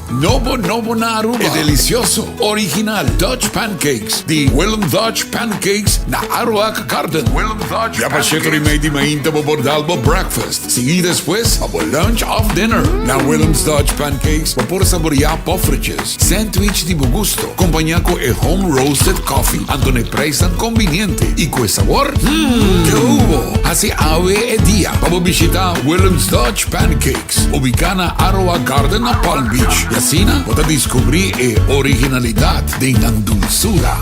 Nobo nobo na Aruba e delicioso, original Dutch Pancakes di Willem Dutch Pancakes na Aruac Garden. Willem Dutch Ya pa shetor y mei di mainta bo por dal bo breakfast, sigui despues pa bo lunch of dinner. Na Willem's Dutch Pancakes bo por saborea poffertjes, sandwich di bo gusto, compaña cu e home roasted coffee, anto na e prijsnan conviniente y cu e sabor, hmm, ke hubo! Haci awe e dia pa bo bishita Willem's Dutch Pancakes. Ubicá na Aroa Garden na Palm Beach y asina bo ta descubrí e originalidad den nan dulzura.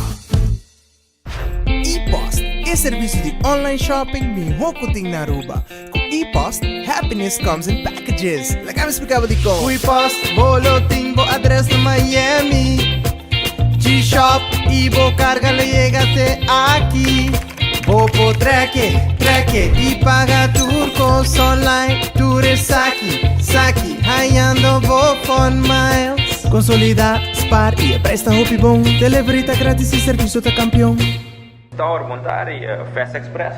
E-Post, e servicio di online shopping miho cu tin na Aruba. Cu E-Post, happiness comes in packages. Laga mi splica bo dicon. Cu E-Post, bo lo tin bo adres na Miami. G-Shop y bo carga lo yega te aki. Bo por trek, trek y paga tur cos online. Tur esaki, saki, hayando bo fun miles. Consolida, spaar y e prijs ta hopi bon. Delivery ta gratis y servicio ta campeon. Tower, bon tardi, Fast Express.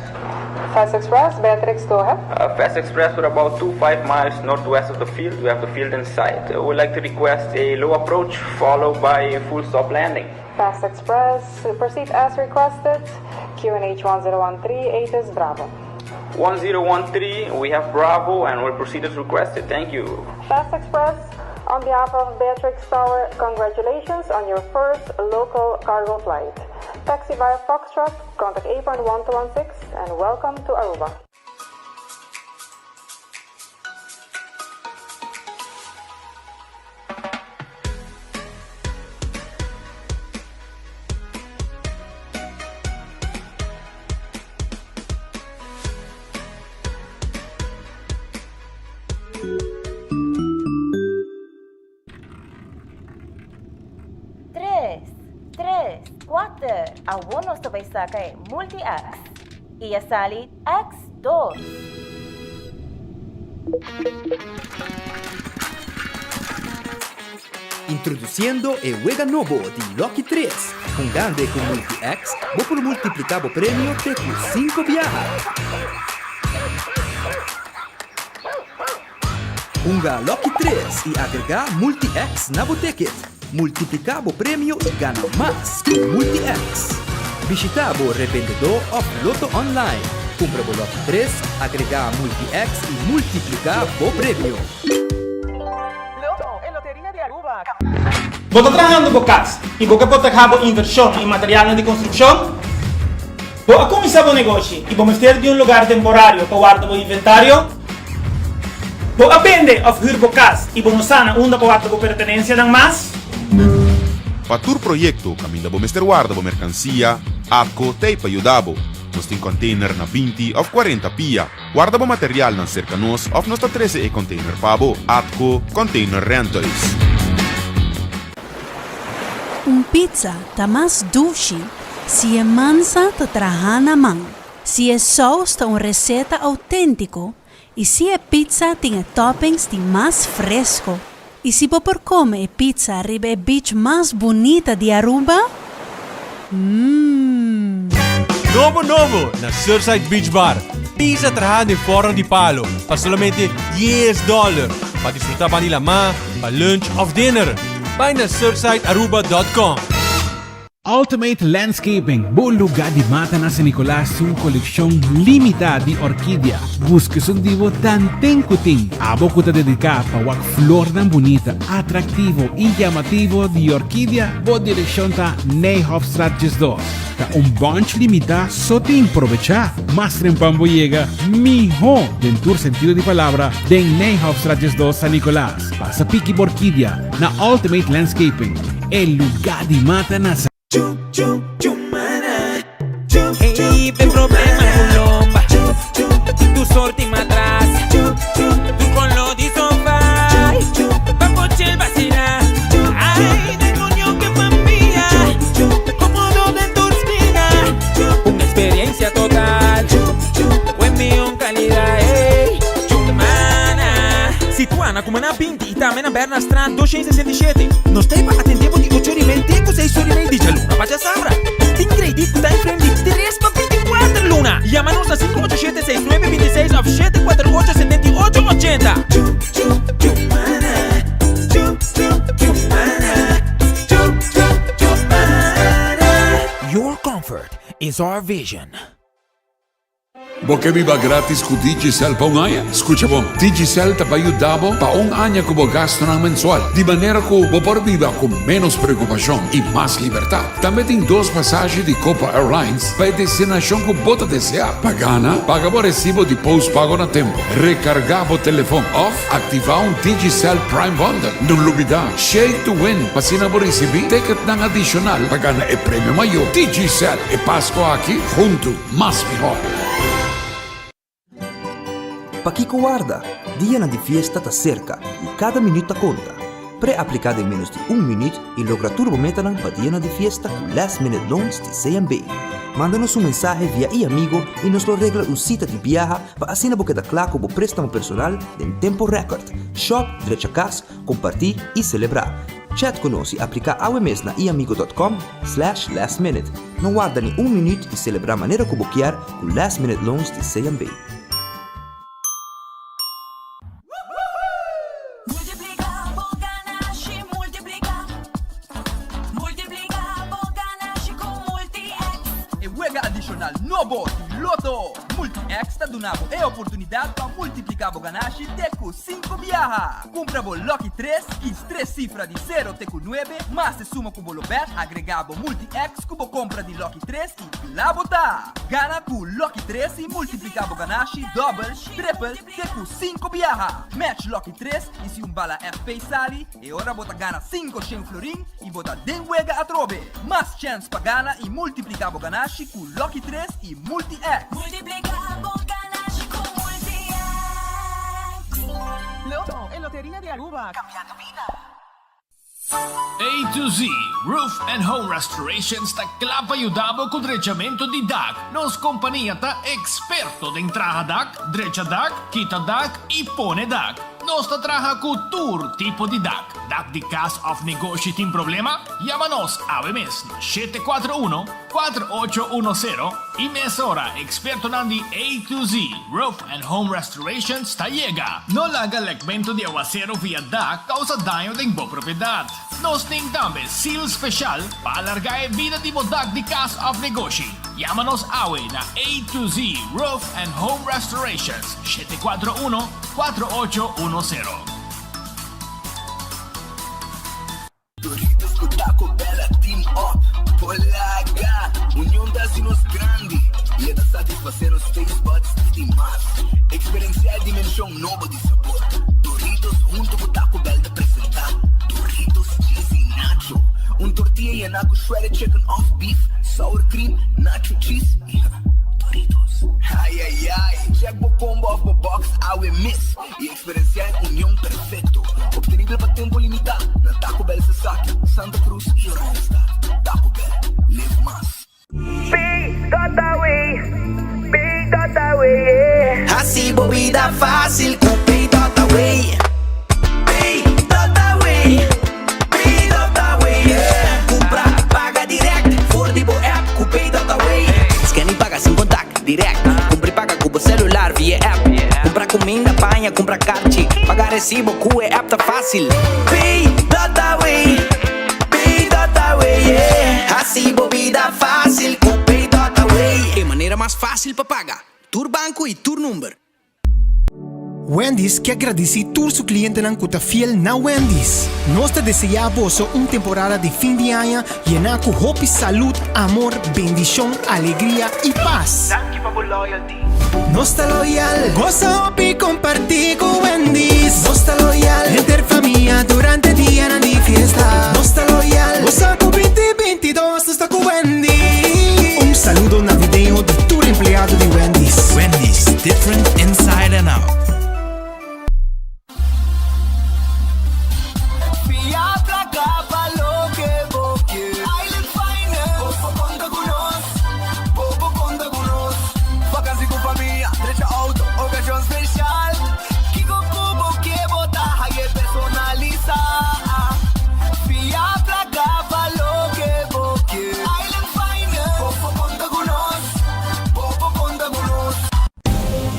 Fast Express, Beatrix, go ahead. Fast Express, we're about 2 5 miles northwest of the field. We have the field in sight. We would like to request a low approach followed by a full stop landing. Fast Express, proceed as requested. QNH 1013, ATIS Bravo. 1013, we have Bravo and we'll proceed as requested. Thank you. Fast Express, on behalf of Beatrix Tower, congratulations on your first local cargo flight. Taxi via Foxtrot, contact apron 1216 and welcome to Aruba. Tres, tres, kuater, awor nos ta bai saka e Multi-X. I a sali X dos. Introduciendo e wega nobo di Lucky Tres. Hungando e cu Multi-X, bo por multiplica bo premio te cu cinco biaha. Hunga Lucky Tres y agrega Multi-X na bo ticket. Multiplica bo premio y gana mas cu Multi-X. Bishita bo revendedor of Lotto Online. Cumpra bo Lucky Tres, agrega Multi-X y multiplica bo premio. Lotto, e loteria di Aruba. Bo ta trahando bo cas y bo ke proteha bo inversion y materialnan di construccion? Bo a cuminsa bo negoshi y bo mester di un lugar temporario pa warda bo inventario? Bo a bende of huur bo cas y bo no sa na unda pa warda bo pertenencianan mas? Pa tur proyecto caminda bo mester warda bo mercancia, ATCO t'ey pa yuda bo. Nos tin container na 20 of 40 pia. Warda bo materialnan cerca nos of nos ta trece e container pa bo. ATCO Container Rentals. Un pizza ta mas dushi si e mansa ta traha na man, si e saus ta un receta autentico y si e pizza tin e toppings di mas fresco. Y si bo por come e pizza riba e beach mas bunita di Aruba? Mmm. Nobo nobo na Surfside Beach Bar. Pizza traha den forno di palo pa solamente dies dollar. Pa disfruta banda di lamá, pa lunch of dinner. Bai na surfsidearuba dot com. Ultimate Landscaping, bo lugar di mata na San Nicolas tin un coleccion limita di orkidia. Busca esun di bo tanten cu tin. Abo cu ta dedica pa wak flornan bunita, atractivo y llamativo di orkidia, bo direccion ta Nijhofstraat 12. Ta un bunch limita so tin, probecha! Mas trempan bo yega, miho den tur sentido di palabra den Nijhofstraat 12 San Nicolas. Pasa piki bo orkidia na Ultimate Landscaping, e lugá di mata na San. Ey, pe problema cu lomba Tu sorti matras Tu colo di sofa Pa pochel vacila Ay, demonio que familia Cómodo den tur esquina Un experiencia total Buen mion calidad Ey, Chumana Situa na Cumaná 20 y tambe na Bernastraat 267. Nos ta ei pa atendé bo di ocho ora y mei te ku seis ora y mei di djaluna pa djasabra. Tin kredit ku time frame di tres pa 24 luna. Yama nos na 587 6926 òf 748 78 80. is our vision. Bo ke biba gratis ku Digicel pa un aña? Skucha bon, Digicel ta bai yuda bo pa un aña ku bo gastunan mensual, di manera ku bo por biba ku ménos preokupashon i mas libertat. Tambe tin dos pasashi di Copa Airlines pa e destinashon ku bo ta deseá. Pa gana, paga bo resibo di postpago na tempu, rekargá bo telefon òf aktivá un Digicel Prime Bundle. No lubidá, Shake to Win pa asina bo risibí ticketnan adishonal pa gana e premio mayó. Digicel, e Pasko aki huntu! Mas mihor. Pakiko warda? Dianan di fiesta ta serka i kada minüt ta konta. Pre-apliká den ménos di un minüt i logra tur bo metanan pa dianan di fiesta ku Last Minute Loans di CMB. Manda nos un mensahe via iAmigo i nos lo regla un sita di biaha pa asina bo keda kla ku bo préstamo personal den tempo rèkòrt. Shòp, drecha kas, kompartí i selebrá. Chat ku nos i apliká awe mes na iamigo dot com slash last minute. No warda ni un minüt i selebrá manera ku bo kier ku Last Minute Loans di CMB. Multiplica bo ganashi, multiplica. Multiplica bo ganashi cu Multi-X. E wega adishonal nobo di Lotto! Multi-X ta duna bo e oportunidat pa multipliká bo ganashi te ku sinku biaha. Kumpra bo Lucky tres, kis tres sifra di sero te ku nuebe, mas e suma ku bo lo bèt, agregá bo Multi-X ku bo kompra di Lucky tres i kla bo ta! Gana ku Lucky tres i multipliká bo ganashi dòbel, tripel, te ku sinku biaha! Match Lucky tres i si un bala FP sali, e ora bo ta gana 500 florin i bo ta den wega atrobe! Mas chèns pa gana i multipliká bo ganashi ku Lucky tres i Multi-X! Multipliká bo ganashi ku Multi-X! Lotto, e loteria di Aruba, cambiando bida. A to Z Roof and Home Restorations ta kla pa yuda bo ku drechamentu di dak. Nos kompania ta eksperto den traha dak, drecha dak, kita dak i pone dak. Nos ta traha ku tur tipo di dak. Dak di kas òf negoshi tin problema? Yama nos awe mes na 741 4810 i mesora ekspertonan di A to Z Roof and Home Restorations ta yega. No laga lekmentu di awasero via dak kousa daño den bo propiedat. Nos tin tambe seal speshal pa alargá e bida di bo dak di kas òf negoshi. Yama nos awe na A to Z Roof and Home Restorations, 741 4810. Doritos ku Taco Bell a team up Polaga! Union ta hasi nos grandi i e ta satisfasé nos taste buds di mas. Eksperensiá e dimenshon nobo di sabor. Doritos huntu ku Taco Bell ta presentá Doritos Cheesy Nacho, un tortilla yená ku shredded chicken òf beef, sour cream, nacho cheese i Doritos. Ayayay! Check bo combo òf bo box awe mes i Eksperensiá e union perfekto, optenibel pa tempu limitá na Taco Bell Sasaki, Santa Cruz i Oranjestad. Taco Bell, live mas. Pay.away, Pay.away, yeah. Hasi bo bida fácil ku Pay.away. Pay.away, Pay.away, yeah. Kumpra, paga dirèkt for di bo app ku Pay.away. Scan i paga sin kontak, dirèkt. Kumpra i paga ku bo selular via app. Kumpra kuminda, paña, kumpra karchi. Paga resibo ku e app ta fásil. Pay.away, Pay.away, yeah. Hasi bo bida fásil ku Pay.away. E manera mas fásil pa paga. Tur banko i tur number. Wendy's ke gradisí tur su klientenan ku ta fiel na Wendy's. Nos ta deseá boso un temporada di fin di aña yená ku hopi salud, amor, bendishon, alegria i pas. Danki pa bo loyalty. Nos ta loyal. Gosa hopi kompartí ku Wendy's. Nos ta loyal. Henter famia durante dianan di fiesta. Nos ta loyal. Gosa ku binti bintidos nos ta ku Wendy's. Un saludo navideño di tur empleado di Wendy's. Wendy's, different inside and out. Fia placa pa loke bo kier. Island Finance. Bo por conta cu nos. Bo por conta cu nos. Vakantie cu famia, drecha auto, ocasion special. Kico cu bo kier bo ta haye personalisa. Fia placa pa loke bo kier. Island Finance. Bo por conta cu nos. Bo por conta cu nos.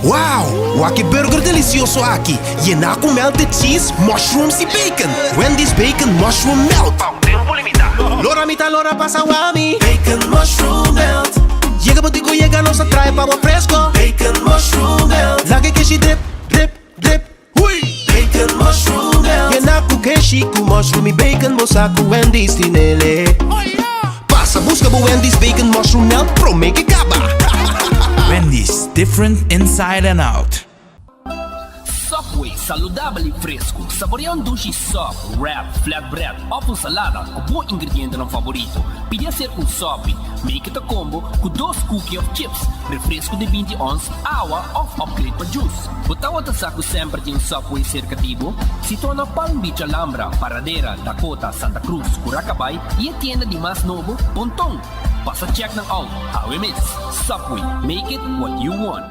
Wow! Wak e burger delicioso aki, yená cu melted cheese, mushrooms y bacon! Wendy's Bacon Mushroom Melt! Pa un tempo limita. Lora mi ta lora pasa wami! Bacon Mushroom Melt! Yega bo tin ku yega nos a trae pa bo fresco. Bacon mushroom melt. Laga e keshi drip, drip, drip. Hui! Bacon mushroom melt. Yena ku keshi ku mushroom i bacon bo sa ku Wendy's tin ele. Pasa buska bo Wendy's bacon mushroom melt prome ke kaba. Wendy's, different inside and out. Subway, saludabel y fresco. Saborea un dushi sub, wrap, flatbread of un salada cu bo ingredientenan favorito. Pidi hacer un sopi. Make it a combo cu dos cookie of chips, refresco di binti ons, awa of upgrade pa juice. Bo tawata sa cu semper tin un Subway cerca di bo? Situa na Palm Beach Alhambra, Paradera, Dakota, Santa Cruz, Curacabay y e tienda di mas nobo, Ponton. Pasa check nan out awe mes. Subway, make it what you want.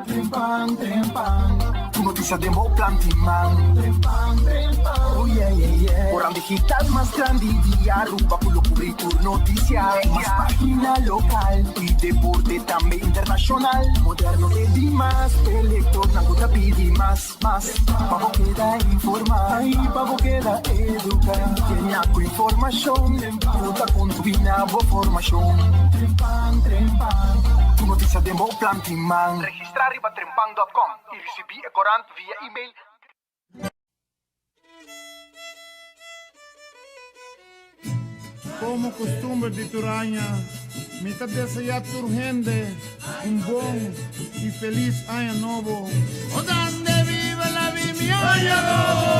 Trempan, trempan, Tur noticia den bo plan tin man. Trempan, trempan, oh yeah, yeah, yeah. Oran digital mas grandi di Aruba cu lo cubri tur noticia. Mas pagina local y deporte tambe internacional. Moderno te dimas, e lectornan cu ta pidi mas, mas. Pa bo keda informa y pa bo keda educa. Yena cu informacion cu ta contribui na bo formacion. Trempan, trempan, tur noticia den bo plan tin man. Registra riba trempan dot com y ricibi e corant via email. Komo kustumber di tur aña, mi ta deseá tur hende un bon i felis Aña Nobo. O dande viva la vi mi Aña Nobo!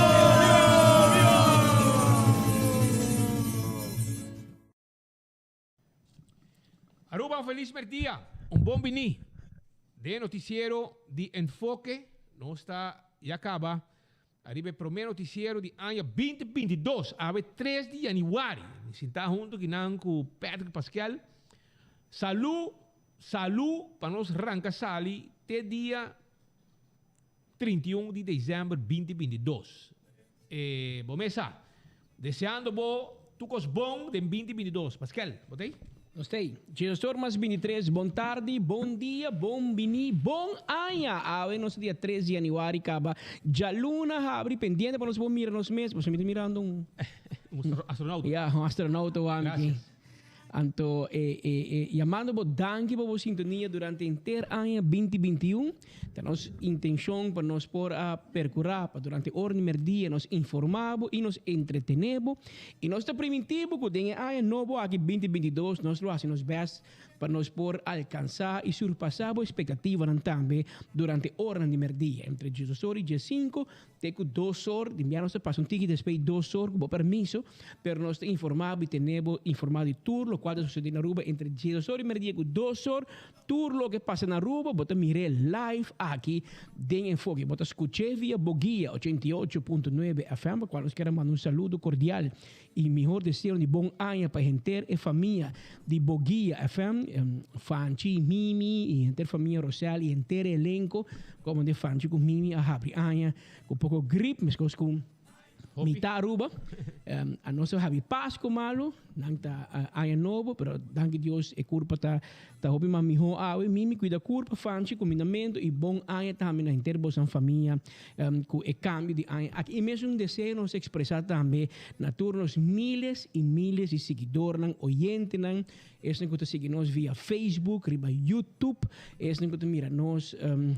Aruba un felis merdia, un bon bini den e noticiero di Enfoke. Nos ta ya caba ariba e prome noticiero di aña 2022, awe 3 di januari. Mi sinta hunto kinan cu Patrick Paskel. Salu, salu pa nos ranca sali te dia 31 di december 2022. E bo mesa. Deseando bo tur kos bon den binti binti dos. Paskel, bo ta ei? Nos ta ei. Diesdos mas binti tres, bon tardi, bon dia, bon bini, bon aña! Awe nos ta dia tres di januari kaba djaluna habri pendiente pa nos por mira nos mes. Pasobra mi ta mirando un. Un astronauta. Ya, un astronauta wak aki. Gracias. Anto e e e yamando bo danki pa bo sintonia durante henter aña binti binti i un. Ta nos intencion pa nos por a percura pa durante ora di merdia nos informa bo y nos entretene bo. Y nos ta priminti bo cu den e aña nobo aki binti binti dos nos lo haci nos best pa nos por alcansa y surpasa bo expectativanan tambe durante oranan di merdia entre diesdos or y diescinco Te ku dos or, di bia nos ta pasa un tiki despues di dos or ku bo permiso, pero nos ta informá bo i tene bo informá di tur lokual ta susedé na Aruba entre diesdos or di merdia ku dos or, tur loke pasa na Aruba bo ta mir'é live aki den Enfoke. Bo ta skuch'é via Boguia 88.9 FM, pa kual nos kier a manda un saludo kordial i mihor deseo di bon aña pa henter e famia di Boguia FM, Fanchi, Mimi i henter famia Rosel i henter e elenko. Como de Fanchi cu Mimi a habri aña cu poco grip, mescos cu mita Aruba. A nos a habri Pasco malo, nan ta aña nobo, pero danki Dios e curpa ta ta hopi mas miho awe. Mimi cuida curpa, Fanchi cumindamento y bon aña tambe na henter bosan famia cu e cambio di aña aki. Y mesun deseo nos ta expresa tambe na tur nos miles y miles di siguidornan, oyentenan, Esnan ku ta sigui nos via Facebook, riba YouTube, esnan ku ta mira nos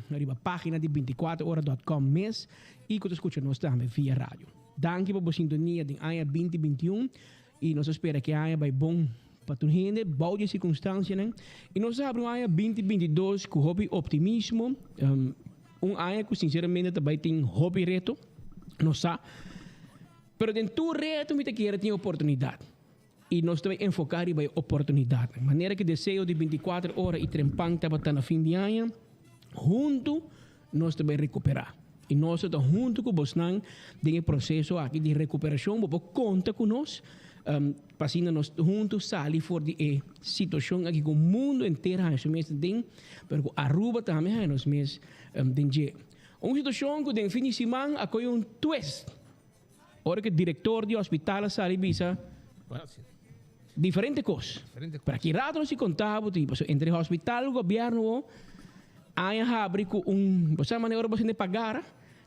riba página di bintikuater ora dòt kòm mes i ku ta skucha nos tambe via radio. Danki pa bo sintonia den aña binti bintiun i nos ta spera ku e aña bai bon pa tur hende bou di e sirkunstansianan i nos ta habri un aña binti bintidos ku hopi optimismo, un aña ku sinseramente ta bai tin hopi reto, nos sa, pero den tur reto mi ta kere tin oportunidat. I nos ta bai enfoká riba e oportunidatnan. Manera ku deseo di bintikuater ora i trempan tabata na fin di aña, huntu nos ta bai rekuperá. I nos ta huntu ku bosnan den e proseso aki di rekuperashon. Bo por konta ku nos pa asina nos huntu sali for di e situashon aki ku mundu henter haña su mes den, pero ku Aruba tambe haña nos mes den dje. Un situashon ku den fin di siman a kohe un twist. Ora ku direktor di hospital a sali bisa diferente kos. Pero aki rato nos si konta bo ti, pasobra entre hospital ku gobièrnu bo aña habri ku un, bo sa manera ora bo sende pagara,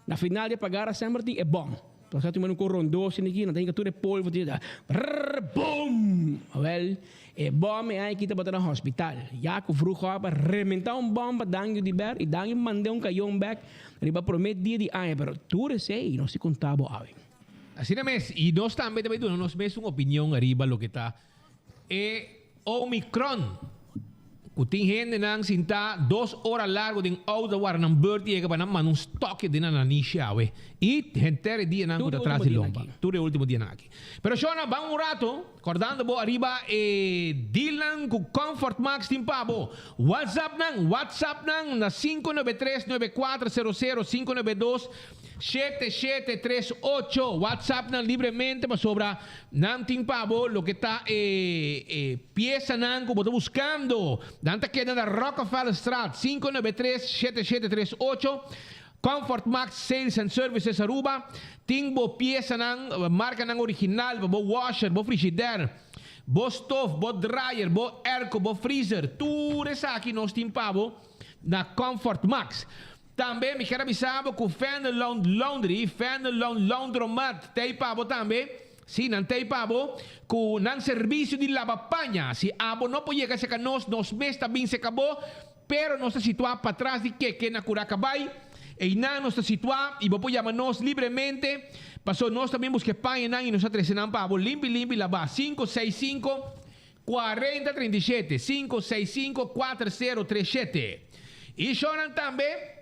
na final di e pagara semper tin e bòn. Pasá tin un rondó asina aki, nan ta hinka tur e polvo tin ta brrr boom! Awel, e bòm e aki tabata na hospital. Ya ku Vroegop a rementá un bòm pa Dangio di ber i Dangio mand'é un kayon bèk riba promé dia di aña. Pero tur esei nos tin kontá bo awe. Asina mes, i nos tambe ta bai duna nos mes un opinion ariba loke ta E Omicron, ku tin hendenan sintá dos ora largu den outo warda nan beurt yega pa nan manda un stòkje den nan nanishi awe. I henter e dianan ku ta tras di lomba. Tur e ultimo dianan aki. Pero shona, ban un rato, kòrdando bo ariba e dealnan ku Comfort Max tin pa bo. WhatsApp nan, WhatsApp nan na 593 9400 592 7738 WhatsApp nan libremente pasobra nan tin pa bo loke ta e e piesanan ku bo ta buskando. Nan ta keda na Rockefellerstraat 593 7738 Comfort Max Sales and Services Aruba tin bo piesanan markanan original pa bo washer, bo frigidaire, bo stof, bo dryer, bo airco, bo freezer. Tur esaki nos tin pa bo na Comfort Max. Tambe mi kier a bisa bo ku Fenelon Laundry, Fenelon Laundromat t'ei pa bo tambe. Sí, nan t'ei pa bo ku nan servisio di laba paña. Si abo no por yega seka nos, nos mes ta bin seka bo, pero nos ta situá patras di keke na Curacabay. Einan nos ta situá i bo por yama nos libremente, paso nos ta bin buska e pañanan i nos ta trese nan pa bo limpi limpi labá. 565 40 37, 565 4037. I shownan tambe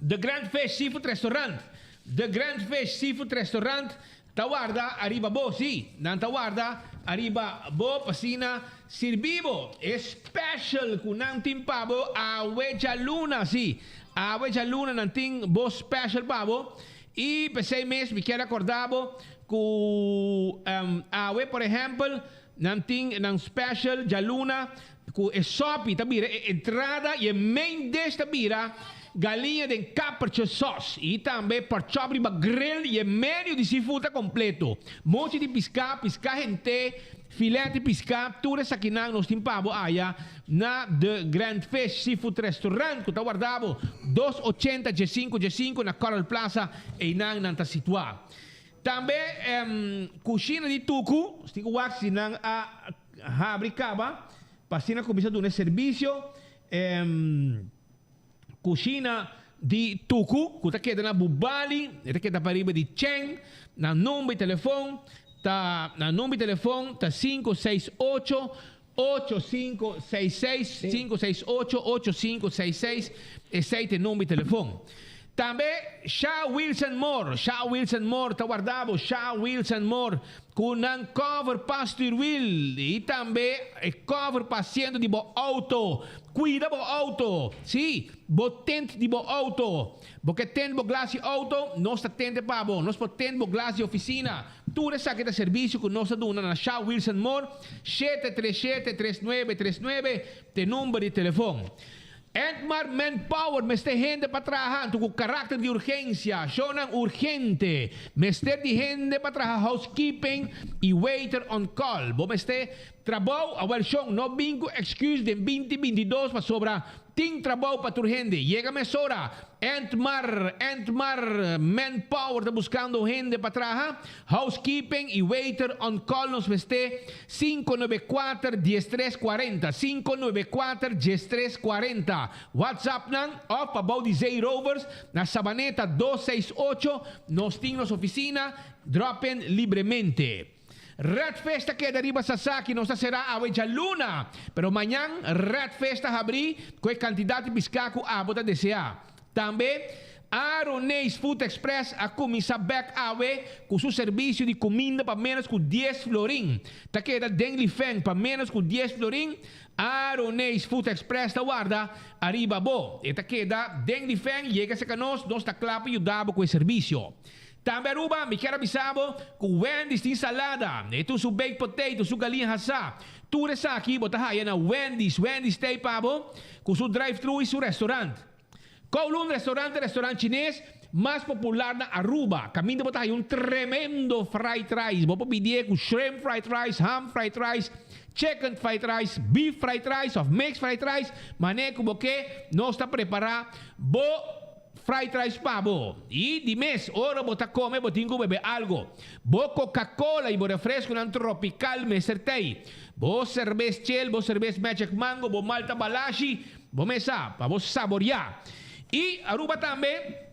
The Grand Fish Seafood Restaurant. The Grand Fish Seafood Restaurant ta warda ariba bo, sí, nan ta warda ariba bo pa asina sirbi bo e special ku nan tin pa bo awe djaluna, sí, awe djaluna nan tin bo special pa bo. I p'esei mes mi kier akorda bo ku awe por ehèmpel Nan tin nan special djaluna ku e sopi ta bira e entrada i e main dish ta bira galiña den kapertje sos i tambe porkchop riba grill i e menu di seafood ta kompleto. Mochi di piská, piská hent'é, filet di piská, tur esakinan nos tin pa bo aya na The Grand Fish Seafood Restaurant ku ta warda bo dos ochenta djesinku djesinku na Coral Plaza einan nan ta situá. Tambe kushina di tuku, si ku wak si nan a habri kaba pa asina kuminsá duna e servisio. Kushina di tuku ku ta keda na Bubali, e ta keda pariba di Cheng, nan number di telefon ta nan number di telefon ta 568 8566 568 8566 esei ta e number di telefon. Tambe Sha Wilson Moore, Sha Wilson Moore ta warda bo, Sha Wilson Moore ku nan cover pa stuurwiel i tambe e cover pa asiento di bo auto. Kuida bo auto, si, bo tent di bo auto. Bo ke tent bo glas di auto, nos ta tente pa bo. Nos por tent bo glas di oficina. Tur esaki ta servisio ku nos ta duna na Sha Wilson Moore, 737 3939 t'e number di telefon. Entmar Manpower mester hende pa traha anto ku karakter di urgensia, shownan urgente. Mester di hende pa traha housekeeping i waiter on call. Bo mester trabou? Awel shon, no bin ku excuse den 2022 pasobra Tin trabou pa tur hende. Yega mesora. Entmar, Entmar Manpower ta buskando hende pa traha. Housekeeping i waiter on call nos mester 594 1340, 594 1340. WhatsApp nan òf pa bou di Zee Rovers na Sabaneta 268 nos tin nos ofisina. Drop in libremente. Red Fish ta keda riba Sasaki, nos ta será awe djaluna, pero mañan Red Fish ta habrí ku e kantidat di piská ku abo ta deseá. Tambe, Aroneis Food Express a kuminsá bèk awe ku su servisio di kuminda pa ménos ku dies florin. Ta keda den Lifeng pa ménos ku dies florin. Aroneis Food Express ta warda ariba bo. E ta keda den Lifeng, yega serka nos, nos ta kla pa yuda bo ku e servisio. Tambe Aruba, mi kier a bisa bo ku Wendy's tin salada, e tur su baked potato, su galiña hasá. Tur esaki bo ta haya na Wendy's. Wendy's ta ei pa bo ku su drive-thru i su restaurant. Kowloon Restaurant ta e restaurant chines mas popular na Aruba. Kaminda bo ta haya un tremendo fried rice. Bo por pidié ku shrimp fried rice, ham fried rice, chicken fried rice, beef fried rice of mixed fried rice. Manera ku bo ke, nos ta prepará bo. Fried rice pa bo. Y di mes, ora bo ta come bo tin cu bebe algo. Bo Coca-Cola y bo refresconan tropical mester t'ey. Bo cerbes Chel, bo cerbes Magic Mango, bo Malta Balashi, bo mes sa, pa bo saboria. Y Aruba tambe.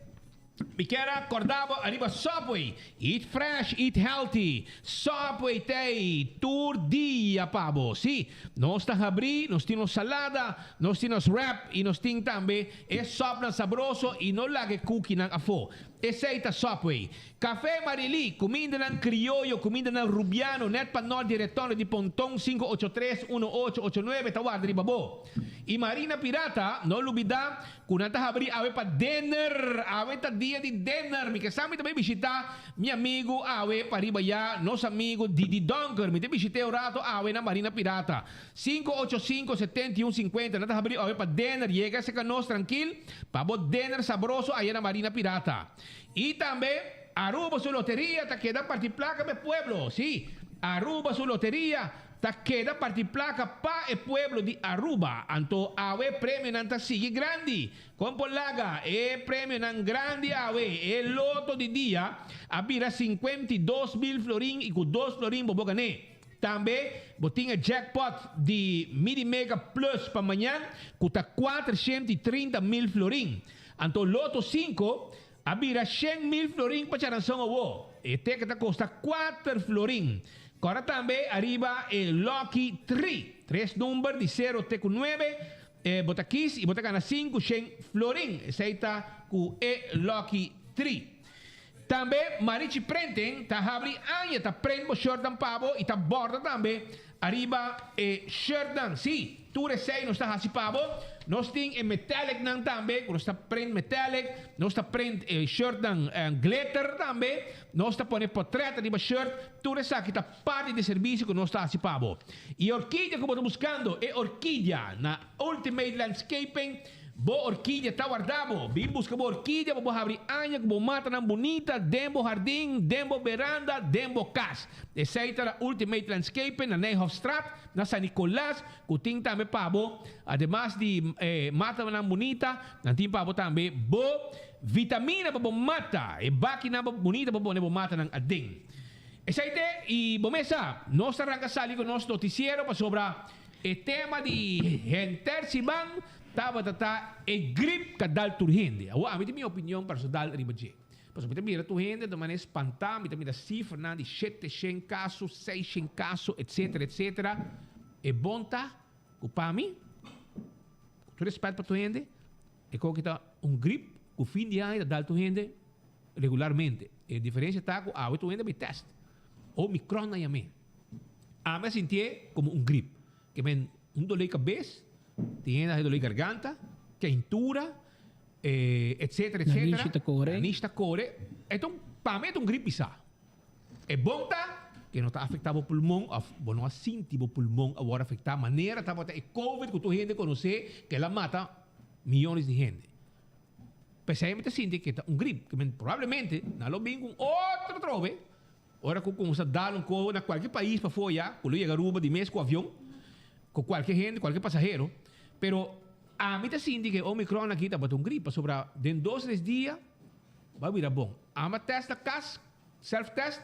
Mi kier a corda bo ariba Subway. Eat fresh, eat healthy. Subway t'ey tur dia pa bo. Sí, nos ta habrí, nos tin nos salada, nos tin nos wrap y nos tin tambe e sopnan sabroso y no laga e kukinan afó. Esey ta Subway. Café Marilí, cumindanan crioyo, cumindanan rubiano, net pa nort di Retondo di Ponton 583 1889 ta warda riba bo. Y Marina Pirata, no lubida Ku nan ta habrí awe pa dinner. Awe ta dia di dinner. Mi ke sa mi ta bai bishitá mi amigu awe pa riba ya, nos amigu Didi Donker. Mi ta bishit'é un rato awe na Marina Pirata. 585 71 50. Nan ta habrí awe pa dinner. Yega esei ka nos trankil pa bo dinner sabroso aya na Marina Pirata. I tambe Aruba su loteria ta keda parti plaka pa e pueblo. Sí, Aruba su loteria. Ta keda parti plaka pa e pueblo di Aruba, anto awe premionan ta sigui grandi. Kon por laga e premionan grandi awe? E loto di dia a bira 52 mil florin i ku dos florin bo bo gané. Tambe bo tin e jackpot di Midi Mega Plus pa mañan ku ta 430 mil florin. Anto loto sinku a bira 100 mil florin pa charanson awo. E ticket ta kosta kuater florin. Kòrda tambe ariba e Lucky Three, tres number di sero te ku nuebe, e bo ta kis i bo ta gana 500 florin. Esei ta ku e Lucky Three. Tambe Marichi Printing ta habri aña ta print bo shirtnan pa bo i ta bòrda tambe ariba e shirtnan. Sí, tur esei nos ta hasi pa bo. Nos tin e metallicnan tambe ku nos ta print metallic, nos ta print e shirtnan glitter tambe, nos ta pone potret ariba shirt. Tur esaki ta parti di e servisio ku nos ta hasi pa bo. I e orkidia ku bo ta buskando, e orkidia na Ultimate Landscaping. Bo orkidia ta warda bo. Bin buska bo orkidia pa bo habri aña ku bo matanan bunita den bo hardin, den bo beranda, den bo kas. Esei ta na Ultimate Landscaping na Nijhofstraat na San Nicolas ku tin tambe pa bo ademas di e matanan bunita nan tin pa bo tambe bo vitamina pa bo mata e bakinan bunita pa pone bo matanan aden. Esei te i bo mes sa nos ta ranka sali ku nos notisiero pasobra E tema di henter siman tabata ta e grip ka dal tur hende. Awor ami tin mi opinion personal riba dje. Pasobra mi ta mira tur hende ta manera spantá, mi ta mira sifranan di shete shen kaso, seis shen kaso, etcetera, etcetera. E bon ta ku pa mi, ku tur respet pa tur hende, e koki ta un grip ku fin di aña ta dal tur hende regularmente. E diferensia ta ku awe tur hende bai test. Omicron nan yam'é. Ami a sintié komo un grip. Ke men un dolé kabes, tin hende a dolé garganta, keintura, etsetera, etsetera. Nanishi ta kore. Nanishi ta kore. E ta un, pa mi e ta un grip pisá. E bon ta ke no ta afektá bo pulmon òf bo no a sinti bo pulmon a wòrdu afektá manera tabata e covid ku tur hende konosé ke el a mata miyones di hende. P'esei mi ta sinti ke ta un grip. Ke men probablemente nan lo bin ku un otro atrobe. Ora ku kumsa dal un koho na kualke pais pafó ya, ku lo yega Aruba di mes ku avion, ku kualke hende, kualke pasahero. Pero ami ta sinti ku e Omicron aki tabata un grip, pasobra den dos tres dia bo a bira bon. Ami a test na kas, self test,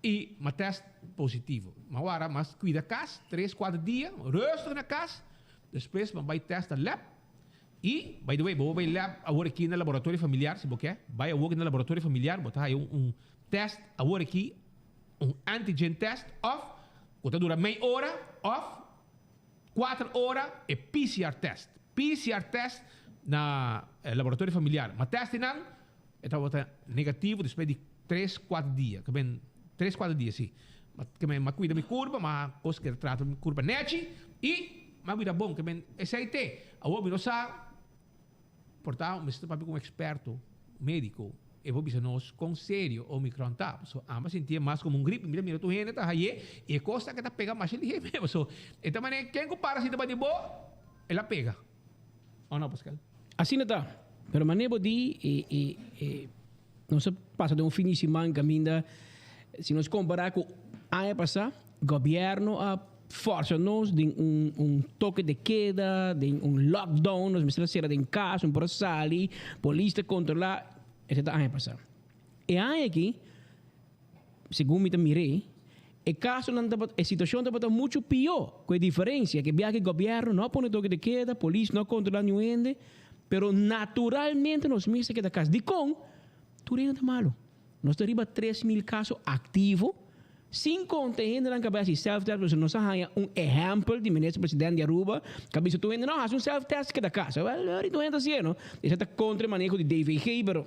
i mi a test positivo. Mi a wara mas kuida kas tres kuater dia, rustig na kas, despues mi a bai test na lab. I, by the way, bo por bai lab awor aki na laboratorio familiar si bo ke. Bai awor na laboratorio familiar, bo ta haya un test awor aki, un antigen test of ku ta dura mei ora of kuater ora e PCR test. PCR test na laboratorio familiar. Ma test di nan e tabata negativo despues di tres, kuater dia. Ke men tres, kuater dia si. Ma ke men m'a kuida mi kurpa, m'a kos ke ta trata mi kurpa nechi i m'a bira bon. Ke men esei te. Awor mi no sa. Por ta mester papia ku un eksperto médiko, e por bisa nos kon serio Omicron ta. Pasobra amba sintié mas komo un grip. Mi ta mira tur hende ta hayé i e kos ta ke ta pega masha lihé mes. Pasobra e ta manera ken ku para sinta bati bo, el a pega. O no, Pascal? Asina ta. Pero manera bo di e e e nos a pasa den un fin di siman kaminda si nos kompará ku aña pasá, gobièrnu a. forsa nos den un un toque de queda, den un lockdown, nos mester a sera den cas, no por a sali, polis ta controla, esei ta aña pasa. E aña aki, segun mi ta mir'é, e casonan tabata, e situacion tabata mucho pió, cu e diferencia cu biaha cu gobierno no a pone toque de queda, polis no a controla niun hende, pero naturalmente nos mester keda cas. Dicon? Tur hende ta malo. Nos ta riba 3000 caso activo, sin conta e hendenan cu a bay haci self-test, pasobra nos a haya un ehempel di Minister President di Aruba cu a bisa tur hende, no, haci un self-test keda cas. Wel, ahorita un hende ta haciendo. Esey ta contra e maneho di DVG, pero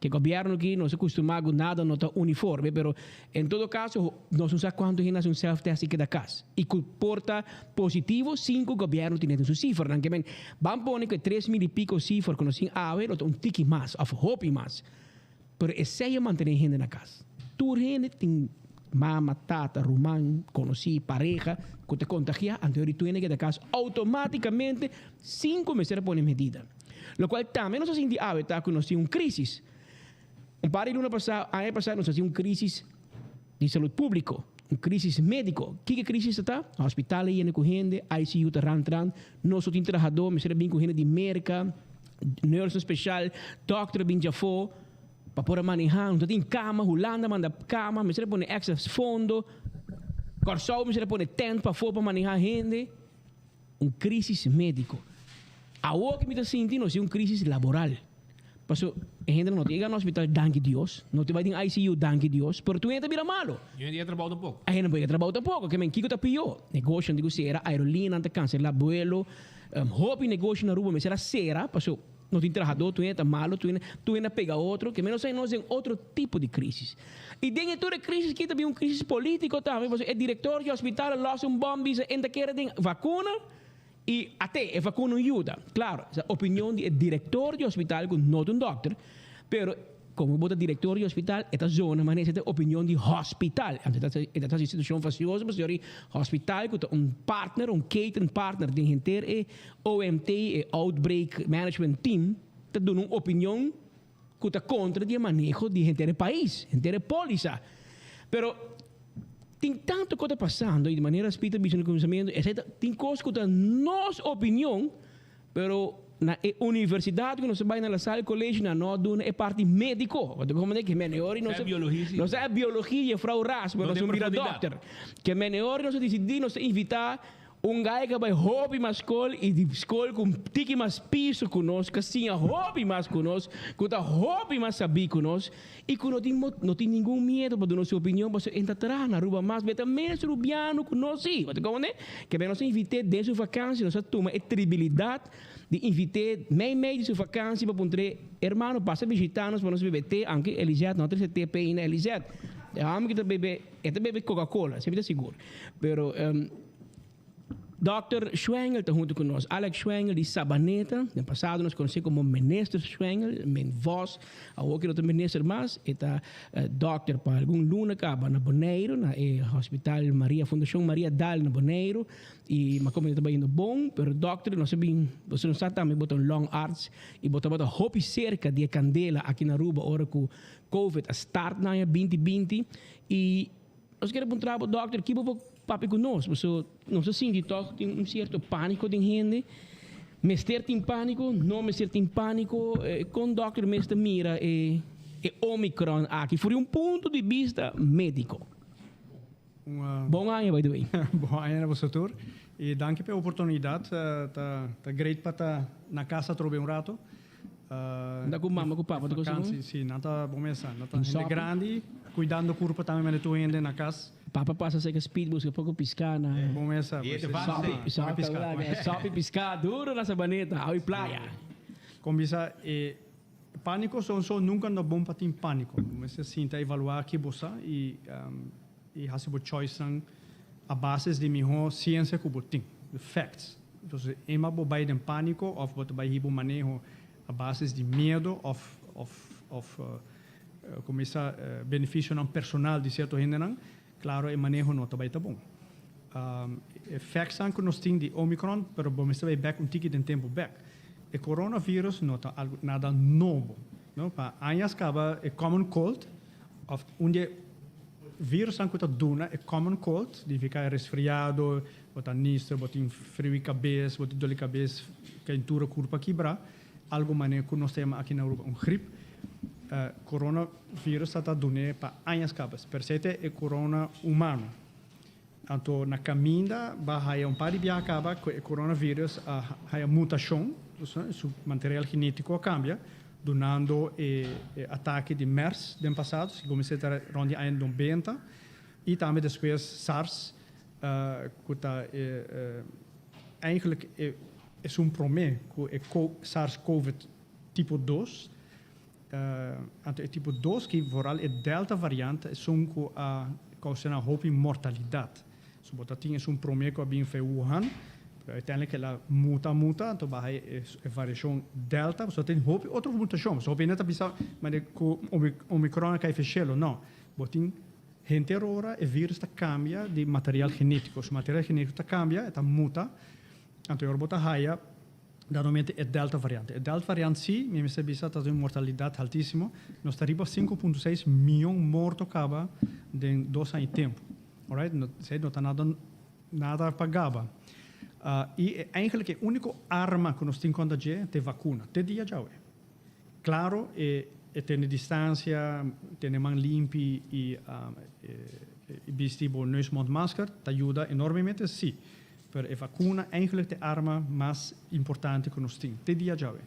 ke gobierno aki no se custuma cu nada no ta uniforme, pero en todo caso nos no sa cuanto hende haci un self-test y keda cas y cu por ta positivo sin cu gobierno tene den su cifranan. Ke men, ban pone cu e 3000 y pico cifra cu nos tin awe lo ta un tiki mas of hopi mas. Pero esei a mantené hende na kas. Tur hende tin mama, tata, ruman, konosí, pareha ku ta kontagiá, anto yori tur hende keda kas outomátikamente sin ku mester a pone medida. Lokual tambe nos a sinti awe ta ku nos tin un krísis. Un par di luna pasá, aña pasá nos a tin un krísis di salud públiko, un krísis médiko. Kiko e krísis ta ta? Hospital a yena ku hende, ICU ta rant rant, nos no tin trahadó, mester a bin ku hende di Merka, nurse special, dokter a bin djafó pa por a manehá, nos no tin kama, Hulanda a manda kama, mester a pone extra fondo, Kòrsou mester a pone tent pafó pa manehá hende. Un krísis médiko. Awor ke mi ta sinti nos tin un krísis laboral. Paso e hendenan no ta yega na hospital danki Dios, no ta bai den ICU danki Dios, pero tur hende ta bira malo. Y hende ya trabou tampoco. E hende no por yega trabou tampoco. Ke men kiko ta pió? Negoshonan tin ku sera, aerolineanan ta kanselá buelo, hopi negoshi na Aruba mester a sera paso no tin trahadó, tur hende ta malo, tur hende tur hende a pega otro. Ke men nos nos den otro tipo di krísis. Y den e tur e krísis aki ta bin un krísis polítiko tambe paso e direktor di hospital a lòs un bòm bisa e ta kere den vakuna. I ate, e vakuna un yuda. Klaro, esa opinion di e direktor di hospital ku no ta un dòkter, pero komo bo ta direktor di hospital e ta zona manera esei ta opinion di hospital. Anto e ta hasi situashon fastioso pasobra e hospital ku ta un partner, un keten partner den henter e OMT, e Outbreak Management Team, ta duna un opinion ku ta kontra di e maneho di henter e pais, henter e pólisa. Pero tin tantu ku ta pasando i di manera Speed a bisa na kuminsamentu, esei ta tin kos ku ta nos opinion, pero na e universidat ku nos a bai na La Salle College nan no a duna e parti médiko. Bo ta komprende ke meneor i nos a nos a biologia juffrouw Ras, pero nos a bira dòkter. Ke meneor i nos a disidí nos ta invitá Un gai ka bai hopi mas skol i di skol ku un tiki mas piso ku nos, ka siña hopi mas ku nos, ku ta hopi mas sabí ku nos i ku no tin no tin ningun miedu pa duna su opinion pasobra e ta traha na Aruba mas, bo e ta mes rubiano ku nos sí. Bo ta komprende? Ke nos a invit'é den su vakansi, nos a tuma e tribilidat di invit'é mei mei di su vakansi pa puntr'é, Hermano, pasa bishitá nos pa nos bebe te, aunke Elizeth no a trese te p'e ainda, Elizeth, e hòmber ki ta bebe, e ta bebe Coca-Cola, esei mi ta sigur, pero. Dòkter Schwengel ta huntu ku nos. Alex Schwengel di Sabaneta. Den pasado nos konosé komo Minister Schwengel, men vòs. Awor ke no ta minister mas, e ta dòkter pa algun luna kaba na Boneiru, na e Hospital Maria, Fundashon Maria Daal na Boneiru. I mi a komprende ta bayendo bon, pero dòkter nos a bin, boso no sa tambe bo ta un long arts i bo tabata hopi serka di e kandela aki na Aruba ora ku Covid a start na aña 2020 i Nos kere puntra bo, Dokter, ki bo por papia ku nos? Pasobra nos a sinti tòg tin un sierto pániko den hende. Mester tin pániko? No mester tin pániko? Kon dòkter mes ta mira e Omicron aki for di un punto di bista médiko? Bon aña, by the way. Bon aña na boso tur. I danki pa e oportunidat. Ta great pa ta na kas atrobe un rato. Unda ku mama ku papa ta gosa bon? Si, nan ta bon mesa. Nan ta hende grandi, kuidando kurpa tambe manera tur hende na kas. Papa pasa seka speed buska poko piská na. Bon mesa. Sopi sopi piská duro na Sabaneta, awi playa. Kon bisa e pániko son so nunka no bon pa tin pániko. Bo mester sinta evaluá ki bo sa i i hasi bo choicenan a bases di mihó siensia ku bo tin, the facts. Entonces ema bo bai den panico of bo ta bai hiba un maneho a basis di miedo of of of como bisa beneficionan personal di cierto hendenan, claro e maneho no ta bai ta bon. E factsnan cu nos tin di Omicron, pero bo mester bai bek un tiki den tempo bek. E coronavirus no ta algo nada nobo, no? Pa añas caba e common cold of un di e. virusnan ku ta duna e common cold, significa e resfriado, bo ta nister, bo tin friu di kabes, bo tin dol di kabes, keintura, kurpa kibra, algo manera ku nos ta yama aki na Aruba un grip. Coronavirus ta ta dun'é pa añas kaba, per se ta e corona humano. Anto na kaminda ba haya un par di biaha kaba ku e coronavirus a haya mutashon, su material genetiko a kambia, dunando e atake di MERS den pasado, si kuminsá ta rond di aña nobenta, i tambe despues SARS ku ta e eigenlijk esun promé ku e SARS-CoV tipo dos. Anto e tipo dos ki vooral e delta variant esun ku a kousena hopi mortalidat. So bo ta tin esun prome ku a bin fe Wuhan, pero uiteindelijk el a muta muta anto baha e variashon delta. So tin hopi otro mutashon. So hopi hende ta bisa mane ku omicron a kai fe shelu. No, bo tin henter ora e virus ta kambia di material genetiko. Su material genetiko ta kambia, e ta muta, anto e ora bo ta haya. Dadomente e delta variante. E delta variant si, mi mester bisa, ta tin un mortalidad haltisimo. Nos ta riba sinku punto seis miyon morto caba den dos aña y tempo. Alright, no, esey no ta nada, nada pa gaba. Y e eigenlijk e unico arma cu nos tin contra dje ta e vacuna, te dia djawe. Claro, e e tene distancia, tene man limpi y e bisti bo neus mond masker ta yuda enormemente, si. Pero e vacuna eigenlijk ta e arma mas importante cu nos tin te dia djawe.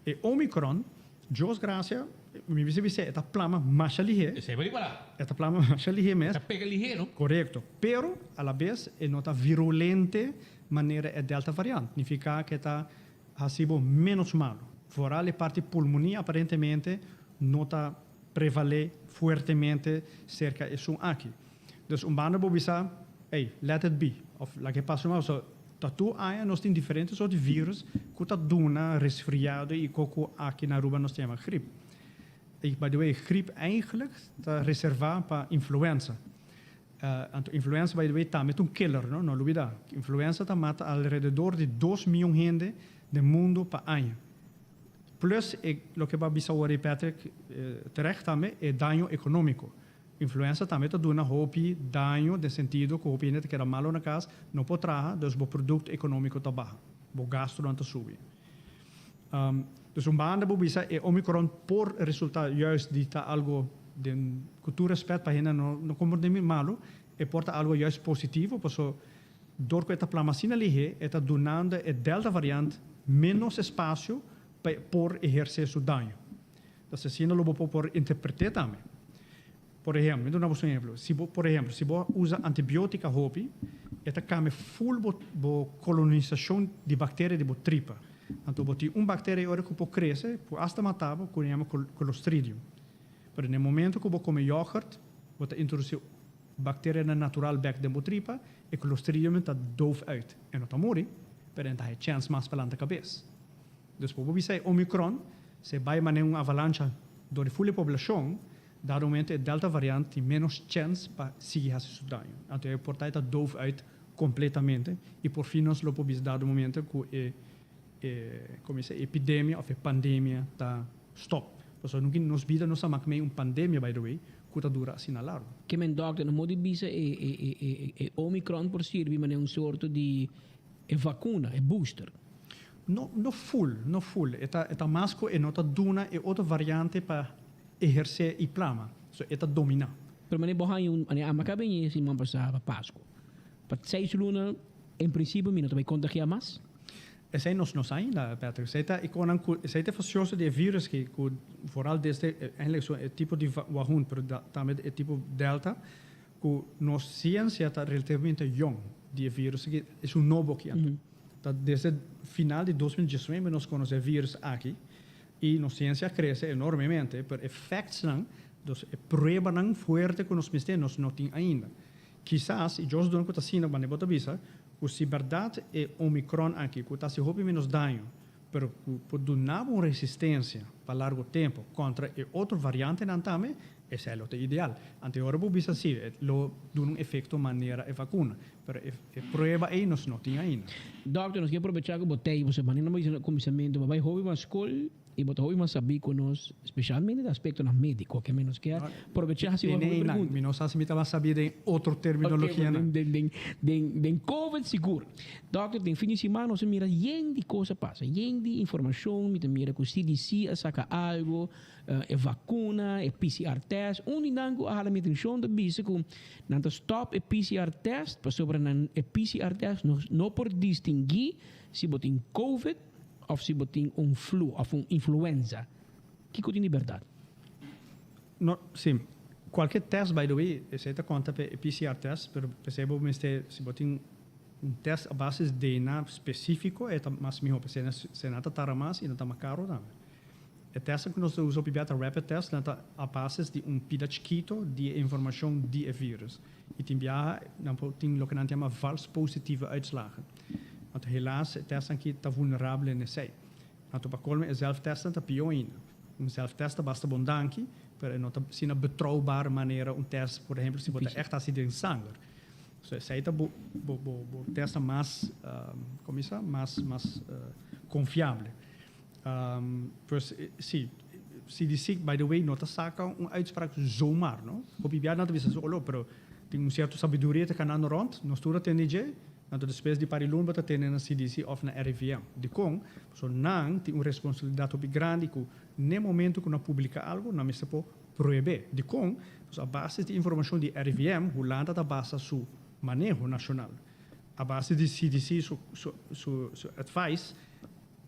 E Omicron, Dios gracia, mi bisa bis'é, e ta plama masha lihé. Esei bo di para. E ta plama masha lihé mes. E ta pega lihé, no? Corecto. Pero, a la bes, e no ta virulente manera e Delta variant. Nifica cu e ta haci bo menos malo. Vooral e parti pulmonia aparentemente no ta prevale fuertemente cerca esun aki. Dus un banda bo bisa, ey, let it be, of laga e pasa normal. So, ta tur aña nos tin diferente soort di virus cu ta duna resfriado y co cu aki na Aruba nos ta yama grip. Y by the way, grip eigenlijk ta reserva pa influenza. Anto influenza by the way tambe ta un killer, no? No lubida. Influenza ta mata alrededor di dos miyon hende den mundo pa aña. Plus e loke bo a bisa awor ey Patrick, terecht tambe, e daño economico. Influenza tambe ta duna hopi daño den sentido cu hopi hende ta keda malo na cas, no por traha, dus bo producto economico ta baha, bo gastonan ta subi. Dus un banda bo bisa e Omicron por resulta juist di ta algo den, cu tur respet pa hende no no comprende mi malo, e por ta algo juist positivo paso dor cu e ta plama asina lihe e ta dunando e Delta variant menos espacio pa e por eherce su daño. Dus asina lo bo por por interpreté tambe. Por ehemplo, mi duna bo un ehemplo. Si bo, por ehemplo, si bo usa antibiotica hopi, e ta cambia full bo, bo colonisacion di bacteria di bo tripa. Anto bo tin un bacteria e ora cu por crece, por hasta mata bo, cu nan yama clostridium. Pero na e momento cu bo come yoghurt, bo ta introduci bacterianan natural bek den bo tripa, e clostridium ta doof uit. E no ta muri, pero e ta haya chance mas pa lanta cabes. Dus por bo bisa e Omicron, si e bai manera un avalancha dor di ful e poblacion, dado momento e Delta variant tin menos chens pa sigui haci su daño. Anto e por ta e ta doof uit completamente y por fin nos lo por bisa dado momento cu e e como bisa e epidemia of e pandemia ta stop. Pasobra nunca nos bida nos a mak mey un pandemia by the way cu ta dura asina largo. Ke men dokter no modi bisa e e e e Omicron por sirbi manera un sorto di e vacuna, e booster? No, no full, no full. E ta, e ta mas cu e no ta duna e otro variante pa eherce y plama. So e ta domina. Pero mane bo haña un, mane ama ka bini siman pasa pa Pascu. Pa seis luna, en principio mi no ta bay contagia mas. Esey nos no sa ainda, Patrick. Esey ta e conan cu, esey ta e facioso di e virus ki, cu vooral desde, eigenlijk so e tipo di wahun, pero tambe e tipo delta, cu nos ciencia ta relativamente jong di e virus aki, esun nobo aki anto. Ta desde final di 2019 nos conoce e virus aki y nos ciencia a crece enormemente, pero e factsnan, dus e pruebanan fuerte cu nos mester nos no tin ainda. Kisas, y Dios duna cu ta asina, wanneer bo ta bisa cu si berdad e Omicron aki cu ta haci hopi menos daño, pero cu por duna bo un resistencia pa largo tempo contra e otro variantenan tambe, esei lo ta ideal. Anto e ora bo bisa si, e lo duna un efecto manera e vacuna, pero e e prueba ei nos no tin ainda. Dokter, nos ke aprobecha ku bo tei, pasobra manera bo bisa na kuminsamentu, bo bai hopi mas skol. I bo ta hopi mas sabí ku nos, spesialmente den aspektonan médiko, ke mi nos ke probechá hasi un Nee, pregunta. Mi no sa si mi ta mas sabí den otro terminologianan. Den, den, den, den covid sigur. Dòkter, den fin di siman nos a mira yen di kos a pasa, yen di informashon, mi ta mira ku CDC a saka algu, e vakuna, e PCR test. Un di nan ku a hala mi atenshon ta bisa ku nan ta stòp e PCR test pasobra nan e PCR test no no por distinguí si bo tin covid òf si bo tin un flu òf un influenza. Kiko tin di bèrdat? No, si. Kualke test by the way, esei ta konta pa e PCR test, pero p'esei bo mester si bo tin un test a base di DNA spesífiko e ta mas mihó, p'esei nan ta tarda mas i nan ta mas karo tambe. E testnan ku nos ta usa hopi bia ta rapid test, nan ta a basis di un pida chikito di e informashon di e virus. I tin biaha nan por tin loke nan ta yama vals positieve uitslagen. Anto helaas e testnan aki ta vulnerabel en esei. Anto pa kolmo e zelftestnan ta pió ainda. Un zelftest ta basta bon danki, pero e no ta asina betrouwbaar manera un test, por ehempel si bo ta ègt hasi den sanger. So esei ta bo bo bo testnan mas, komo bisa, mas mas konfiable. Pues si, CDC by the way no ta saca un uitspraak zomaar no. Hopi bia nan ta bisa olo pero tin un cierto sabiduria ta canando rond, nos tur a tende dje, anto despues di par di luna bo ta tende na CDC of na RIVM. Dicon? Pasobra nan tin un responsabilidad hopi grandi cu n'e momento cu nan publica algo nan mester por pruebe. Dicon? Pasobra a base di informacion di RIVM Hulanda ta basa su maneho nacional. A base di CDC su su su advice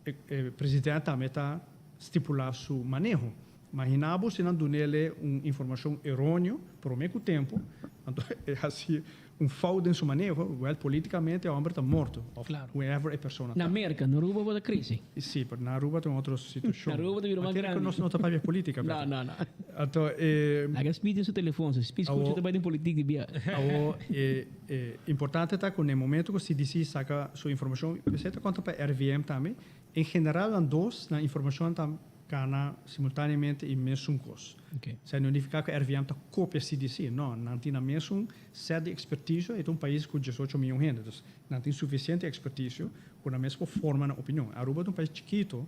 E president tambe ta stipulá su maneho. Maginá bo si nan dun'ele un informashon eróneo promé ku tempu, anto e hasi un fout den su maneho, wèl polítikamente e hòmber ta morto òf whoever e persona ta. Na Merka, na Aruba bo ta krese. Sí, pero na Aruba ta un otro situashon. Na Aruba ta bira mas grandi. Ku nos no ta papia polítika, No, no, no. Anto e. Laga Speed den su telefon, si Speed skucha ta bai den politik di bia. Awor e. E importante ta ku na e momento ku CDC saka su informashon, esei ta konta pa RIVM tambe, en general nan dos nan informashon ta kana simultaneamente i mesun kos. Esei no nifiká ku RIVM ta kopia CDC, no, nan tin nan mesun sèt di ekspertisio, e ta un pais ku diesocho mion hende, dus nan tin sufisiente ekspertisio ku nan mes por forma nan opinion. Aruba ta un pais chikito,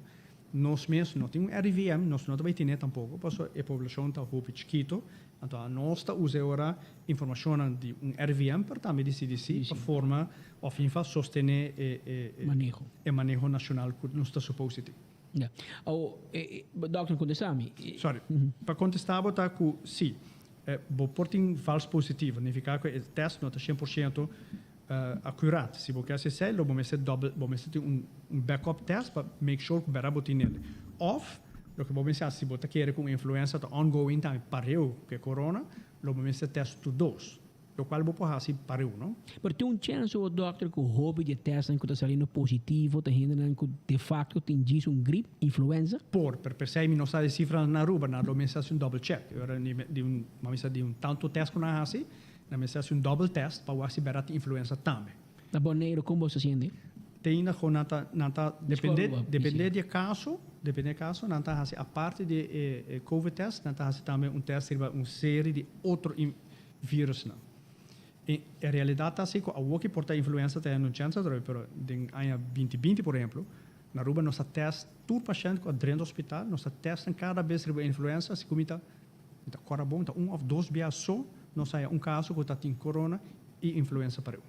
nos mes no tin un RIVM, nos no ta bai tine tampoko, pasobra e poblashon ta hopi chikito, Anto anos ta usa e ora informashonnan di un RIVM pero tambe di CDC pa forma òf infa sostené e e maneho nashonal ku nos ta supos di tin. Ya. Awor, dòkter, kontestá mi. Sorry. Pa kontestá bo ta ku sí, bo por tin vals positivo, nifiká ku e tèst no ta 100% akurat. Si bo ke hasi esei lo bo mester dòbel, bo mester tin un backup tèst pa make sure ku bèrdat bo tin el. Òf loke bo mester hasi si bo ta kere ku un influenza ta ongoing tambe pareu ku e corona, lo bo mester tèst tur dos, lokual bo por hasi pareu, no? Pero tin un chèns o dòkter ku hopi di e tèstnan ku ta saliendo positivo ta hendenan ku defakto tin djis un grip, influenza? Por, pero p'esei mi no sa e sifranan na Aruba, nan lo mester hasi un dòbel chèk. E ora di un, bo a mester di un tantu tèst ku nan a hasi, Nan mester hasi un double test pa wak si berdad tin influenza tambe. Na Boneiru kon bo sa siente? Te ainda kon nan ta nan ta depende depende di e kaso depende di e kaso nan ta hasi aparte di e e covid test nan ta hasi tambe un test riba un serie di otro virusnan. E e realidat ta asi ku awor ki por ta influenza ta hende un chèns atrobe pero den aña 2020 por ehemplo na Aruba nos a test tur pashènt ku a drenta hospital nos a test nan kada bes riba influenza si ku mi ta Mi ta kòrda bon, ta un òf dos bia so nos haya un kaso ku ta tin korona i influensa pareu.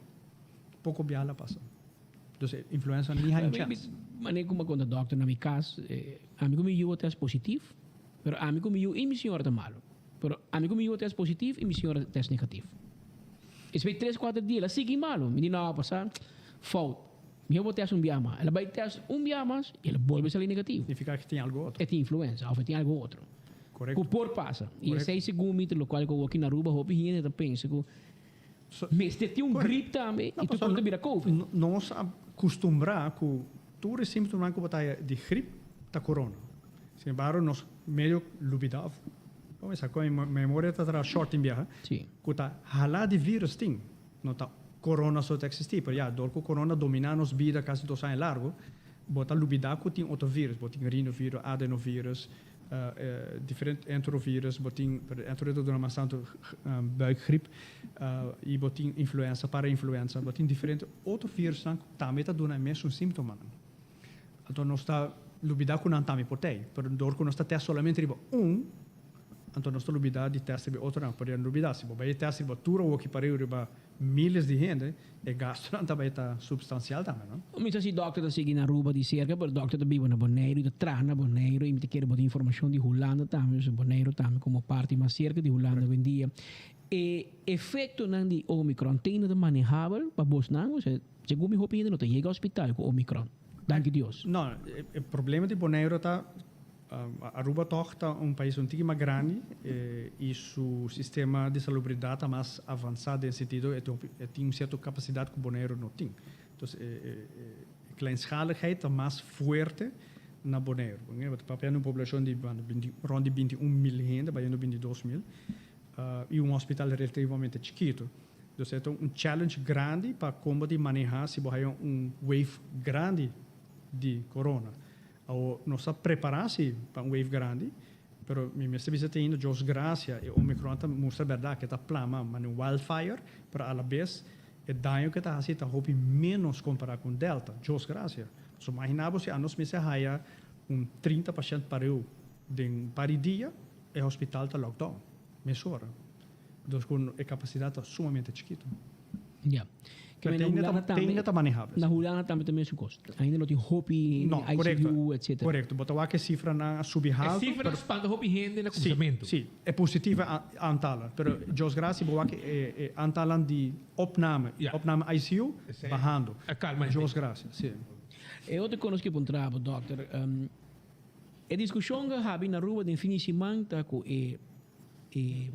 Poko bia la pasa. Dus e influensa ni haya un chèns. Manera ku mi a konta dòkter na mi kas, ami ku mi yu a tèst positif, pero ami ku mi yu i mi señora ta malu. Pero ami ku mi yu a tèst positif i mi señora a tèst negatif. Esei tres kuater dia el a sigui malu. Mi di no, pasa fout. Mi a bo tèst un bia mas. El a bai tèst un bia mas i el a bolbe sali negativo. Significa ku tin algu otro. E tin influensa òf e tin algu otro. Correcto. Ku por pasa. I esei segun mi ta lokual ku awoki na Aruba hopi hende ta pensa ku mester tin un grip tambe i tur por ta bira covid. Nos a kustumbrá ku tur e símptomanan ku bo ta haya di grip ta korona. Sin embargo nos medio lubidá òf bo mester ku mi memoria ta traha short tin biaha ku ta hala di virus tin no ta korona so ta eksistí pero ya dor ku korona dominá nos bida kasi dos aña largu bo ta lubidá ku tin otro virus bo tin rinovirus, adenovirus. Diferente enterovirus, bo tin, pero enterovirus ta duna mas tantu buikgriep, i bo tin influenza, parainfluenza, bo tin diferente otro virusnan ku tambe ta duna e mesun símptomanan. Anto nos ta. lubida ku nan tambe por tei, pero dor ku nos ta test solamente riba un, anto nos ta lubida di test riba e otronan. Por no lubida, si bo bai test riba tur awoki pareu riba miles di hende, e gastonan ta bai ta substansial tambe, no? Mi sa si dòkter ta sigui na Aruba di serka, pero dòkter ta biba na Boneiru i ta traha na Boneiru i mi ta kere bo tin informashon di Hulanda tambe, pasobra Boneiru tambe komo parti mas serka di Hulanda awendia. E efektonan di Omicron tin no ta manehabel pa bosnan? Osea, segun mi hopi hende no ta yega hospital ku Omicron. Danki Dios. No, e problema di Boneiru ta Aruba tòg ta un pais un tiki mas grandi i su sistema di salubridat ta mas avansá den sentido e tin un sierto kapasidat ku Boneiru no tin. Entonces e kleinschaligheid ta mas fuerte na Boneiru. Bo ta papia di un poblashon di rònt di 21 mil hende bayendo 22 mil i un hospital relativamente chikitu. Entonces e ta un challenge grandi pa kon bo di manehá si bo haya un wave grandi di corona. Awor nos ta prepará si pa un wave grandi, pero mi mester bisa te ainda Dios gracia e Omicron ta mustra berdad ke ta plama mane un wildfire, pero alabes e daño ke ta hasi ta hopi menos kompará ku un Delta, Dios gracia. So magina bo si anos mester haya un 30 pashent pareu den un par di dia, e hospital ta lockdown mesora. Dus ku e kapasidat ta sumamente chikitu. Ya. Pero te ainda ta, te ainda ta manehable. Na Hulanda tambe ta mesun kos. Ainda no tin hopi No, ICU, korekto. etcetera. Korekto. Bo ta wak e sifranan a subi E haltu, sifranan pero spanta hopi hende na Sí, kuminsamentu. sí. E positivo a aantallen. Pero Dios gracia bo wak e e aantallen di opname, Ja. opname ICU, Esei bahando. a kalma hende. Dios gracia, sí. E otro konos ke puntra bo, dòkter. E diskushon ku a habi na Aruba den fin di siman ta ku e e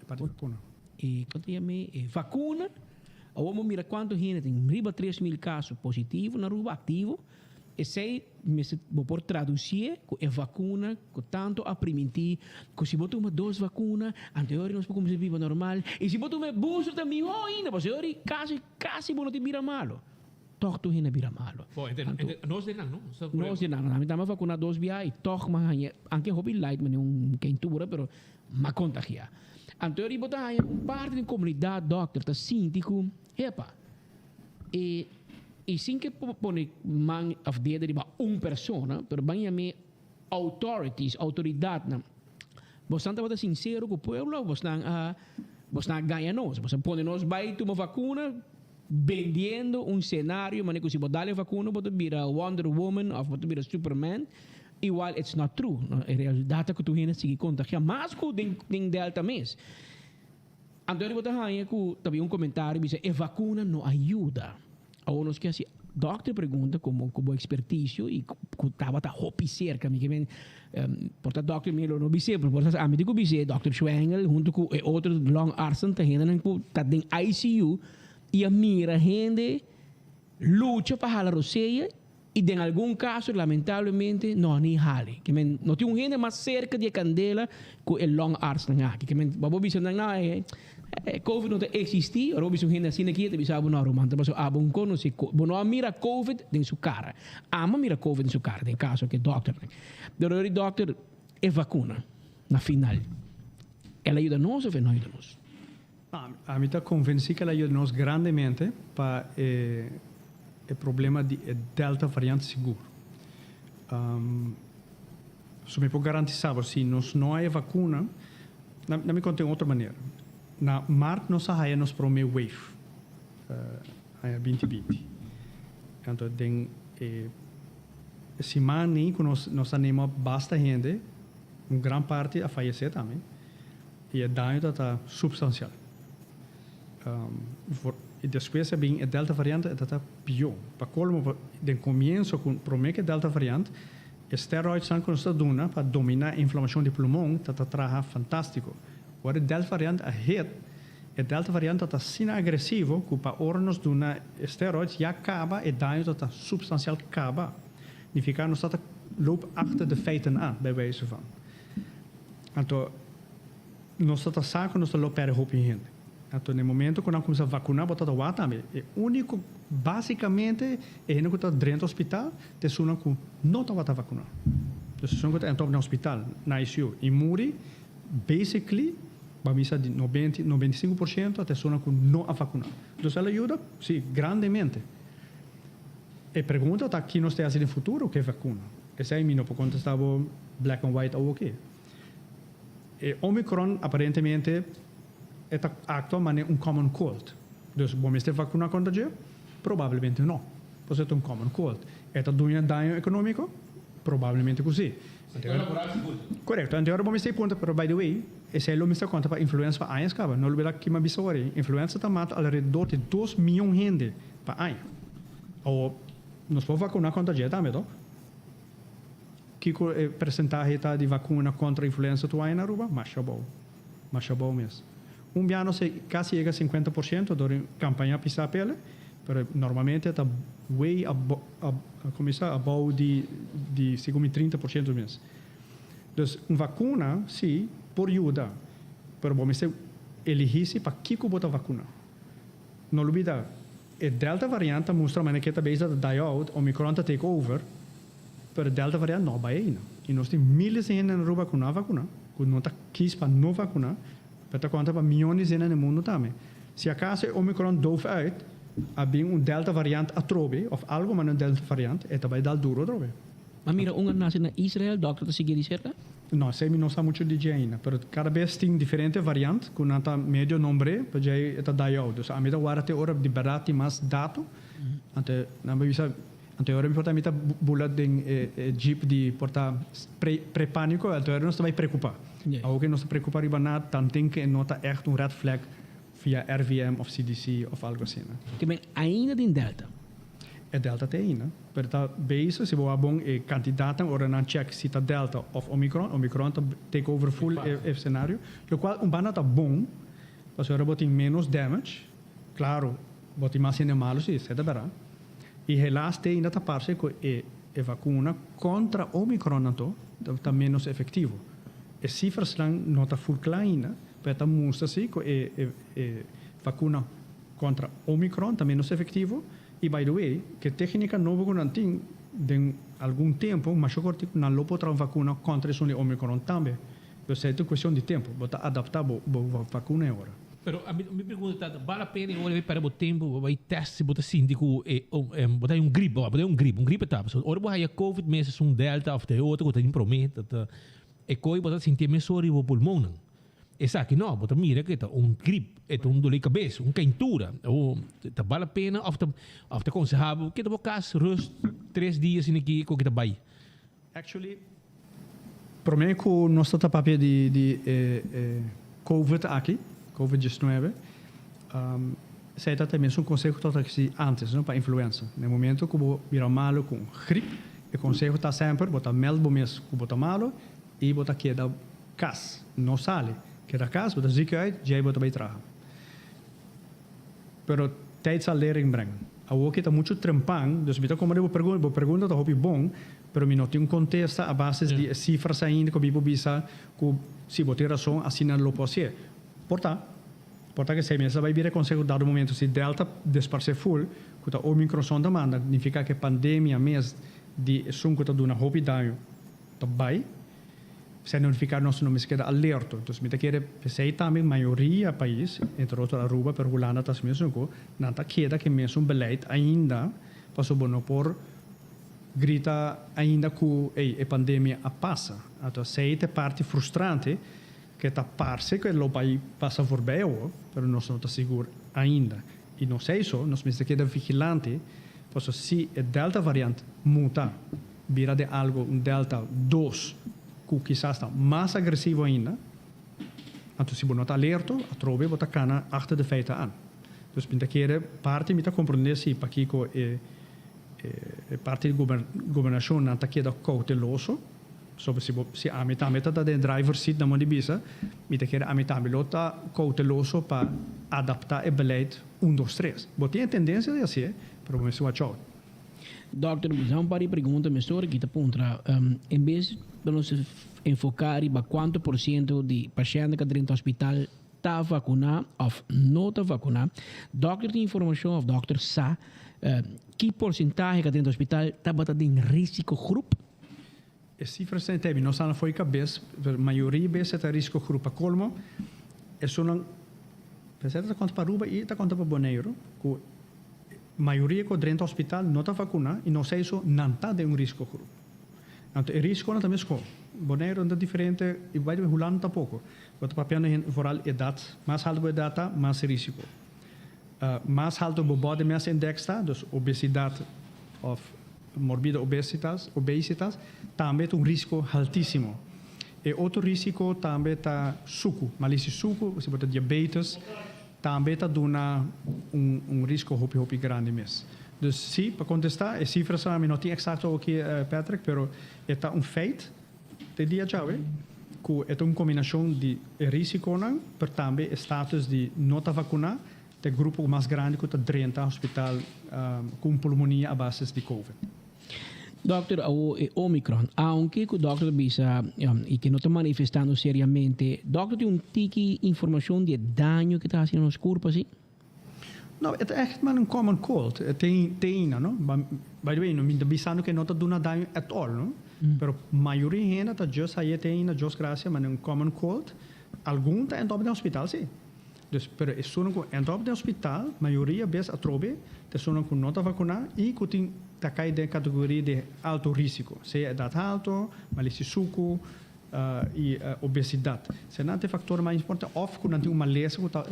Parti vakuna. E kon ta yam'é? E vakuna. Awor bo mira kuantu hende tin riba 3000 kaso positivo na Aruba, aktivo. Esei mester bo por tradusié ku e vakuna ku tantu a primintí ku si bo tuma dos vakuna anto e ora nos por kuminsá biba normal. I si bo tuma e booster ta mihó ainda pasobra e ora kasi kasi bo no tin bira malo. Tòg tur hende a bira malo. Bo, ente, ente, nos den nan, no? Sa Nos den nan. Ami tambe a vakuná dos bia i tòg m'a haña, anke hopi light manera un keintura, pero m'a kontagiá. Anto e riba ta haña un parti den komunidat dòkter ta sinti ku, hepa, e i sin ke pone man òf dedo riba un persona, pero ban yam'é authorities, outoridatnan. Bosnan tabata sinsero ku pueblo òf bosnan a bosnan a gaña nos? Bosnan pone nos bai tuma vakuna? Bendiendo un scenario manera cu si bo dal e vacuna bo ta bira Wonder Woman of bo ta bira Superman, igual it's not true. E realidad ta cu tur hende a sigui contagia mas cu den den Delta mes. Anto bo ta haya cu ta bin un comentario bisa e vacuna no a yuda. Awor nos ke haci dokter pregunta como cu bo experticio y cu tabata hopi cerca mi ke men por ta dokter mi lo no bis'é pero por ta ami tin cu bis'é dokter Schwengel hunto cu e otro longartsen ta hendenan cu ta den ICU y a mira hende lucha pa hala rosea y den algun caso lamentablemente no a ni hali. Ke men no tin un hende mas cerca di e candela cu e longartsnan aki. Ke men bo bisa nan no e covid no ta existi ora bo bisa un hende asina aki e ta bisa bo no ruman ta pasobra abo no conoce bo no a mira covid den su cara. Amo a mira covid den su cara den caso ke dokternan. Pero e dokter e vacuna na final el a yuda nos of e no a yuda nos? Ami ta konvensí ku el a yuda nos grandemente pa e e problema di e Delta variant sigur. So mi por garantisá bo si nos no haya vakuna, na mi konta den otro manera, na mart nos a haya nos promé wave, aña 2020. Anto den e siman ei ku nos nos a nema basta hende, un gran parti a fayesé tambe. I e daño ta ta substansial. I despues a bin e delta variant e ta ta pió. Pa kolmo den komienso ku promé ku e delta variant e steroidsnan ku nos ta duna pa dominá e inflamashon di plumon ta ta traha fantástiko. Ora e delta variant a hit, e delta variant ta ta asina agresivo ku pa ora nos duna e steroids ya kaba e daño ta ta substansial kaba. Nifiká nos ta ta loop achter de feiten aan, bij wijze van. Anto nos ta ta sa ku nos ta lo pèrdè hopi hende. Anto na e momento ku nan kuminsá vakuná bo ta ta wak tambe. E úniko básikamente e hende ku ta drenta hospital ta esunnan ku no tabata vakuná. Dus esun ku ta entra na hospital na ICU i muri basically bo a misa di nobenta 95% ta esunnan ku no a vakuná. Dus el a yuda? Si, grandemente. E pregunta ta ki nos ta hasi den futuro ku e vakuna. Esei mi no por contesta bo black and white awoki. E Omicron aparentemente e ta actua manera un common cold. Dus bo mester vacuna contra dje? Probablemente no. Pasobra e ta un common cold. E ta duña daño economico? Probablemente cu si. Corecto. Anto ora bo mester puntra, pero by the way, esei lo mester conta pa influenza pa añas caba. No lubida ki mi a bisa ora ei. Influenza ta mata alrededor di dos miyon hende pa aña. Awor, nos por vacuna contra dje tambe, toch? Kiko e percentahe ta di vacuna contra influenza tur aña na Aruba? Masha abou. Masha abou mes. Un bia nos e casi yega 50% dor e campaña pisa pele, pero normalmente ta way abo, cuminsa abou di di segun mi 30% mes. Dus un vacuna si por yuda, pero bo mester eligi si pa kico bo ta vacuna. No lubida, e delta variant ta mustra manera ke ta bezig ta die out, omicron ta take over, Pero delta variant no a bai ainda. Y nos tin miles di hende na Aruba cu no a vacuna, cu no ta kies pa no vacuna, pero ta conta pa miyones di hende na e mundo tambe. Si acaso e omicron doof uit, a bin un delta variant atrobe, of algo manera un delta variant, e ta bai dal duro atrobe. A mira un a nace na Israel, dokter ta sigui di cerca? No, esey mi no sa mucho di dje ainda, pero cada bes tin diferente variant cu nan ta medio nombre, pero djey e ta die out. Dus ami ta warda te ora di berdad tin mas dato, anto nan bay bisa. Anto e ora mi por ta mi ta bula den e jeep di por ta pre prepanico anto e ora nos ta bay preocupa. Awor ke nos ta preocupa riba nada tanten ke no ta echt un red flag via RVM of CDC of algo asina. Ke men ainda den delta? E delta te ainda, pero ta bezig si bo wak bon e cantidadnan ora nan check si ta delta of omicron, omicron ta take over full e scenario, locual un banda ta bon pasobra bo tin menos damage, claro bo tin mas hende malo si, esey ta berdad. I helaas te ainda ta parse ku e e vakuna kontra Omicron anto ta ménos efektivo. E sifrasnan no ta ful kla ainda, pero ta mustra si ku e e e vakuna kontra Omicron ta ménos efektivo. I by the way, ku e téknika nobo ku nan tin, den algun tempu, masha kortiku, nan lo por traha un vakuna kontra esun di Omicron tambe. Pues esei ta un cuestion di tempo. Bo ta adapta bo bo vacuna e ora. Pero ami mi pregunta ta, bal la pena e ora bay perde bo tempo bo bay test si bo ta sinti cu e bo ta hay un grip, bo ta hay un grip, un gripe ta, pasobra ora bo haya covid mes esun delta of ta e otro cu ta tin prome ta ta e coy bo ta sinti e mesora riba bo pulmonnan. Esaki no, bo ta mira cu e ta un grip, e ta un dole cabes, un caintura, o ta bal la pena of ta of ta conseha bo keda bo cas rust tres dia asina aki cu ta bay. Actually, prome cu nos ta ta papia di di e e covid aki, covid diesnuebe, esey ta ta mesun conseho cu ta ta antes, no, pa influenza. Na e momento cu bo bira malo cu un grip, e conseho ta semper bo ta meld bo mes cu bo ta malo y bo ta keda cas, no sali. Keda cas, bo ta ziek uit, djey bo ta bay traha. Pero tijd zal lering brengen. Awoki ta muchu trempan, dus mi ta komprende bo pregunta, bo pregunta ta hopi bon, pero mi no tin un kontesta a basis di e sifras ainda ku mi por bisa ku si bo tin rason asina lo por hasié. Por ta, por ta ke esei mester bai bira e konseho dado momento si delta desparsé ful, ku ta omicron ta manda, nifiká ku e pandemia mes di esun ku ta duna hopi daño ta bai. Esei no nifiká nos no mester keda alerto. Entonces mi ta kere p'esei tambe mayoria pais, entre otro Aruba pero Hulanda ta mesun ku, nan ta keda ku e mesun beleid ainda pasobra bo no por grita ainda ku ey e pandemia a pasa. Anto esei ta e parti frustrante ke ta parse ku e lo bai pasa voorbij awor pero nos no ta sigur ainda. I no esei so, nos mester keda vigilante pasobra si e delta variant muta, bira den algo un delta dos cu kisas ta mas agresivo ainda, anto si bo no ta alerto atrobe bo ta cana achter de feiten aan. Dus mi ta kere parti mi ta comprende si pakico e e parti di gobernacion nan ta keda cauteloso, pasobra si bo si ami tambe ta den driver seat nan bo di bisa mi ta kere ami tambe lo ta cauteloso pa adapta e beleid un dos tres. Bo tin e tendencia di hacié pero bo mester watch out. Dòkter, mi sa un par di pregunta mi stori ki ta puntra. En bes pa nos enfoká riba kuantu por siento di pashènt ku a drenta hospital ta vakuná òf no ta vakuná, dòkter tin informashon òf dòkter sa ki porsentahe ku a drenta hospital tabata den risikogroep? E sifras ta entei, mi no sa na fo'i kabes, pero mayoria bes e ta risikogroep. Pa kolmo, esunnan, p'esei ta konta pa Aruba i ta konta pa Boneiru, ku Mayoria ku a drenta hospital no ta vakuná i no sa eso nan ta den un riskogroep. Anto e risikonan ta meskos. Boneiru no ta diferente i by the way Hulanda tampoko. Bo ta papiando hende vooral edat, mas haltu bo edat ta, mas risiko. Mas haltu bo body mass index ta, dus obesidat of morbida obesitas, obesitas, tambe ta un risiko haltisimo. E otro risiko tambe ta suku, malisi suku, si bo ta diabetes, tambe ta duna un un risiko hopi hopi grandi mes. Dus si, pa kontestá, e sifranan mi no tin eksakto awoki Patrick, pero e ta un feit te dia djawe ku e ta un kombinashon di e risikonan, pero tambe e status di no ta vakuná ta e grupo mas grandi ku ta drenta hospital ku un pulmonia a basis di covid. Dòkter, awo e Omicron, aunke ku dòkter ta bisa i ke no ta manifestando seriamente, dòkter tin un tiki informashon di e daño ke ta hasi na nos kurpa si? No, e ta ègt maar un common cold. E tin teina, no? By the way, no mi ta bisando ku e no ta duna daño at all, no? Pero mayoria hende ta just haye teina, Dios gracia, manera un common cold. Algun ta end up den hospital, si. Dus, pero esunnan ku end up den hospital, mayoria bes atrobe ta esunnan ku no ta vakuná i ku tin ta kai den kategoria di alto risiko, sea edat halto, malisi suku i obesidat. Esei nan ta e faktornan mas importante òf ku nan tin un malesa ku ta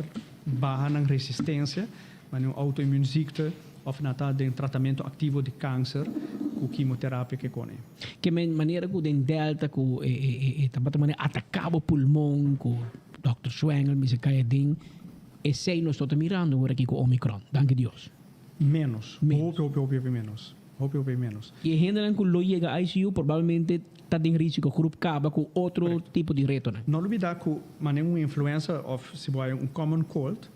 baha nan resistensia, manera un auto-immuunziekte òf nan ta den tratamentu aktivo di kanser ku kimoterapia ke kone. Ke manera ku den Delta ku e tabata manera ataká bo pulmon ku Dòkter Schwengel mester kai aden. Esei nos no ta mirando ora aki ku Omicron. Danki Dios. Ménos. Hopi, hopi, hopi, hopi ménos. Hopi, hopi ménos. I e hendenan ku lo yega ICU probablemente ta den risiko grup kaba ku otro tipo di retonan. No lubida ku manera un influenza òf si bo hay un common cold,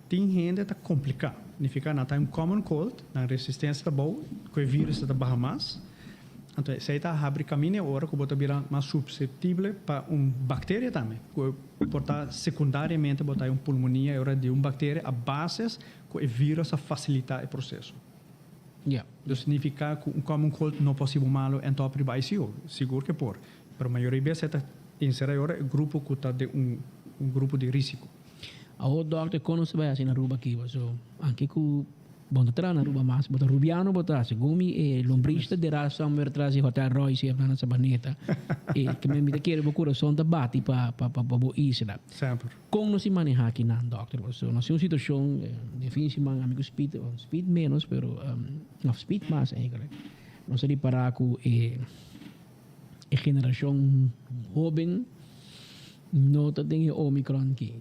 tin hende ta kompliká. Nifiká nan ta hay un common cold, nan resistensia ta bou, ku e virus ta baha mas. Anto esei ta habri kaminda e ora ku bo ta bira mas suseptible pa un bakteria tambe, ku por ta sekundariamente bo ta hay un pulmonia e ora di un bakteria a bases ku e virus a fasilitá e proseso. Dus signifiká ku un common cold no por hasi bo malu en top riba ICU, sigur ke por, pero mayoria bes e ta enserá e ora e grupo ku ta den un un grupo di risiko. Awor dòkter kon nos ta bai hasi na Aruba aki? Paso anke ku Bo no ta traha na Aruba mas, bo ta Rubiano bo ta, segun mi e lombriz ta dera somewhere tras di Hotel Royce i na Sabaneta. E ke mi ta kere bo kurason ta bati pa pa pa bo isla. Semper. Kon nos tin maneha akinan dòkter? Pasobra nos tin un situashon den fin di siman ami ku Speed, Speed menos pero no Speed mas eigenlijk. Nos a ripara ku e e generashon hoben no ta den e Omicron aki.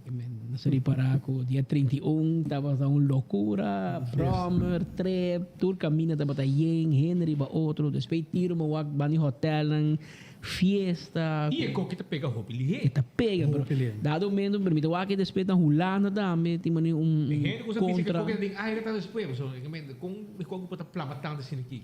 Nos a ripará ku dia 31 tabata un lokura, bròmer, trep, tur kaminda tabata yen, hende riba otro. Despues tiro bo wak ban di hotèlnan, fiesta. I e koki ta pega hopi lihé. E ta pega, pero dado momento mi ta wak despues na Hulanda tambe tin manera un E hende ku sa bisa ku e kontra. koki ta den aire ta despues, pasobra kon e koki por ta plama tantu asina aki?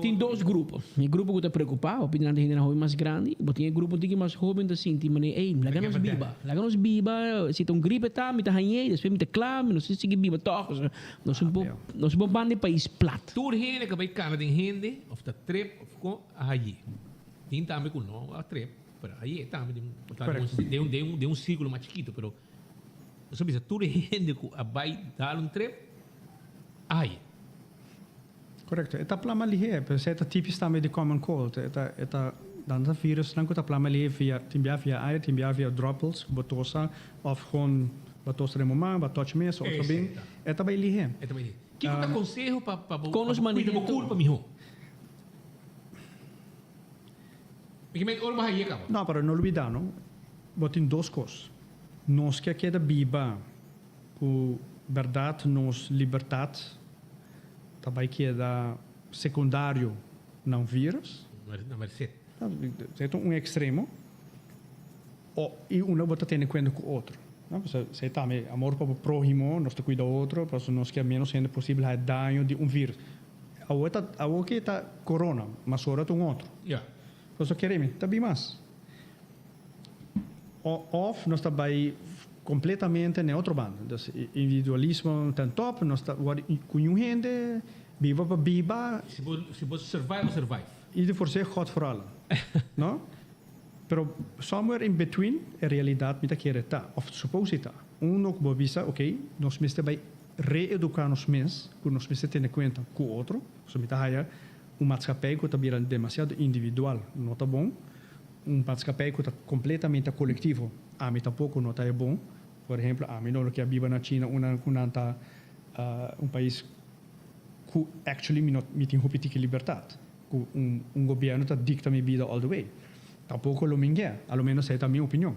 Tin dos grupo. E grupo ku ta preokupá, hopi di nan ta hendenan hopi mas grandi. Bo tin e grupo un tiki mas hóben ta sinti manera, ey, laga nos biba, laga nos biba, si ta un gripe ta, mi ta hañ'é, despues mi ta kla, mi no si sigui biba tòg. Nos un por, nos un por banda e pais plat. Tur hende ku a bai kana den hende, òf ta trep òf kon, a hañ'é. Tin tambe ku no a trep, pero a hañ'é tambe den un, den un sirkulo mas chikitu. Pero nos a bisa tur hende ku a bai dal un trep, a hañ'é. Korekto. E ta plama lihé, pero esei ta tipis tambe di common cold. E ta e ta dan ta virusnan ku ta plama lihé via tin bia via aire, tin bia via droplets ku bo tosa òf gewoon bo tosa den bo man, bo touch mes otro bin. E ta bai lihé. E ta bai lihé. Kiko ta konseho pa pa bo Kon nos pa bo kuida bo maneha kurpa mihó? Mi ke menti ora bo haye kaba. No, pero no lubida no, bo tin dos kos. Nos ke a keda biba ku bèrdat nos libertat ta bai keda sekundario na un virus. Na merced. Esei ta un ekstremo o i unda bo ta tene kuenta ku otro. No, pasobra esei tambe amor pa bo prohimo, nos ta kuida otro, pasobra nos ke menos hende posibel haya daño di un virus. Awor ta awor ke ta corona, mas ora ta un otro. Ya. Pasobra kere mi ta bin mas. Of nos ta bai completamente na e otro banda. Dus individualismo ta top, nos ta word cu niun hende, biba pa biba. Si bo si bo survive, bo survive. Ieder voor zich, God voor allen. No? Pero somewhere in between e realidad mi ta kere ta, of suppose di ta. Uno cu bo bisa, ok, nos mester bai reeduca nos mes, cu nos mester tene cuenta cu otro, so mi ta haya. Un maatschappij ku ta bira demasiado individual no ta bon. Un maatschappij ku ta kompletamente kolektivo ami tampoko no ta e bon. Por ehemplo, ami no lo ke a biba na China unda ku nan ta un pais ku actually mi no mi tin hopi tiki libertat, ku un un gobierno ta dikta mi bida all the way. Tampoko lo mi nge, a lo menos esei ta mi opinion.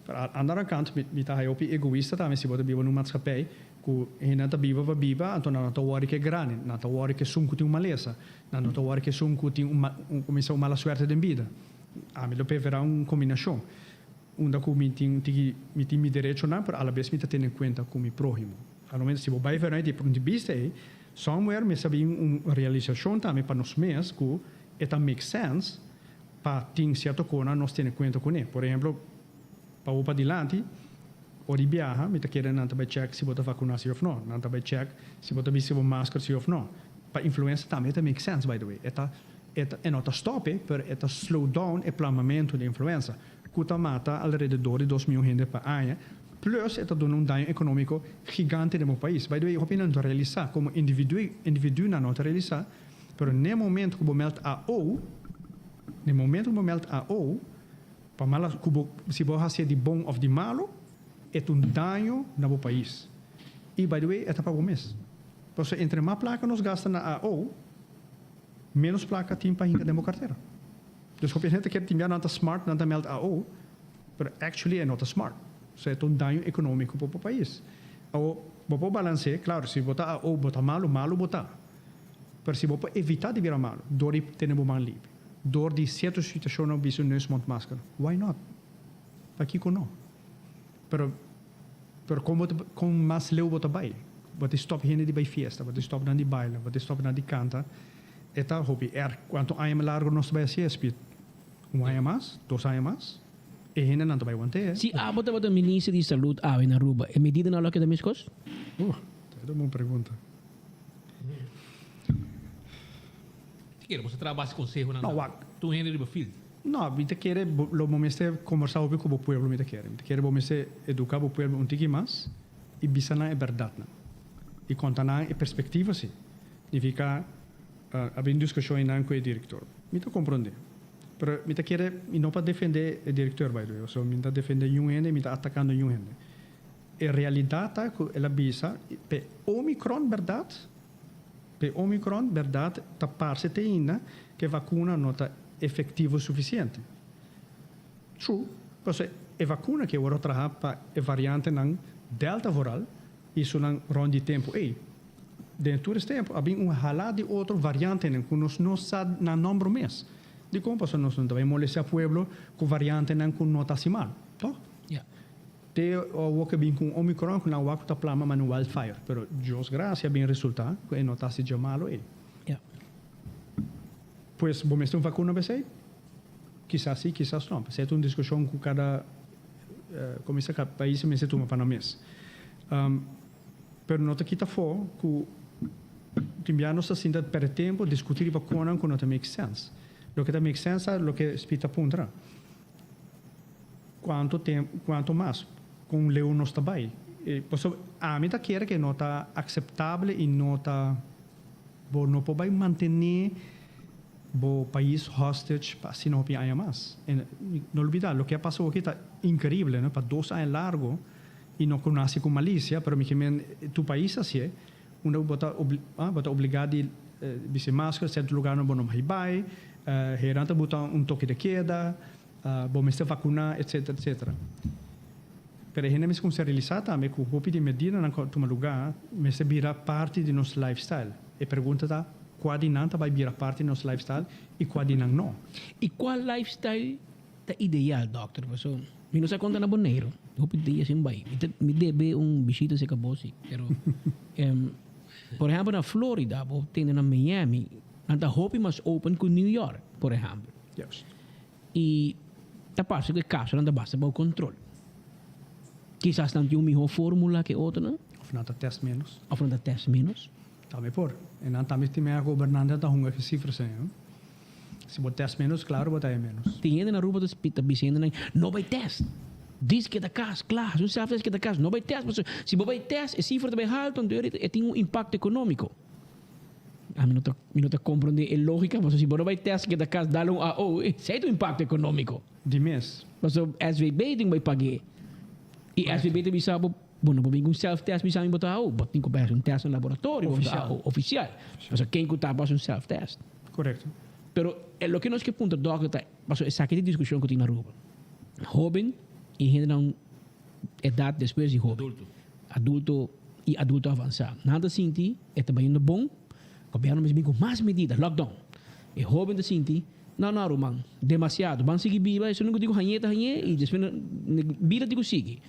Pero aan de andere kant mi mi ta haya hopi egoista tambe si bo ta biba na un maatschappij ku hendenan ta biba pa biba anto nan no ta wòri ku e grandi, nan ta wòri ku esun ku tin un malesa, nan no ta wòri ku esun ku tin un un kuminsá un mala suerte den bida. Ami lo preferá un kombinashon. Unda ku mi tin un tiki, mi tin mi derechonan, pero alabes mi ta tene kuenta ku mi próhimo. A lo menos si bo bai vanuit di e punto di bista ei, somewhere mester bin un realisashon tambe pa nos mes ku e ta make sense pa tin sierto konan nos tene kuenta kuné. Por ehemplo, pa bo padilanti, ora di biaha, mi ta kere nan ta bai check si bo ta vakuná si òf no. Nan ta bai check si bo ta bisti bo masker si òf no. Pa influenza tambe e ta make sense, by the way. E ta, e ta, e no ta stòp e, pero e ta slow down e plamamentu di influenza. ku ta mata alrededor di dos mion hende pa aña, plus e ta duna un daño ekonómiko gigante den bo pais. By the way, hopi nan no ta realisá, komo individu, individunan no ta realisá, pero n'e momento ku bo mèld AO, n'e momento ku bo mèld AO, pa mala ku bo, si bo hasié di bon òf di malu, e ta un daño na bo pais. I by the way, e ta pa bo mes. Pasobra entre mas plaka nos gasta na AO, ménos plaka tin pa hinka den bo kartera. Dus hopi hende ta kere tin bia nan ta smart, nan ta meld AO, pero actually e no ta smart. So e ta un daño economico pa bo pais. Awo, bo por balanc'e, claro, si bo ta AO bo ta malo, malo bo ta. Pero si bo por evita di bira malo, door di tene bo man libi, door di cierto situacionnan bisti un neus mondmasker, why not? Pakico no? Pero, pero con bo ta, con mas leu bo ta bay? Bo ta stop hende di bay fiesta, bo ta stop nan di baila, bo ta stop nan di canta. E ta hopi erg. Cuanto aña mas largo nos ta bay haci es, Piet? Un aña mas? Dos aña mas? E hendenan ta bay want'é. Si abo tabata minister di salud awe na Aruba, e medidanan lo a keda mescos? Uh, ta un bon pregunta. Si kere bo sa traha base consehonan No, wak. Tur hende riba field. No, mi ta kere bo lo bo mester combersa hopi cu bo pueblo mi ta kere. Mi ta kere bo mester educa bo pueblo un tiki mas y bisa nan e berdadnan. Y conta nan e perspectiva si. Nifica a bin discusion einan cu e director. Mi ta comprende. Pero mi ta kere, mi no pa defende e director by the way, pasobra mi no ta defende niun hende, mi ta atacando niun hende. E realidad ta cu el a bisa p'e Omicron berdad, p'e Omicron berdad ta parce te ainda cu e vacuna no ta efectivo suficiente. True, pasobra e vacuna cu e worde traha pa e variantenan Delta vooral, I su nan rond di tempu ei. Den tur es tempu a bin un hala di otro variantenan ku nos no sa nan nomber mes. Dikon? Pasobra nos no ta bai molestia pueblo ku variantenan ku no ta hasi mal, tòg? Ya. Te awor ke bin ku un omicron ku nan wak ku ta plama manera un wildfire. Pero Dios gracia a bin resulta ku e no ta hasi dje malu ei. Ya. Pues bo mester un vakuna p'esei? Kisas si, kisas no. P'esei ta un diskushon ku kada Komisa kada pais mester tuma pa nan mes. Pero no ta kita afó ku tin bia nos ta sinta pèrdè tempu diskutí riba konan ku no ta make sense. Loke ta make sense ta loke Speed ta puntra. Kuantu tempu, kuantu mas, kon leu nos ta bai? Pasobra ami ta kere ke no ta akseptable i no ta bo no por bai mantené bo pais hostage pa asina hopi aña mas. E no olbida, loke a pasa awoki ta increible, no? Pa dos aña largo y no cu naci cu malicia, pero mi ke men tur pais hacié, unda bo ta bo ta obliga di bisti masker, cierto lugarnan bo no mag bay, heran ta buta un toke de keda, bo mester vacuna, etcetera, etcetera. Pero e hende mester cuminsa realisa tambe cu hopi di e medidanan cu a tuma lugar mester bira parti di nos lifestyle. E pregunta ta, Kua di nan ta bai bira parti di nos lifestyle i kua di nan no? I kua lifestyle ta ideal, dòkter? Paso mi no sa konta na Boneiru. Hopi dia sin bai. Mi ta mi debe un bishita serka bo si. Pero por ehèmpel na Florida bo tende na Miami nan ta hopi mas open ku New York por ehèmpel. Juist. I ta parse ku e kasonan ta basta bou kontrol. Kisas nan tin un mihó fórmula ke otronan. Òf nan ta tèst ménos. Òf nan ta tèst ménos. Tambe por. E nan tambe stima e gobernantenan ta hunga ku sifras ei. Si bo tèst ménos, klaro bo ta haña ménos. Tin hende na Aruba ta ta bisa hendenan, no bai tèst. Dis keda kas, kla. Hasi un self test keda kas. No bai tèst pasobra si bo bai tèst e sifra ta bai haltu anto e tin un impakto ekonómiko. Ami no ta mi no ta comprende e logica pasobra si bo no bay test keda cas dal un AO esey ta un impacto economico. Di mes. Pasobra SVB tin bay pag'e y SVB ta bisa bo bo no por bin cu un self test bisa mi bo ta AO bo tin cu bay haci un test na laboratorio bo ta AO oficial pasobra ken cu ta por haci un self test. Correcto. Pero e loke nos ke puntra dokter ta pasobra esaki ta e discusion cu tin na Aruba hoben y hendenan edad despues di hoben. Adulto y adulto avansa. Nan ta sinti e ta bayendo bon, gobierno mester bin cu mas medida, lockdown. E hoben ta sinti, no no ruman, demasiado, ban sigui biba, esun cu tin cu hañe ta hañe y despues bida tin cu sigui.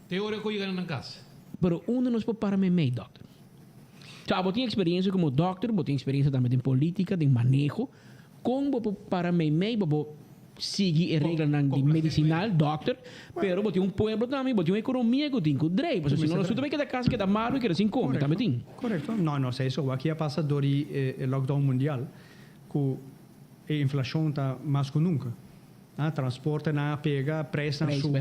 Te ora cu yega na nan cas. Pero unda nos por para meimei, dokter? So abo tin experiencia como dokter, bo tin experiencia tambe den politica, den maneho. Con bo por para meimei pa bo sigui e reglanan di medicinal, dokter, pero bo tin un pueblo tambe, bo tin un economia cu tin cu drei, pasobra si no nos tur ta bay keda casa, keda malo y keda sin come, tambe tin. Correcto. No, no, esey so. Aki a pasa door di e lockdown mundial cu e inflacion ta mas cu nunca. Transportenan a pega, prijsnan a subi.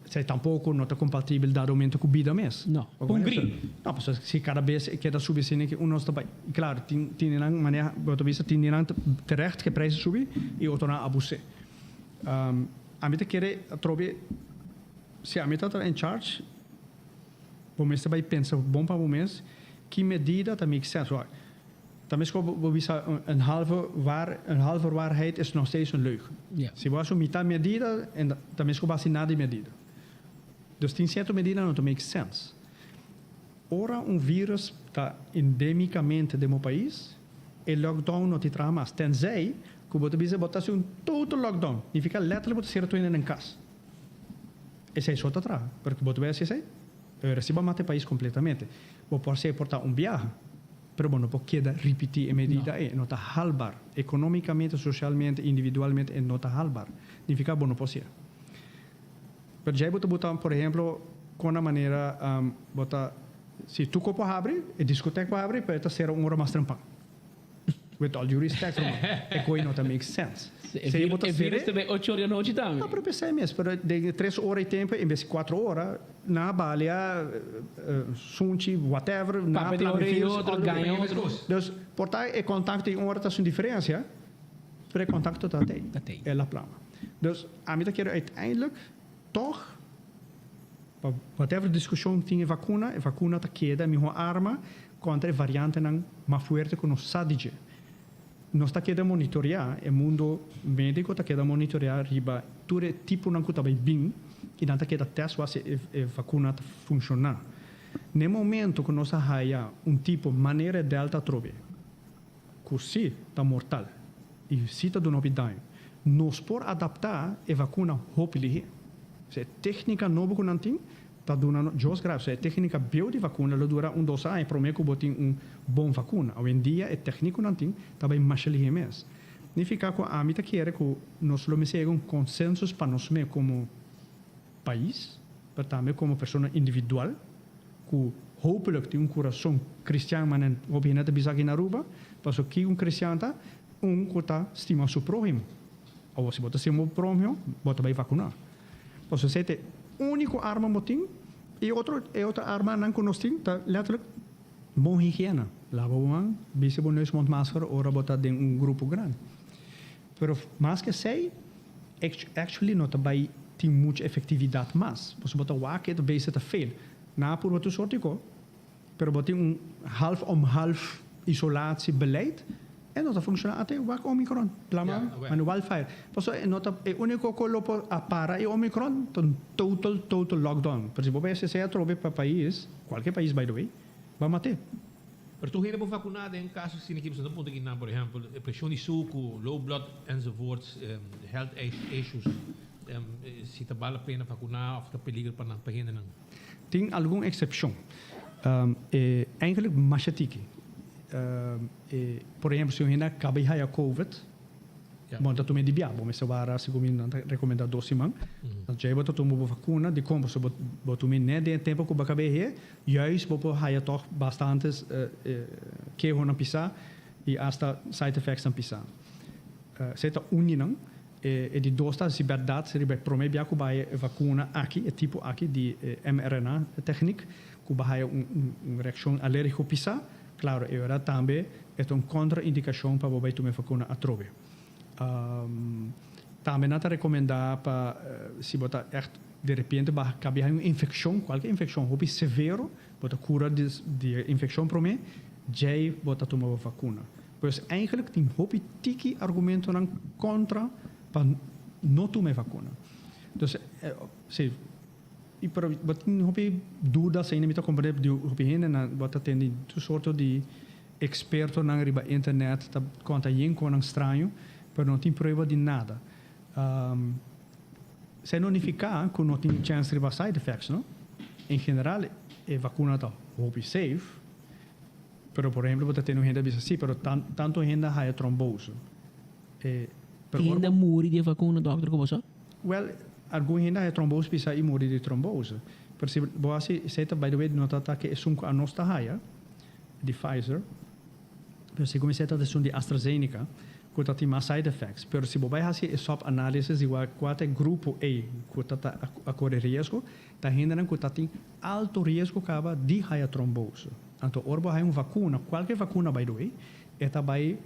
Esey tampoco no ta compatibel dado momento cu bida mes. No. Un grip. No, pasobra si cada bes e keda subi asina ke unos ta bay. Y claro, tin tin di nan manera bo ta bisa tin di nan terecht ke prijs a subi y otronan a abus'é. Ami ta kere atrobe si ami ta in charge bo mester bay pensa bon pa bo mes ki medida ta make sense. Ta mesco bo bisa een halve waar, een halve waarheid is nog steeds een leugen. Si bo haci un mitad medida, en ta mesco bo haci nada di medida. Dus tin cierto medida no ta make sense. Ora un virus ta endemicamente den bo pais, e lockdown no tin traha mas. Tenzij cu bo ta bisa bo ta haci un total lockdown. Nifica letterlijk bo ta cera tur hende den cas. Esey so ta traha. Pero cu bo ta bay haci esey? Ora si bo a mata e pais completamente. Bo por haci por ta un biaha. Pero bo no por keda ripití e medida ei. E no ta halbar. Ekonómikamente, sosialmente, individualmente e no ta halbar. Nifiká bo no por hasié. Pero djei bo ta buta, por ehemplo, kon na manera bo ta, si tuko por habri, e diskotek por habri, pero e ta sera un ora mas trempan. With all due respect, ruman, e koe no ta make sense. E bo ta e virus ta bay ocho ora di anochi tambe. No, pero pesey mes, pero den e tres ora e tempo en bes di cuatro ora, nan a balia, sunchi, whatever, nan a Papia di plama ora e y virus otro, all the way. gaña otro. Dus, por ta e contacto di un ora ta haci un diferencia, pero e contacto ta tey, el a plama. Dus, ami ta kere uiteindelijk toch, pa whatever discusion tin e vacuna, e vacuna ta keda e mihor arma contra e variantenan mas fuerte cu nos sa di dje. Nos ta keda monitoreá, e mundo médiko ta keda monitoreá riba tur e tiponan ku ta bai bin i nan ta keda tèst wak si e vakuna ta funshoná. Na e momento ku nos a haya un tipo manera e Delta atrobe, ku sí ta mortal i sí ta duna hopi daño, nos por adaptá e vakuna hopi lihé. E téknika nobo ku nan tin Ta duna no Jos Graaf e tecnica bieu di vacuna lo dura un dos aña prome cu bo tin un bon vacuna. Awendia e tecniconan tin ta bay masha lihe mes. Nifica cu ami ta kere cu nos lo mester yega un consensus pa nos mes como pais, pero tambe como persona individual cu hopelijk tin un curason cristian manera hopi hende ta bisa aki na Aruba, pasobra ki un cristian ta? Un cu ta stima su prohimo. Awor si bo ta stima bo prohimo bo ta bay vacuna. Pasobra esei ta e úniko arma bo tin i otro e otro armanan ku nos tin ta letterlijk bon higiena. Laba bo man, bisti bo neus mondmasker ora bo ta den un grupo grandi. Pero mas ku esei actually no ta bai tin muchu efektividat mas. Pasobra bo ta wak e ta bezig ta fail. Nan a purba tur sorti ko. Pero bo tin un half om half isolatie beleid e no ta funciona ate wak omicron plama mane wildfire pasobra e no ta e unico cu lo por a para e omicron ta un total total lockdown pero si bo bay haci esey atrobe pa pais cualkier pais by the way ba mate. Pero tur hende por vacuna den caso asina ki pasobra nan punta kinan por ehempel e presion di sucu, low blood enzovoorts, health issues si ta bal la pena vacuna of ta peligro pa nan pa hendenan. Tin algun eksepshon. E eigenlijk masha tiki. E por ehempel si un hende a kaba di haya covid, bo no ta tuma e di bia, bo mester wara segun mi nan ta rekomendá dos siman. Dan djei bo ta tuma bo vakuna, dikon? Pasobra bo bo tuma e nèt den e tempu ku bo a kaba e hei, juist bo por haya tòg bastantes kehonan pisá i asta side effectsnan pisá. Esei ta un di nan. E di dos ta si bèrdat riba e promé bia ku bai e vakuna aki, e tipo aki di mRNA techniek, ku bo haya un reakshon alérgiko pisá. Claro, e ora tambe e ta un contraindicacion pa bo bay tuma e vacuna atrobe. Tambe nan ta recomenda pa si bo ta echt de repente ba cabia un infeccion, cualke infeccion hopi severo, bo ta cura di e infeccion prome, djey bo ta tuma bo vacuna. Pues eigenlijk tin hopi tiki argumentonan contra pa no tuma e vacuna. Dus, si, y pero bo tin hopi dudas ainda, mi ta comprende di hopi hende nan bo ta tende tur sorto di expertonan riba internet ta conta yen conan straño, pero no tin prueba di nada. Esei no nifica cu no tin chance riba side effects, no. En general e vacuna ta hopi safe. Pero por ehemplo bo ta tene un hende a bisa si pero tanto hende a haya trombose. E pero ora Hende a bo. muri di e vacuna dokter ku bo sa? Wel algun hende a haya trombose bisa y muri di trombose. Pero si bo hasi esey ta by the way no ta ta ke esun ku anos ta haya di Pfizer pero segun esey ta esun di AstraZeneca ku ta tin mas side effects. Pero si bo bay hasi e sub analysis di wak kua ta e grupo ey ku ta ta a kore riesgo Ta hendenan ku ta tin alto riesgo kaba di haya trombose. Anto ora bo haya un vakuna, kualke vakuna by the way, e ta bai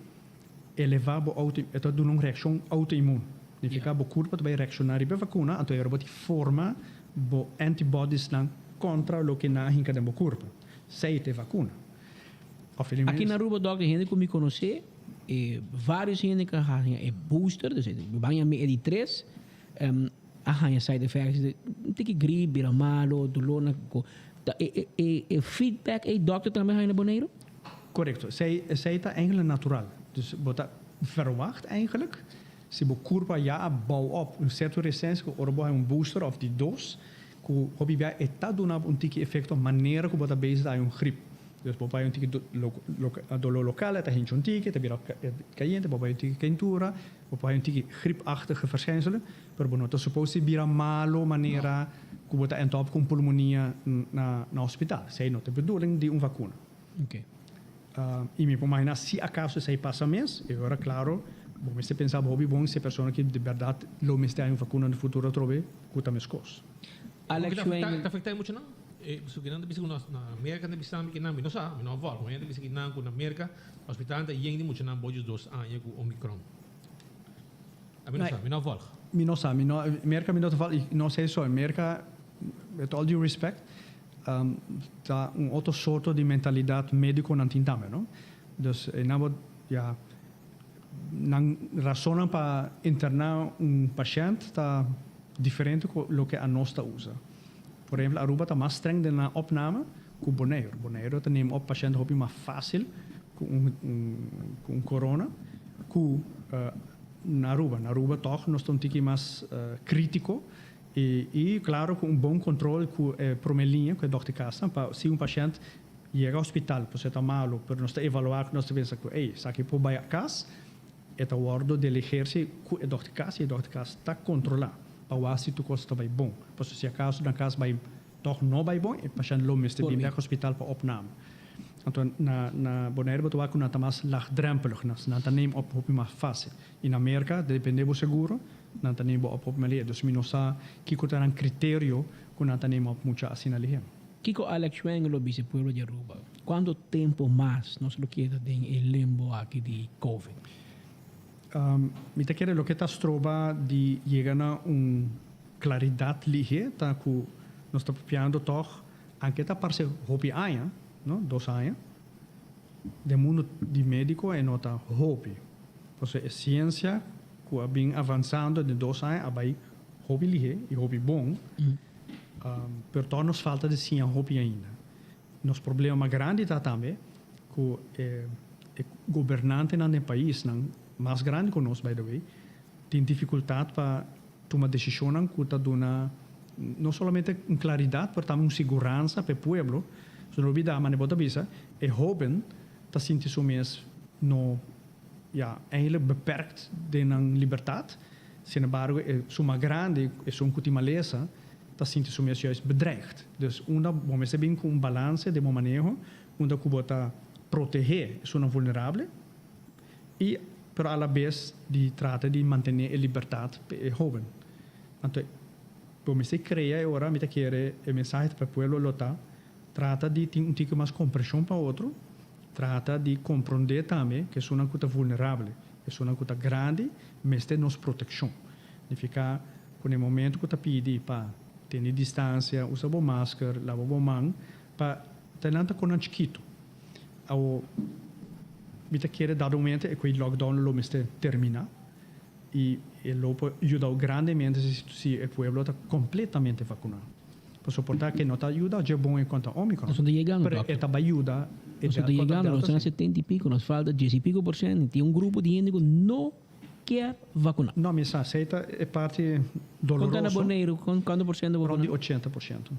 eleva bo auto, e ta duna un reakshon autoimmuun. Nifiká bo kurpa ta bai reakshoná riba e vakuna, anto e ora bo tin forma bo antibodiesnan kontra loke nan a hinka den bo kurpa. Esei ta e vakuna. Òf e Aki na Aruba dòkter hende ku mi konosé, e vários hende ku a haña e booster, dus e ban yam'é e di tres, A haña side effects di un tiki grip, bira malo, dolor na ko. Ta e e e feedback ei dokter tambe haña na Boneiru? Korekto. Esei esei ta eigenlijk natural. Dus bo ta verwacht eigenlijk si bo kurpa ya a bou op un sierto resistensia ku ora bo haña un booster òf di dos ku hopi bia e ta duna bo un tiki efekto manera ku bo ta bezig ta haña un grip. Dus bo bai un tiki dolor lokal e ta hincha un tiki, e ta bira kayente, bo bai un tiki keintura, Bo por hay un tiki griepachtige verschijnselen, pero bo no ta supos di bira malo manera ku bo ta end up ku un pulmonia na na hospital. Esei no ta e bedoeling di un vakuna. I mi por imagina si akaso esei pasa mes, e ora klaro bo mester pensa hopi bon si e persona ki di bèrdat lo mester hay un vakuna den futuro atrobe ku ta meskos. Alex Schwenk. Ta afecta e muchanan? Pasobra nan ta bisa ku na Merka nan ta bisa mi no sa, mi no a volg, ma nan ta bisa kinan ku na Merka Hospital ta yen di muchanan bo diesdos aña ku Omicron. Mi no sa, mi no a volg. Mi no sa, mi no, Merka mi no ta volg, i no esei so, Merka, with all due respect, ta un otro sorto di mentalidat mediko nan tin tambe, no? Dus e nan bo, ya, nan rasonnan pa interná un pashènt ta diferente ku loke anos ta usa. Por ehempel, Aruba ta mas streng den nan opname ku Boneiru. Boneiru ta neem op pashènt hopi mas fásil ku un ku un corona ku na Aruba. Na Aruba tòg nos ta un tiki mas krítiko i i klaro ku un bon kontrol ku e promé liña ku e dòkter kasnan pa si un pashènt yega hospital pasobra e ta malu pero nos ta evaluá ku nos ta pensa ku ey esaki por bai kas E ta wordo delegeer si cu e dokter cas y e dokter cas ta controla pa wak si tur cos ta bay bon. Pasobra si acaso na cas bay toch no bay bon e pashent lo mester bin bek hospital pa opname. Anto na na Bonaire bo ta wak cu nan ta mas laagdrempelig, nan ta neem op hopi mas facil. Y na Merca depende bo seguro nan ta neem bo op hopi mas lihe. Dus mi no sa kico ta nan criterio cu nan ta neem op mucha asina lihe. Kiko Alex Schwengle lo bisa e pueblo di Aruba? Cuanto tempo mas nos lo keda den e limbo aki di Covid? Mi ta kere loke ta stroba di yega na un claridad lihe ta cu nos ta papiando tog, anke ta parce hopi aña, no, dos aña, den mundo di medico e no ta hopi. Pasobra e ciencia cu a bin avanzando den dos aña a bay hopi lihe y hopi bon. Pero tòg nos falta di siña hopi ainda. Nos problema mas grandi ta tambe ku e gobernantenan den paisnan mas grandi ku nos, by the way, tin difikultat pa tuma desishonnan ku ta duna no solamente un klaridat pero tambe un siguransa pa e pueblo. So no olbida, manera bo ta bisa, e hoben ta sinti su mes no, ya, eigenlijk beperkt den nan libertat. Sin embargo, e suma grandi, esun ku tin malesa, ta sinti su mes juist bedreigd. Dus unda bo mester bin ku un balanse den bo maneho, unda ku bo ta protehé esunnan vulnerable i pero a la bes di trata di mantené e libertat pa e hoben. Anto bo mester krea e ora, mi ta kere e mensahe ta pa e pueblo lo ta, trata di tin un tiki mas kompreshon pa otro. Trata di komprondé tambe ku esunnan ku ta vulnerabel, esunnan ku ta grandi, mester nos protekshon. Nifiká ku na e momento ku ta pidi pa tene distansia, usa bo masker, laba bo man, pa ta nan ta kon nan chikitu. Awo mi ta kere dado momento e ku e lockdown lo mester terminá i e lo por yuda grandemente si e pueblo ta kompletamente vakuná. Pasobra por ta ke no ta yuda dje bon en kontra Omicron, Nos no ta yegando, pero dokter. e ta bai yuda e Nos no ta kontra yegando, nos Delta ta na si. setenta i piko, nos falta dies i piko por sento. Tin un grupo di hende ku no kier vakuná. No, mi sa, esei ta e parti Kon ta na doloroso. Boneiru, kon kuantu por sento Rond vakuná? di 80%.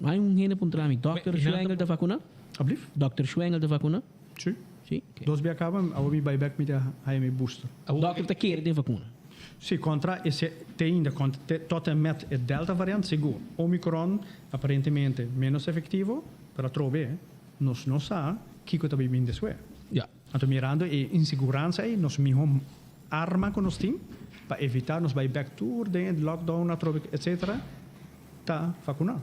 Hay un hende puntra mi, Dòkter Schwengel ta vakuná? Ablief? Dòkter Schwengel ta vakuná? Si. Si? Dos bia kaba, awor mi bai bek mi ta haya mi booster. Dòkter ta kere den vakuna? Si, kontra ese te ainda, kontra te tot en met e Delta variant, sigur. Omicron aparentemente menos efectivo, pero atrobe nos no sa kiko ta bay bin despues. Ja. Anto mirando e insiguransa ey, nos miho arma ku nos tin pa evita nos bay bek tur den e lockdown atrobe etcetera, ta vacuna.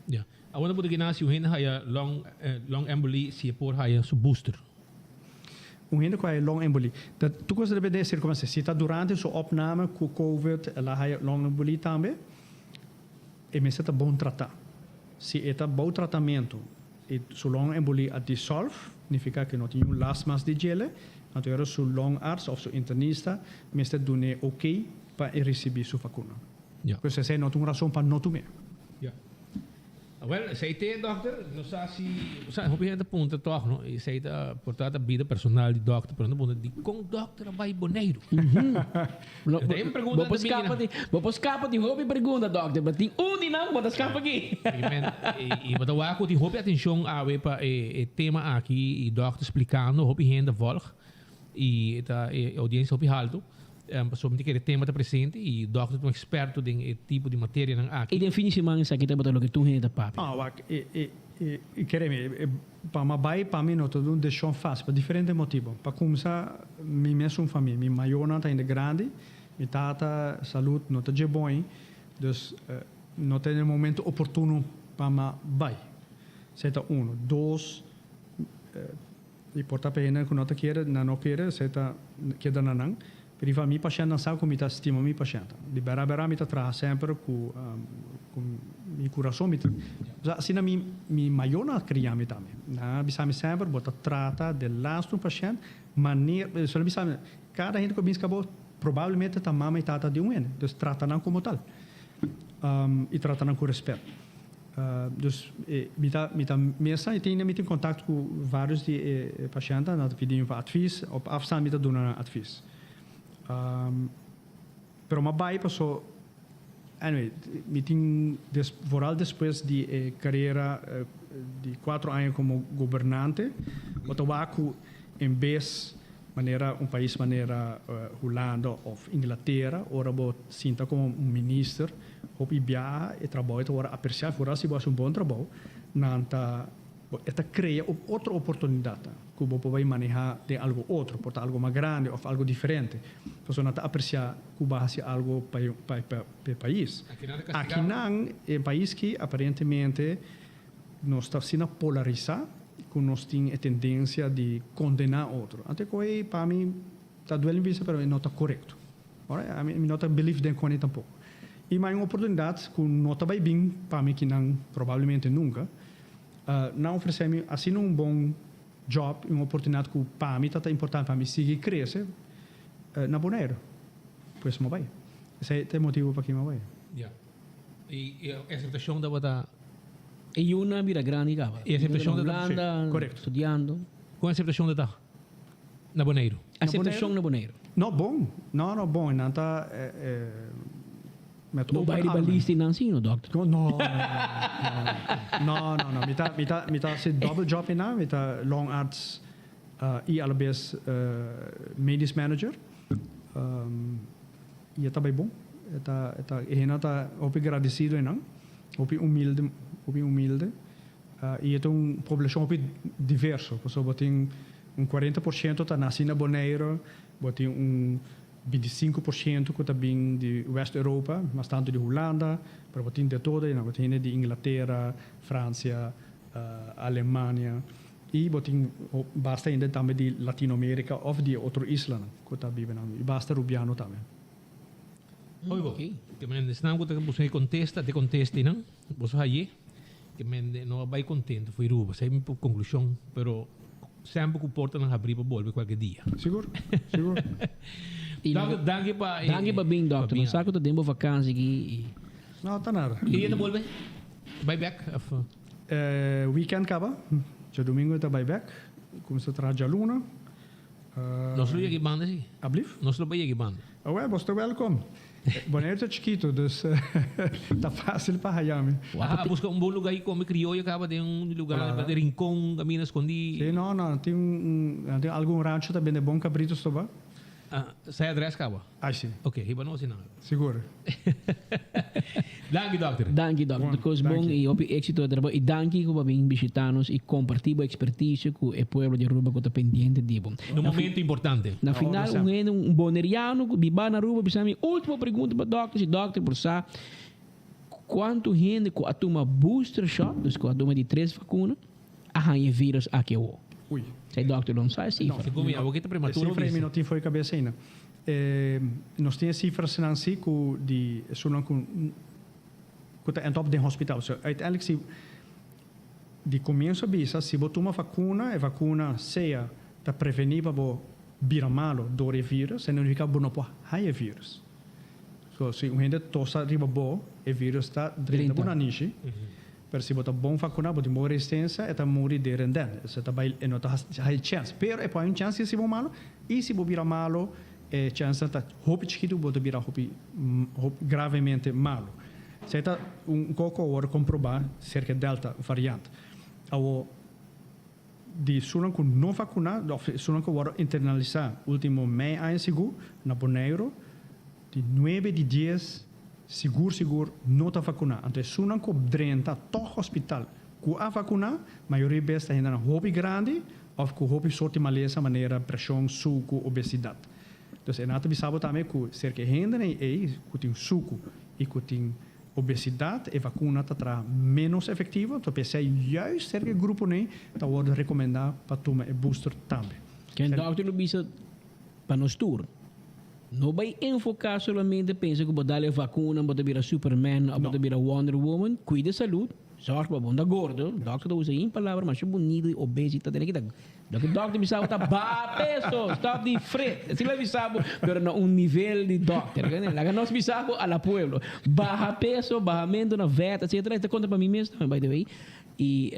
Ja. Awor no por gina si un hende haya long long embolie si e por haya su booster. Un hende ku haya long embolie. Ta tur kos ta depende di e sirkunstansia. Si ta durante su opname ku covid el a haya long embolie tambe, e mester ta bon tratá. Si e ta bou tratamentu i su long embolie a dissolve, nifiká ku no tin niun last mas di djele, anto ora su longarts òf su internista mester dun'é oké pa e risibí su vakuna. Ja. Pues esei no ta un rason pa no tum'é. Ja. Awel, esei te, dokter. No sa si, sa, hopi hende ta puntra tòg, no? Esei ta, por ta ta bida personal di dokter, pero nan ta puntra, dikon dokter a bai Boneiru? Ta e pregunta Bo por nan ta bini skapa na. di, bo por skapa di hopi pregunta, dokter, pero tin un di nan ku bo ta skapa aki. Men, i bo ta wak ku tin hopi atenshon awe pa e, e tema aki i dokter splikando, hopi hende volg i ta e oudiensia hopi haltu. Pasobra mi ta kere tema ta presente y dokter ta un experto den e tipo di materianan aki. Y den fin di siman esaki tabata loke tur hende ta papia. Ah, wak, e, e, e, e kere mi, e, pa mi a bai, pa mi no ta un decision facil, pa diferente motibo. Pa cuminsa, mi mes un famia, mi mayornan ta hende grandi, mi tata salud no ta dje bon, dus no ta e momento oportuno pa mi a bai. Esei ta uno. Dos, I por ta pa hende ku no ta kere, nan no kere, esei ta keda na nan. Pero riba mi pashèntnan sa ku mi ta stima mi pashèntnan. Di bèrda bèrda mi ta traha semper ku ku mi kurason. Mi ta asina mi mi mayornan a kria mi tambe. Nan a bisa mi semper bo ta trata de lastu un pashènt manera, so nan bisa mi kada hende ku a binska bo probablemente ta mama i tata di un hende, dus trata nan komo tal i trata nan ku rèspèt. Dus mi ta mi ta mesa i tin mi tin kontakt ku vários di e pashentenan, nan ta pidi mi pa advis, op afstand mi ta duna nan advis. Pero m'a bai paso anyway mi tin des vooral despues di e karera di kuatro aña komo gobernante bo ta wak ku en bes manera un pais manera Hulanda of Inglatera ora bo sinta komo un minister Hopi biaha e trabou e ta wòrdu apresiá, foral si bo hasi un bon trabou, nan ta e ta krea un otro oportunidatnan ku bo por bai manehá den algu otro, por ta algu mas grandi òf algu diferente. Pasobra nan ta apresiá ku bo a hasi algu pa e pa e pais. Akinan e pais ki aparentemente nos ta asina polarisá ku nos tin e tendensia di kondená otro. Ante ku ei pa mi ta duel mi bisa pero e no ta korekto. Ora, ami mi no ta believe den koni tampoco. I mai un oportunidad cu no ta bay bin pa mi kinan probablemente nunca, nan ofrece mi asina un bon job y un oportunidad cu pa mi ta ta importante pa mi sigui crece na Bonaire. Pues mi a bay. Esey ta e motibo paki mi a bay. Ya. Y e aceptacion tabata. E yunan a bira grandi caba. E aceptacion tabata. Hulanda, Correcto. studiando. Con aceptacion ta ta? Na Boneiru. Aceptacion na Boneiru. No, bon. No, no, bon. Nan ta met No open bai riba armen. lista di nan si, no, dokter? No, no, no, no, no. Mi ta, mi ta, mi ta haci double job einan. Mi ta longarts y alabes medisch manager. Y e ta bai bon. E ta, e ta, e hendenan ta hopi gradecido einan. Hopi humilde, hopi humilde. I e ta un poblashon hopi diverso, pasobra bo tin un kuarenta por shento ta nasi na Boneiru, bo tin un 25 por shento ku ta bin di West Europa, mas tantu di Hulanda, pero bo tin de todo, bo tin hende di Inglatera, Fransia, Alemania. I bo tin basta hende tambe di Latinoamerika òf di e otro islanan ku ta biba nan i basta Rubiano tambe. Oye bo, ke men esnan ku ta buska e kontesta, te kontestinan, boso haye, ke men no a bai kontento fo'i Ruba. Esei mi konklushon, pero semper ku portanan habrí pa bolbe kualke dia. Sigur, sigur. Dòkter, danki pa e. Danki pa bin, dòkter. Nos sa ku ta den bo vakansi aki i. No, ta nada. Ki dia ta bolbe? Bai bèk òf? Weekend kaba, djadumingu ta bai bèk, kuminsá traha djaluna. Nos lo yega e banda si. Ablief? Nos lo bai yega e banda. Awel, bos ta welkom. Bonaire ta chikito, dus ta facil pa haya mi. Ah, busca un bon lugar y come crioyo caba den un lugar den rincon, camina escondi. Si, no, no, tin un, tin algun rancho ta bende bon cabritos toba. Ah, sa e adres caba? Ay, si. Ok, hiba nos esnan. Sigur. Danki, dokter. Danki, dokter. Tur cos bon y hopi exito den trabou. Y danki cu bo a bin bishita nos y comparti bo experticio cu e pueblo di Aruba cu ta pendiente di bo. Un momento importante. Na final un hende, un boneriano cu biba na Aruba bisa mi ultimo pregunta pa dokter, si dokter por sa cuanto hende cu a tuma booster shot, dus cu a tuma di tres vacuna, a haña e virus aki awo. Ui. Esei dokter lo no sa e cifra. Segun mi, awo ki ta prematuro E cifra ei mi no tin for e cabeza ainda. Nos tin e cifrasnan si cu di esunnan cu cu ta end up den hospital. So uiteindelijk si di comienso a bisa si bo tuma vacuna, e vacuna sea ta preveni pa bo bira malo door e virus, e no nifica bo no por haya e virus. So si un hende tosa riba bo, e virus ta drenta bo nanishi. Pero si bo ta bon vacuna, bo tin bon resistencia, e ta muri der en den. E ta bai, e no ta haci chens. Pero e por hay un chens si bo malo, y si bo bira malo, e chensnan ta hopi chikitu, bo ta bira hopi, hopi gravemente malo. Esei ta un koko awor comproba cerca e Delta variant. Awor, di esunnan cu no vacuna, of esunnan cu a wordo internalisa ultimo mei aña sigur na Boneiro, Di nuebe di dies sigur sigur no ta vakuná. Anto esunnan ku drenta tòg hospital ku a vakuná, mayoria bes ta hendenan hopi grandi òf ku hopi sort di malesa manera preshon, suku, obesidat. Dus e nan ta bisa bo tambe ku serka e hendenan ei ku tin suku i ku tin obesidad e vakuna ta traha ménos efektivo. Anto p'esei juist serka e gruponan ei ta wòrdu rekomendá pa tuma e booster tambe. Ken dòkter lo bisa pa nos tur? No bai enfoká solamente pensa ku bo dal e vakuna bo ta bira Superman òf bo ta bira Wonder Woman. Kuida salud, zòrg pa bo no ta gordo. Dòkter ta usa un palabra masha bunito di obesitas. Tene kita loke dòkter bisa bo ta baha peso, stòp di fret. Asina lo bisa bo, pero na un nivel di dòkter. Laga nos bisa bo a la pueblo. Baha peso, bahamentu na vèt, etcetera. E ta konta pa mi mes tambe by the way. Y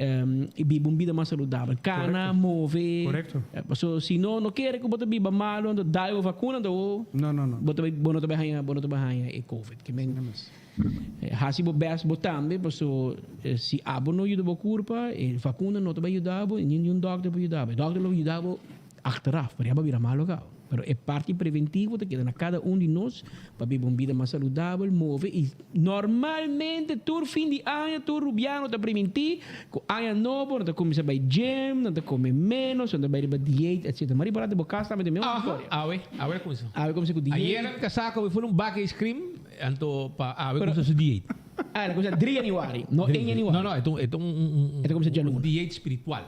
y biba un bida mas saludabel. Cana, move. Correcto. Paso si no no kere cu bo ta biba malo anto dal bo vacuna anto bo No, no, no. bo ta bo no ta bay haña bo no ta bay haña e covid. Ke men haci bo best bo tambe paso si abo no yuda bo curpa e vacuna no ta bay yuda bo y ningun dokter por yuda bo. E dokter lo yuda bo achteraf, pero ya bo a bira malo caba. Pero e parti preventivo ta keda na cada un di nos pa biba un bida mas saludabel, move y normalmente tur fin di aña tur Rubiano ta priminti cu aña nobo nan ta cuminsa bay gym, nan ta come menos, nan ta bay riba dieet etc. Ma riba rato bo casa tambe ta e mesmo historia. Awe, awe a cuminsa. Awe a cuminsa cu dieet. Ayer casa cu mi fue un bak ice cream, anto pa awe cuminsa su dieet. Ah, el a cuminsa drie januari, no een januari. No, no, e ta un, E ta cuminsa djaluna. un dieet spiritual.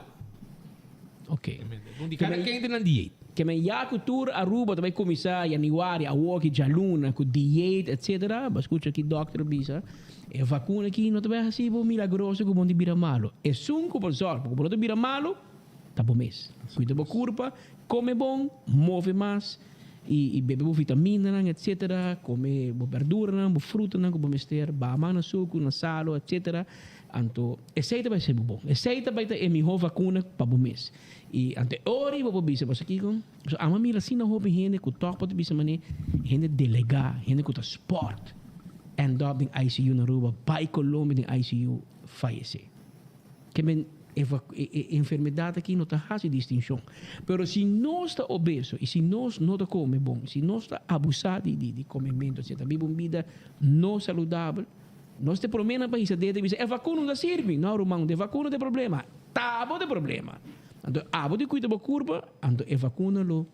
Ok. Un di kada ken tin nan dieet. Ke men ya ku tur Aruba ta bai kuminsá januari, awoki, djaluna ku dieet etc. Bo a skucha ki dòkter a bisa, e vakuna aki no ta bai hasi bo milagroso ku bo no ta bira malu. Esun ku por sòrg ku bo no ta bira malu ta bo mes. Kuida bo kurpa, kome bon, move mas i bebe bo vitaminanan etc. Kome bo bèrduranan, bo frutanan ku bo mester, baha mas na suku, na salo etc. Anto esei ta bai ser bo bon. Esei ta bai ta e mihó vakuna pa bo mes. I anto e ora ei bo por bisa, pasobra kiko? Pasobra amo a mira asina hopi hende ku tòg por ta bisa manera hende delegá, hende ku ta spòrt, end up den ICU na Aruba, bai Colombia den ICU, fayesé. Ke men e e enfermedat aki no ta hasi distinshon. Pero si nos ta obeso i si nos no ta kome bon, si nos ta abusá di di komementu, etcetera, biba un bida no saludabel, Nos ta e proménan pa hisa dede i bisa, e vakuna no ta sirbi. No, ruman, no ta e vakuna ta e problema. Ta abo ta e problema. Anto abo ta kuida bo kurpa, anto e vakuna lo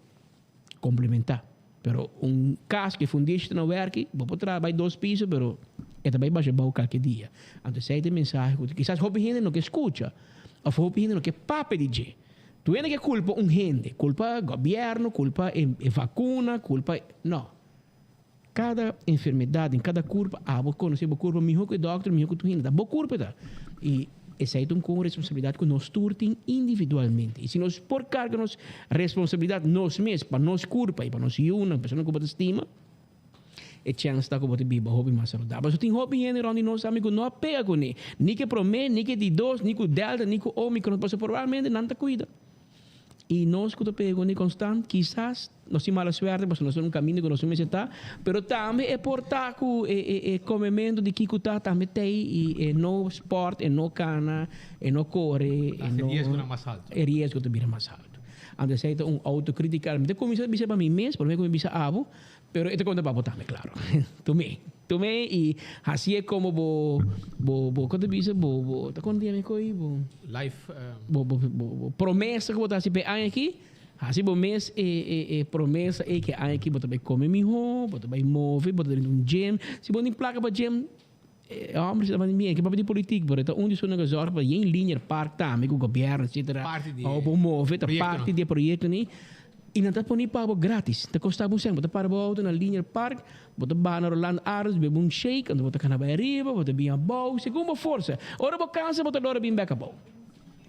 komplementá. Pero un kas ku e fundeshi ta na wèrki, bo por traha bai dos piso, pero e ta bai basha bou kalke dia. Anto esei ta e mensahe ku kisas hopi hende no ke skucha òf hopi hende no ke papia di dje. Tur hende ke kulpa un hende, kulpa gobièrnu, kulpa e e vakuna, kulpa, no. Kada enfermedat den kada kurpa abo konosé bo kurpa mihó ku e dòkter, mihó ku tur hende. Ta bo kurpa e ta. I esei ta un kon responsabilidat ku nos tur tin individualmente. I si nos por karga nos responsabilidat nos mes pa nos kurpa i pa nos yunan, persona ku bo ta stima, e chèns ta ku bo ta biba hopi mas saludabel. Pasobra tin hopi hende rònt di nos tambe ku no a pega kuné, ni ku e promé, ni ku e di dos, ni ku Delta, ni ku Omicron, pasobra probablemente nan ta kuida. I nos ku ta pega kuné konstant, kisas nos tin mala suerte pasobra nos ta na un kaminda ku nos no mester ta, pero tambe e por ta ku e e e komementu di kiko ta tambe t'ei i e no spòrt, e no kana, e no kore, e no. E riesgonan mas haltu. E riesgo ta bira mas haltu. Anto esei ta un outokritika. Mi ta kuminsá bisa pa mi mes, promé ku mi bisa abo. Pero e ta konta pa bo tambe, klaro. Tum'é. Tum'é i hasié komo bo, bo, bo, kon ta bisa? Bo, bo, ta kon yama e koi? Bo. Life. Bo, bo, bo, bo promesa ku bo ta hasi pa e aña aki, hasi bo mes e, e, e promesa ei ku e aña aki bo ta bai kome mihó, bo ta bai move, bo ta drenta un gym. Si bo no tin plaka pa gym, e hòmber si ta manda bien, ke papia di politik, pero e ta un di esun ku a zòrg pa yen linear park tambe ku gobièrnu etsetera. Parti di Pa bo move, ta proyektonan. parti di e proyektonan. I nan ta pone pa bo gratis. Ta kosta bo un sèn. Bo ta para bo outo na Linear Park, bo ta baha na Roland Arends, bebe un shake, anto bo ta kana bai ariba, bo ta bin abou, segun bo forsa. Ora bo kansa, bo ta lora bin bèk abou.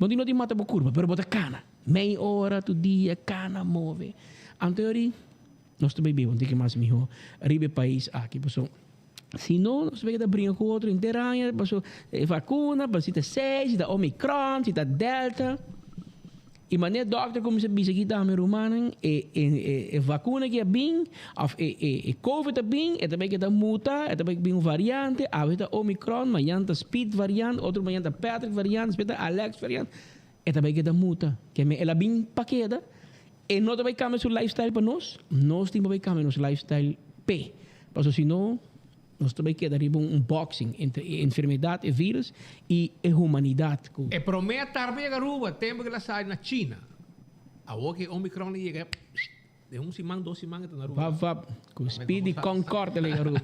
Bo tin no tin mata bo kurpa, pero bo ta kana. Mei ora tur dia, kana, move. Anto yori, nos ta bai biba un tiki mas mihó riba e pais aki, pasobra si no, nos ta bai keda bringa ku otro henter aña, pasobra e vakuna, pasobra si ta sei, si ta omicron, si ta delta. I manera dòkter kuminsá bisa ki tambe rumannan e e vakuna ki a bin òf e e e covid a bin e ta bai keda muta e ta bai bin un variante awe ta omicron mañan ta speed variant otro mañan ta patrick variant despues ta alex variant e ta bai keda muta keme el a bin pa keda e no ta bai kambia su lifestyle pa nos nos tin pa bai kambia nos lifestyle p'e pasobra si no Nos ta bay keda riba un boxing entre e enfermedad, e virus, y e humanidad cu. E prome a tarda pa yega Aruba, tempo cu el a sali na China. Awor cu e Omicron a yega, den un siman, dos siman e ta na Aruba. Vap vap, cu speed di Concorde el a yega Aruba.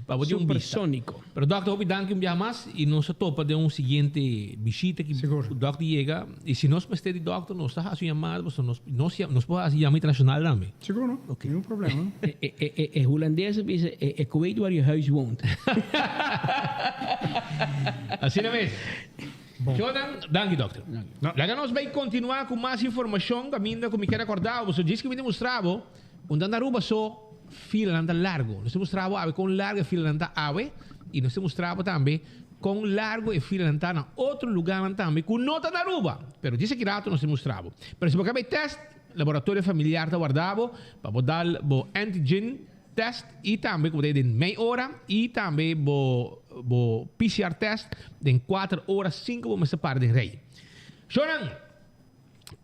Pa bo tin un bista. Supersonico. Pero Dokter, hopi danki un biaha mas y nos a topa den un siguiente bishita cu Dokter yega. Y si nos mester di Dokter, nos ta haci un yamada, pasobra nos, nos, nos por haci yama internacional tambe. Sigur no, ningun problema. E hulandes a bisa, Ik weet waar je huis woont. Asina mes. Jordan, danki dokter. Laga nos bay continua cu mas informacion caminda cu mi kier acorda bo. So djis cu mi ta mustra bo, unda na Aruba so filanan ta largo. Nos ta mustra bo awe con largo e filanan ta awe y nos ta mustra bo tambe con largo e filanan ta na otro lugarnan tambe cu no ta na Aruba. Pero djis aki rato nos ta mustra bo. Pero si bo ke bay test, Laboratorio familiar ta warda bo pa bo dal bo antigen test y tambe ku bo ta e den mei ora y tambe bo bo PCR test den kuater ora sin ku bo mester para den rei. Shownan,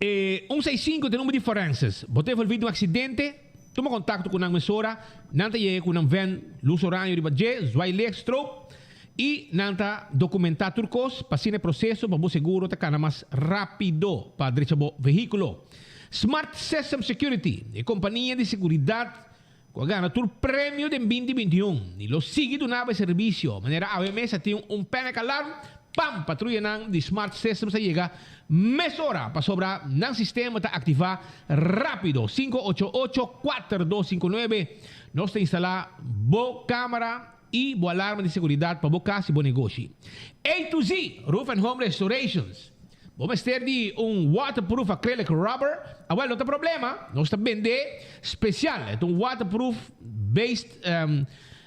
e un seis sinku ta e number di forenses. Bo ta envolvi den un aksidente, tuma kontakto ku nan mesora. Nan ta yega ku nan ven lus oraño riba dje, zwaailicht, stroop y nan ta documenta tur cos pa asina e proceso pa bo seguro ta cana mas rapido pa drecha bo vehiculo. Smart System Security, e compania di seguridad cu a gana tur premio den binti 21 y lo sigui duna bo e servicio. Manera awe mes a tin un panic alarm, pam, patruyanan di Smart Systems a yega mesora pasobra nan sistema ta activa rapido. 588 4259 Nos ta instala bo camera y bo alarma di seguridad pa bo cas y bo negoshi. A to Z Roof and Home Restorations. Bo mester di un waterproof acrylic rubber? Awel, no ta problema, nos ta bende special. E ta un waterproof based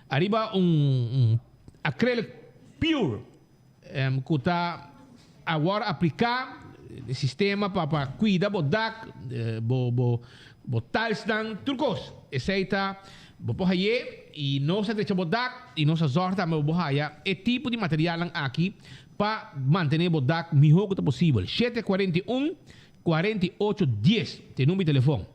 ariba un acrylic pure cu ta awor aplica den sistema pa pa cuida bo dak, bo bo bo tilesnan, tur cos. Esey ta bo por haye y nos a drecha bo dak y nos a zorg tambe bo por haya e tipo di materialnan aki pa mantene bo dak miho cu ta posibel. 741 48 10 ta e number di telefon.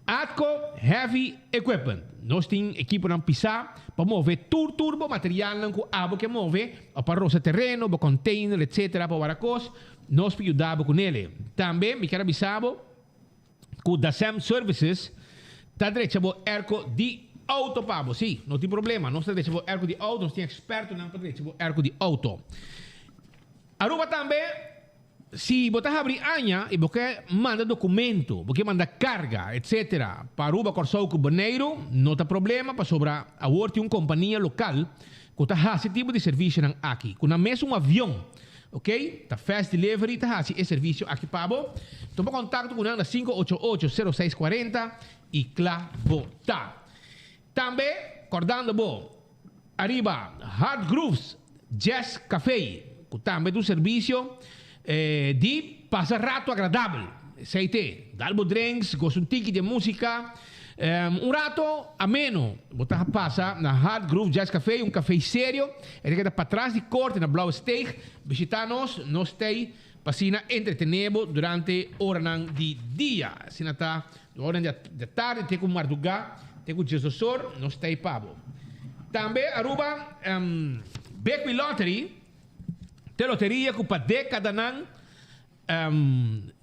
Atco Heavy Equipment. Nos tin ekiponan pisá pa move tur tur bo materialnan ku abo ke move o pa rosa tereno, bo container etc. Pa wara kos, nos por yuda bo ku nele. Tambe mi kier a bisa bo ku Dasem Services ta drecha bo airco di auto pa bo. Sí, no tin problema, nos ta drecha bo airco di auto, nos tin expertonan pa drecha bo airco di auto. Aruba tambe. Si bo ta habri aña i bo ke manda dokumento, bo ke manda karga, etc. Pa Aruba, Kòrsou ku Boneiru, no ta problema pasobra awor tin un kompania lokal ku ta hasi tipo di servisionan aki, ku nan mes un avion, ok? Ta Fast Delivery ta hasi e servisio aki pa bo. Tuma kontakto ku nan na 588 06 40 i kla bo ta. Tambe kòrdando bo Ariba Hard Grooves Jazz Café cu tambe ta un servicio di pasa rato agradabel. Esey te, dal bo drinks, gosa un tiki di e musica, un rato ameno bo ta pasa na Hard Groove Jazz Café, un café serio, e ta keda patras di corte na Blauwe Steeg. Bishita nos, nos t'ey pa asina entretene bo durante oranan di dia. Asina ta Ora di tardi te ku mardugá te ku djesdosor nos ta ei pa bo. Tambe Aruba Big Lottery ta e loteria ku pa dékadanan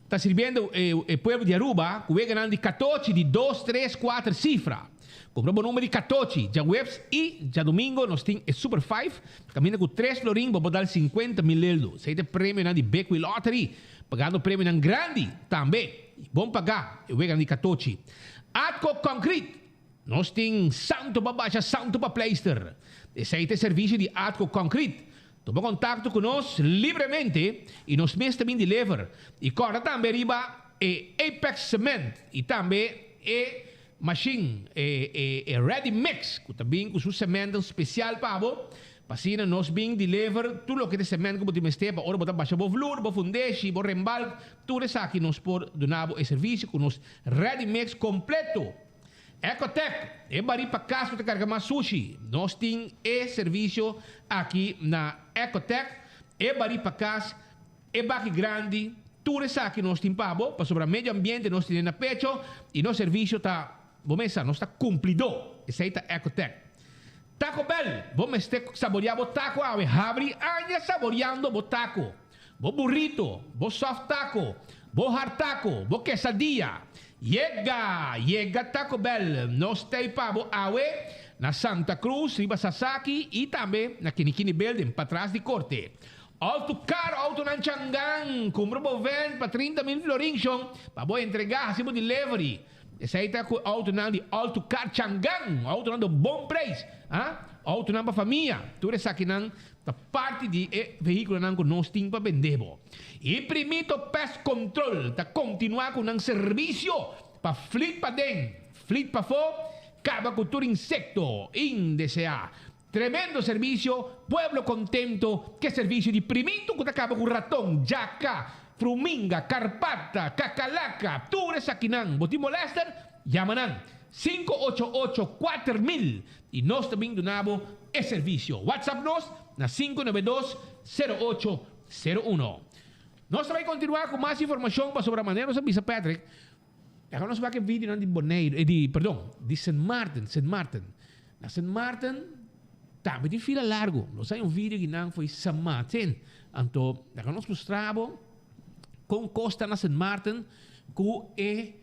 ta sirbiendo e pueblo di Aruba ku weganan di katochi di dos, tres, kuater sifra. Kumpra bo number di katochi djaweps i djadumingo nos tin e Super Five kaminda ku tres florin bo por dal 50,000 leldo. Esei ta e premionan di Big Lottery pagando premionan grandi tambe. I bon pagá e weganan di katochi. Atco Concrete! Nos tin santo pa basha, santo pa pleister. Esei ta e servisio di Atco Concrete. Tuma kontakto ku nos libremente i nos mes ta bin deliver. I kòrda tambe riba e Apex Cement i tambe e mashin, e e Ready Mix ku ta bin ku su sementnan spesial pa bo. Pa asina nos bin deliver tur loke ta cement ku bo tin mester pa ora bo ta basha bo vloer, bo fundeshi, bo rembalk, tur esaki nos por duna bo e servisio ku nos ready mix kompleto. Ecotec, e barí pa kas ku ta karga mas sushi. Nos tin e servisio aki na Ecotec, e barí pa kas, e baki grandi, tur esaki nos tin pa bo, pasobra medio ambiente nos tene na pecho i nos servisio ta, bo mesa, nos ta kumplidó. Esei ta Ecotec. Taco Bell, bo mester saboreá bo taco awe. Habri aña saboreando bo taco, bo burrito, bo soft taco, bo hard taco, bo quesadilla. Yega! Yega Taco Bell! Nos ta ei pa bo awe na Santa Cruz, riba Sasaki y tambe na Kinikini Building, patras di Corte. Auto car, autonan changan! Cumpra bo van pa 30,000 florin, shon, pa bo entrega, haci bo delivery. Esei ta ku outonan di Alto Car Changan, outonan di un bon preis, ha? Outonan pa famia. Tur esakinan ta parti di e vehíkulonan ku nos tin pa bende bo. I Primito Pest Control ta kontinuá ku nan servisio pa flit paden, flit pafó, kaba ku tur insekto indeseá. Tremendo servisio, pueblo kontento ke servisio di Primito ku ta kaba ku raton, djaka, fruminga, karpata, kakalaka, tur esakinan. Bo tin molèster? Yama nan, 588 4000 i nos ta bin duna bo e servisio. WhatsApp nos na 592 0801. Nos ta bai kontinuá ku mas informashon pasobra manera nos a bisa Patrick, Laga nos wak e videonan di Boneiru, eh, di, perdon, di Sint Maarten, Sint Maarten. Na Sint Maarten tambe tin fila largo. Nos hay un video ki nan foi Sint Maarten. Anto, laga nos mustra bo kon kos ta na Sint Maarten ku e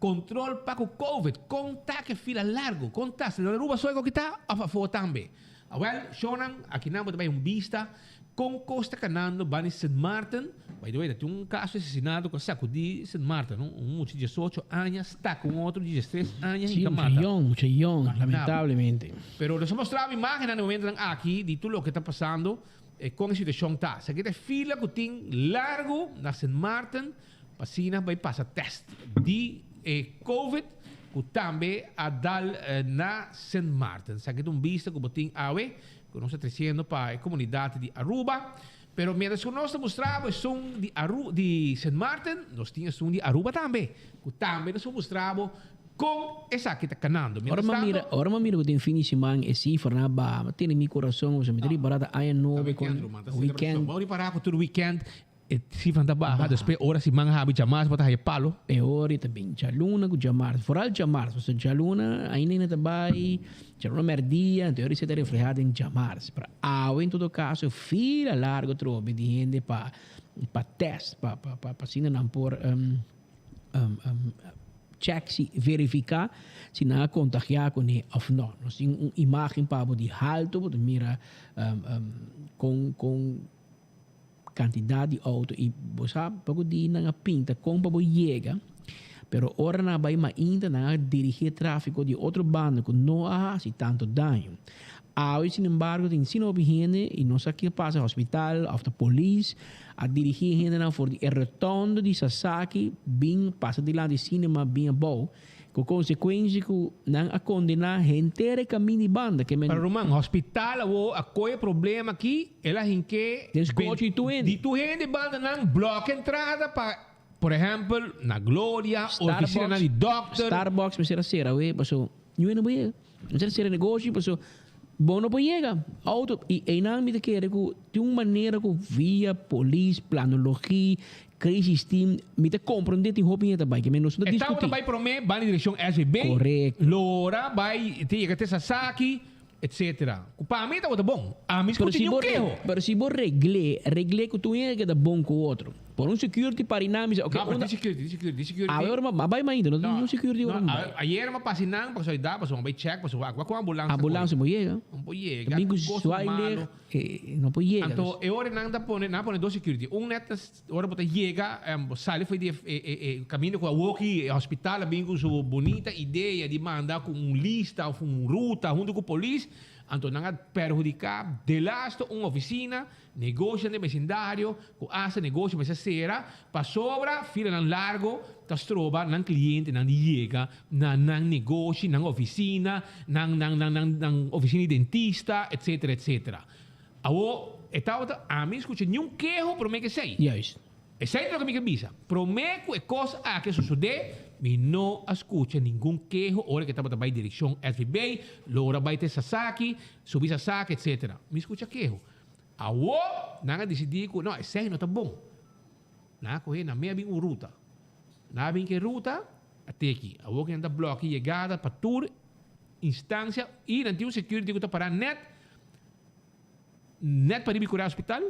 control pa ku Covid. Kon ta ke fila largo? Kon ta? Si na Aruba so e koki ta of afo tambe? Awel, shownan, akinan bo ta bay un bista kon kos ta kanando bani Sint Maarten. By the way, ta tin un kaso di asesinato ku a sakudí Sint Maarten, no? Un mucha di diesocho aña staka un otro di diestres aña Sí, i ta mucha mata. yòn, mucha yòn, Imaginabo. lamentablemente. Pero nos a mostrabo imágennan na e momentonan aki di tur loke ta pasando, kon e situashon ta. Esaki ta e fila ku tin largu na Sint Maarten pa asina bai pasa tèst di e Covid ku tambe a dal na Sint Maarten. Esaki ta un bista ku bo tin awe ku nos ta tresiendo pa e komunidat di Aruba. Pero mientras ku nos ta mustra bo esun di Aru di Sint Maarten, nos tin esun di Aruba tambe, ku tambe nos por mustra bo kon esaki ta kanando. Ora Mientras mi mira, tanto. ora mi mira ku den fin di siman e sifranan a baha, mi tene mi kurason, pasobra mi ta ripará ta aña nobo Weekend, kon ruman, ta weekend. selebrashon. Bo ripará ku tur weekend E sifranan ta baha, despues ora siman habi djamars bo ta haya palo. E ora ta bin djaluna ku djamars, foral djamars, pasobra djaluna ainda hende ta bai, djaluna mèrdia, anto e ora esei ta reflehá den djamars. Pero awe en todo kaso fila largu atrobe di hende pa pa tèst, pa pa pa asina nan por chèk si verifiká si nan a kontagiá kuné òf nò. Nos tin un imágen pa bo di haltu, bo ta mira kon kon. kantidat di outo i bo sa poko di nan a pinta kon pa bo yega, pero ora nan a bai mainta nan a dirigí e tráfiko di otro banda ku no a hasi tantu daño. Awe sinembargo tin asina hopi hende i no sa ke pasa hospital òf ta polis a dirigí e hendenan for di e rotondo di Sasaki bin pasa dilanti sinema bin abou. Ku konsekuensia ku nan a kondená henter e kamin di banda ke men. Pero ruman, hospital awo a koe problema aki, el a hink'é Den skochi di tur hende. Di tur hende banda nan blòk entrada pa, por ehèmpel, na Gloria, ofisinanan di dòkter. Starbucks mester a sera awe paso niun hende no por yega. Mester a sera negoshi paso bo no por yega. Auto, i einan mi ta kere ku tin un manera ku via polis, planologi, Crisis team, mi ta comprende tin hopi hende ta bay, ke men nos no ta E tabata discuti. bay prome ban di direccion SVB, Correcto. Lora bay te yega te Sasaki, etc. Cu pa mi tabata bon. Ami Pero scucha si niun bo keho. pero si bo regl'é, regl'é cu tur hende keda bon cu otro. Por un security pari nan mi bisa, ok, No, pero unda tin security, tin security, tin security. Awe ora ma bay mainta, no tin niun security ora No, mi bay. ayer ma pasa nan, pasobra da, pasobra mi bay check, pasobra wak cu ambulance ta Ambulance coy. bo yega. No por yega, Ta bin cu cos zwaailicht, malo. no por yega. Anto e ora nan ta pone, nan a pone dos security. Un net ta Ora bo ta yega, bo sali for di e kaminda ku awoki e hospital a bin ku su bunita idea di manda ku un lista òf un ruta huntu ku polis, anto nan a perhudiká delasto un ofisina, negoshonan den besindario ku asta negosho mester sera pasobra filanan largo ta stroba nan klientenan di yega na nan negoshi, nan ofisina, nan nan ofisina di dentista, etsetera etsetera. Awor, e tabata, ami skucha niun keho promé ku esei. Juist. Esei ta loke mi ke bisa. Promé ku e kos aki a sosodé, mi no a skucha ningun keho ora ku e tabata bai direkshon SVB, logra bai te Sasaki, subi Sasaki, etsetera. Mi skucha keho. Awor, nan a disidí ku, no, esei no ta bon. Nan a kohe, nan mei a bin un ruta. Nan a bin ku e ruta, a teki. Awor ku nan ta blòkia yegada pa tur instansia i nan tin un security ku ta pará nèt. Net pa riba e kura hospital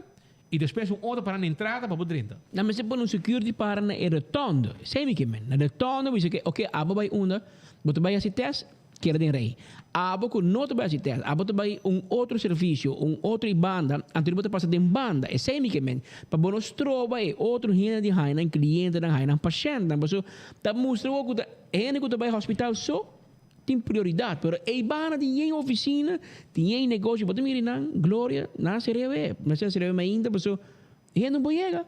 y despues un otro para na entrada pa bo drenta. Nan mester pone un security para na e rotonde. Esei mi ke men. Na rotonde bo bisa ke oke abo bai unda bo ta bai hasi test keda den rei. Abo ku no ta bai hasi test abo ta bai un otro servicio un otro i banda anto bo ta pasa den banda. Esei mi ke men. Pa bo no stroba e otro hende di haña nan clientenan haña nan pashentnan. Pasobra ta mustra bo ku ta hende ku ta bai hospital so. Tin prioridad, pero ey bana tin yen oficina, tin yen negocio, bo ta mira nan, Gloria, nan a cere awe, nan a cere awe mainta, paso hende no por yega,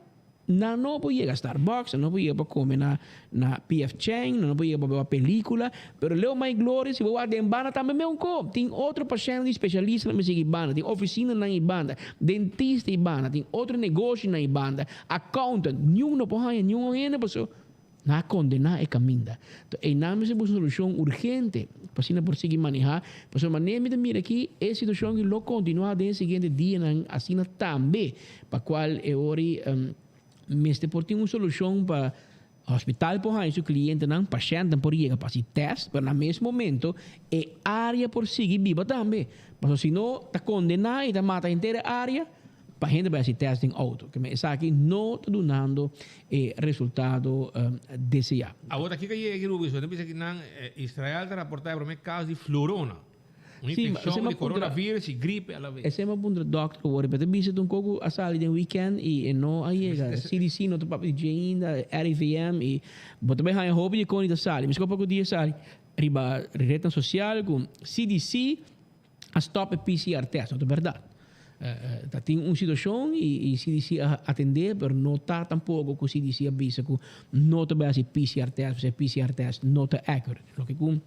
nan no por yega Starbucks, nan no por yega pa come na na PF Chang, nan no por yega pa wak pelicula, pero leo mai Gloria, si bo wak den bana tambe meun ko, tin otro pashent di specialista nan mester yega e banda, tin oficinanan e banda, dentista e banda, tin otro negocionan e banda, accountant, niun no por haya niun hende paso. Nan a kondená e kaminda. Enton einan mester buska un solushon urgente pa asina por sigui manehá. Pasobra manera mi ta mira aki e situashon aki lo kontinuá den e siguiente dianan asina tambe, pa kual e ora mester por tin un solushon pa hospital por haña su klientenan, pashèntnan por yega pa hasi tèst, pero na mes momento e área por sigui biba tambe. Pasobra si no ta kondená i ta mata henter e área. Pa hende bai hasi test den auto. Ke men esaki no ta dunando e resultado deseá. Awor ta kiko yega aki Rubio? So ta bisa ki nan Israel ta raporta e prome caso di flurona, un infeccion di coronavirus y gripe a la vez. Esei mi a puntra dokter awor, mi ta bisa ta un koko a sali den weekend y e no a yega. CDC no ta papia di dje ainda, RIVM y bo ta bai haña hopi di kon i ta sali. Mi skor poko dia sali riba retnan sosial ku CDC a stop e PCR test, no ta berdad. Ta tin un situacion y CDC a atende, pero no ta tampoco cu CDC a bisa cu no ta bay haci PCR test, pasobra e PCR test no ta accurate. Loke cu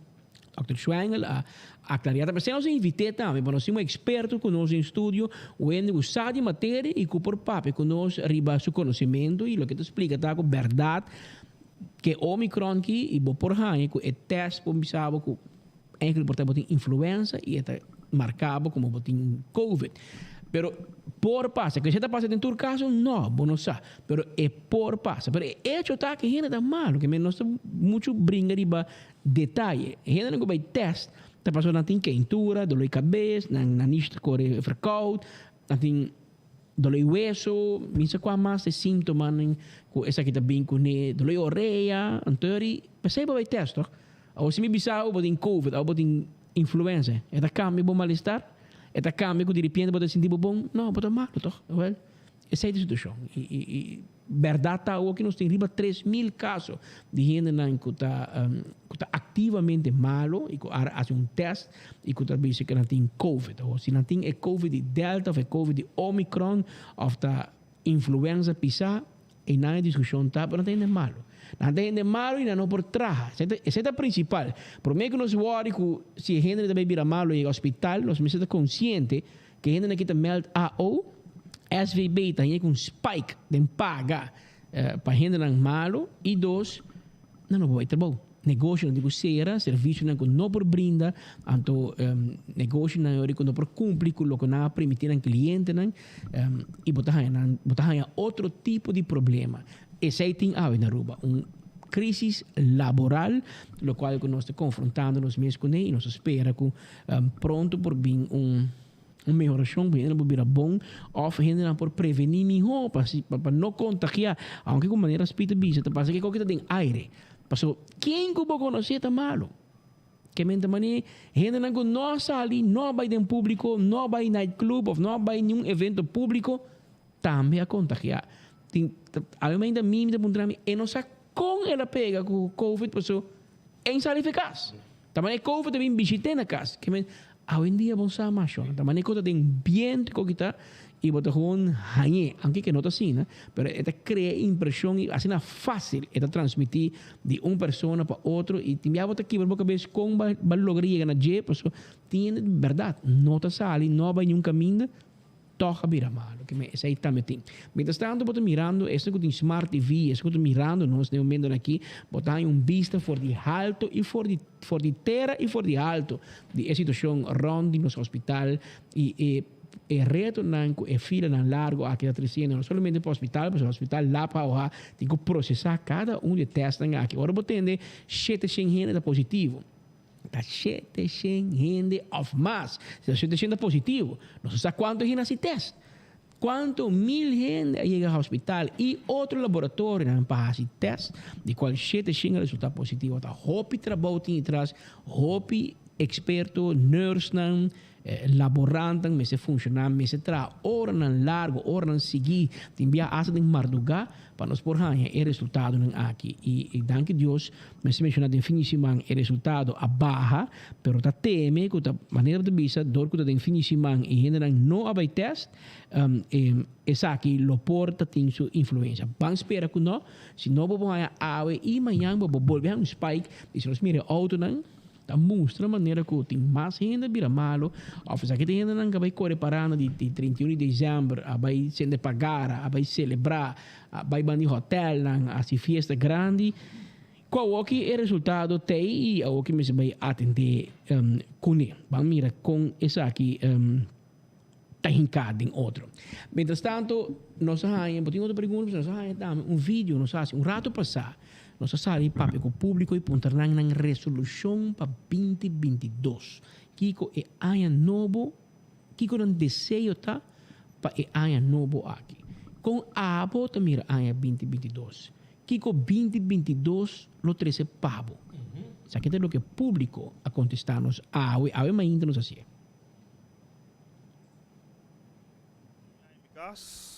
Dòkter Schwengel a aclaria ta p'esei nos a invit'é tambe, pa nos tin un experto cu nos den studio, un hende cu sa di materia y cu por papia cu nos riba su conocimento y loke ta splica ta cu berdad ke Omicron ki y bo por haña cu e test por bisa bo cu Eigenlijk por ta bo tin influenza y e ta marca bo como bo tin covid. Pero por pasa. Ke esei ta pasa den tur caso? No, bo no sa. Pero e por pasa. Pero e hecho ta ke hende ta malo. Ke men nos ta mucho bringa riba detaye. Hendenan ku bai test ta pasobra nan tin keintura, dolor di kabes, nan nanish ta kore verkoud, nan tin dolor di weso, mi sa kua mas e sintomanan ku esaki ta bin kuné, dolor di orea, anto ri p'esei bo bai test toch. Awor si mi bisa bo bo tin covid of bo tin influenza, e ta cambia bo malestar? E ta cambia cu diripiente bo ta sinti bo bon? No, bo ta malo toch? Wel, Esei ta e situashon. I, i, i bèrdat ta awor ku nos tin riba 3000 kaso di hendenan ku ta, ku ta aktivamente malo i ku a hasi un tèst i ku ta bisa ku nan tin covid. Awor si nan tin e covid di delta òf e covid di omicron òf ta influenza pisá, einan e diskushon ta, pero nan ta hende malo. Nan ta hende malo i nan no por traha. Esei ta, esei ta prinsipal. Promé ku nos wòri ku si e hende ta bai bira malo i yega hospital, nos mester ta konsiente ku e hendenan ki ta mèld AO, SVB ta haña ku un spike den paga pa hendenan malo i dos, nan no por bai trabou. Negoshionan tin ku sera, servisionan ku no por brinda, anto negoshionan yori ku no por kumpli ku loke nan a primiti nan klientenan i bo ta haña nan, bo ta haña otro tipo di problema. Esei tin awe na Aruba, un crisis laboral, lokual ku nos ta konfrontando nos mes kuné i nos ta spera ku pronto por bin un un mehorashon ku hendenan por bira bon òf hendenan por prevení mihó pa pa no kontagiá, aunke ku manera Speed ta bisa ta pasa ke koke ta den aire. Paso ken ku bo konosé ta malu. Ke men ta manera hendenan ku no a sali, no a bai den públiko, no a bai nightclub òf no a bai niun evento públiko, tambe a kontagiá. Tin, awe mainta mi mi ta puntra mi, e no sa kon el a pega ku covid paso e sali for kas. Ta manera covid a bin bishit'é na kas. Ke men, awendia bo sa mas shon. Ta manera ku ta den bientu ku kita i bo ta gewoon hañ'é. Aunke ke no ta asina, pero e ta krea e impreshon i asina fásil e ta transmití di un persona pa otro i tin bia bo ta kibra bo kabes kon bo a logra yega na dje pasobra tin hende di bèrdat no ta sali, no a bai niun kaminda. Tòg a bira malu. Ke men esei tambe tin. Mientras tanto bo ta mirando esnan ku tin smart TV, esnan ku ta mirando nos den e momentonan aki, bo ta haña un bista for di halto i for di for di tera i for di halto di e situashon rònt di nos hospital i e e retonan ku e filanan largu aki ta tresiendo no solamente pa hospital pasobra hospital lap hauha tin ku prosesá kada un di e tèstnan aki. Ora bo tende 700 hende ta positivo. Ta 700 hende of mas. Si ta 700 ta positivo. Nos no sa cuanto hende a haci test. Cuanto mil hende a yega hospital y otro laboratorionan pa haci test, di cual 700 a resulta positivo. Ta hopi trabou tin detras, hopi experto, nursenan, Laborantan mester funshoná, mester traha oranan largu, oranan sigui, tin bia asta den mardugá pa nos por haña e resultadonan aki. I danki Dios, mester menshoná den fin di siman e resultado a baha, pero ta teme ku ta manera bo ta bisa dor ku ta den fin di siman i hendenan no a bai tèst, esaki lo por ta tin su influensia. Ban spera ku no, si no bo por haña awe i mañan bo por bolbe haña un spike i si nos mira e outonan, Ta mustra manera ku tin mas hende a bira malu òf esaki ta hendenan ku a bai kore paranda di 31 di desèmber, a bai sende pagara, a bai selebrá, a bai banda di hotèlnan, a hasi fiesta grandi. Ku awoki e resultado t'ei i awoki mester bai atendé kuné. Ban mira kon esaki ta hinká den otro. Mientras tanto nos a haña, bo tin otro pregunta? Nos a haña tambe un video nos a hasi un rato pasá, nos a sali papia ku públiko i puntra nan nan resolushon pa 2022. Kiko e aña nobo, kiko nan deseo ta pa e aña nobo aki? Kon abo ta mira aña 2022? Kiko 2022 lo trese pa bo? Esaki ta loke públiko a kontestá nos awe, awe mainta nos hasié. Gas.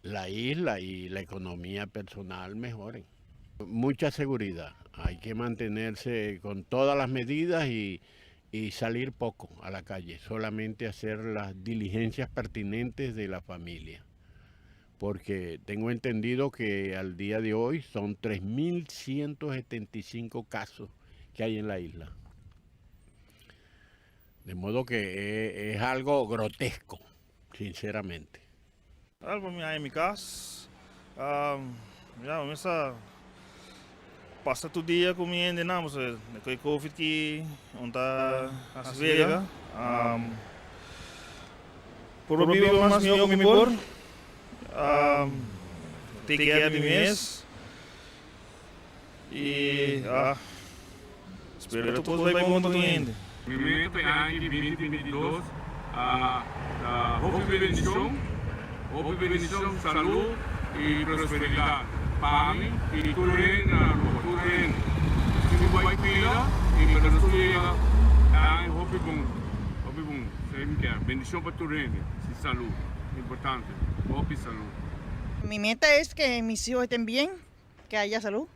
la isla y la economía personal mejoren. Mucha seguridad, hay que mantenerse con todas las medidas y, y salir poco a la calle, solamente hacer las diligencias pertinentes de la familia. Porque tengo entendido que al día de hoy son 3.175 casos que hay en la isla. De modo que es, es algo grotesco, sinceramente. Algo mi en mi cas. Ja, mi sa pasa tur dia cu mi hendenan, cu e COVID cu no ta vega. Por biba mas miho cu mi por. Take care di mi mes. Y ah, spero cu tur bay bon pa tur hende. Mi meta e aña 2022 ta hopi bendicion, hopi bendicion, salud y prosperidad pa mi y tur hende na Aruba, tur hende. Si mi bay cuida y pero nos tur yega e aña hopi bon, hopi bon, esey mi kier. Bendicion pa tur hende, si salud, importante, hopi salud. Mi meta es que mis hijos estén bien, que haya salud,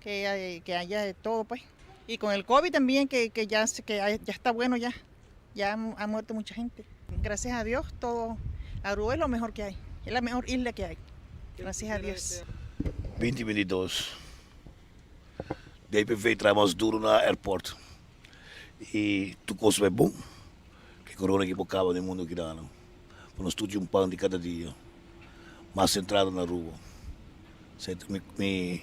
que, que haya de todo pues. Y con el COVID también, que, que ya, que ya está bueno ya, ya ha muerto mucha gente. Gracias a Dios, todo, Aruba es lo mejor que hay, es la mejor isla que hay. Gracias a Dios. 2022 DPV traha mas duro na airport y tur cos bay bon cu corona aki por caba den mundo kidano pa nos tur tin un pan di cada dia mas entrada na Aruba esey ta mi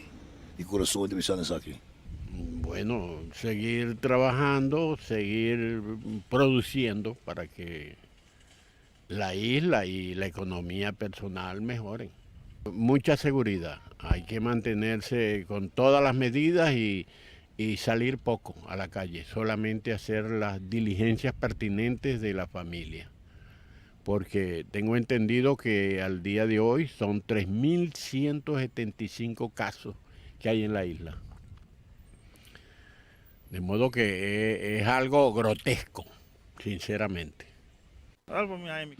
mi curason ta bisando esaki. Bueno, seguir trabajando, seguir produciendo para que la isla y la economía personal mejoren. Mucha seguridad, hay que mantenerse con todas las medidas y, y salir poco a la calle, solamente hacer las diligencias pertinentes de la familia. Porque tengo entendido que al día de hoy son 3.175 casos que hay en la isla. De modo que es, es algo grotesco, sinceramente. Algo mi mi.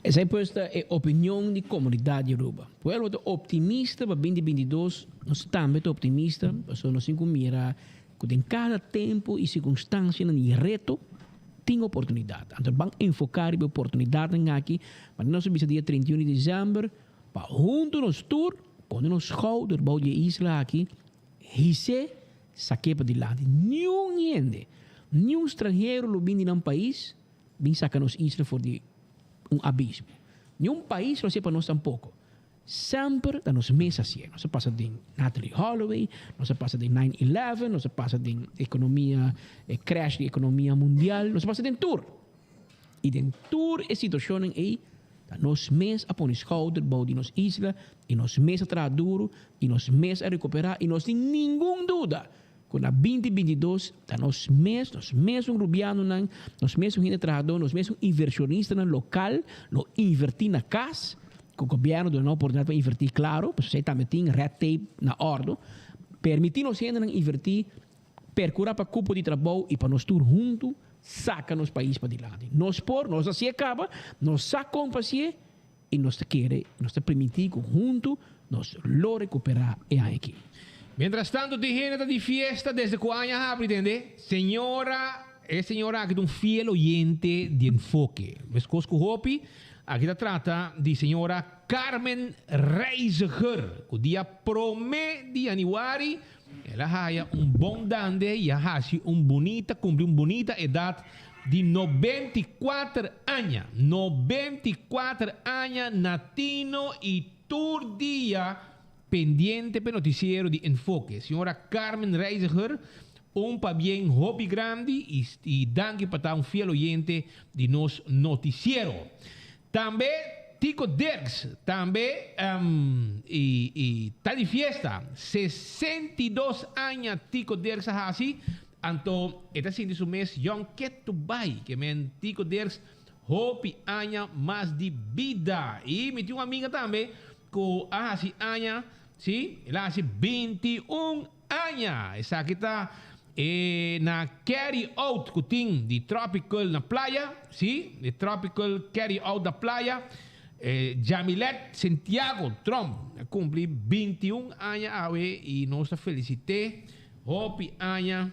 Esey pues ta e opinion di comunidad di Aruba. Pueblo ta optimista pa 2022, nos tambe ta optimista, pasobra nos tin cu mira cu den cada tempo y circunstancianan y reto tin oportunidad. Anto ban enfoca riba e oportunidadnan aki, manera nos a bisa dia 31 di december, pa hunto nos tur pone nos schouder bou di e isla aki, his'é, sak'é padilanti. Niun hende, niun stranhero lo bin di nan pais bin saca nos isla for di un abismo. Niun pais lo hacié pa nos tampoco. Semper ta nos mes hacié. Nos a pasa den Natalee Holloway, nos a pasa den nine eleven, nos a pasa den economia, e crash di economia mundial, nos a pasa den tur. Y den tur e situacionnan ey, ta nos mes a pone schouder bou di nos isla y nos mes a traha duro y nos mes a recupera y nos tin ningun duda Ku na binti 22 ta nos mes, nos mesun rubianonan, nos mesun hende trahadó, nos mesun invershonistanan lokal lo invertí na kas, ku gobièrnu duna nan oportunidat pa invertí klaro, pasobra esei tambe tin red tape na òrdu, permití nos hendenan invertí, perkurá pa kupo di trabou i pa nos tur huntu saka nos pais padilanti. Nos por, nos a hasié kaba, nos sa kon pa hasié i nos ta kere, nos ta primintí ku huntu nos lo rekuperá e aña aki. Mientras tanto tin hende ta di fiesta desde cu aña habri tende. Señora, e señora aki ta un fiel oyente di Enfoke. Mescos cu hopi, aki ta trata di señora Carmen Reiziger, cu dia prome di januari el a haya un bon dande y a haci un bunita, cumpli un bunita edad di 94 aña. 94 aña na tino y tur dia pendiente p'e noticiero di Enfoke. Señora Carmen Reiziger, un pabien hopi grandi y y danki pa ta un fiel oyente di nos noticiero. Tambe Tico Dirks tambe y y ta di fiesta. 62 aña Tico Dirks a haci, anto e ta sinti su mes yong ketu bay. Ke men Tico Dirks hopi aña mas di bida. Y mi tin un amiga tambe cu a haci aña, si, el a haci 21 aña. Esaki ta e na carry out cu tin di Tropical na playa, si, di Tropical carry out na playa. Jamilet Santiago Tromp a cumpli 21 aña awe y nos ta felicit'e hopi aña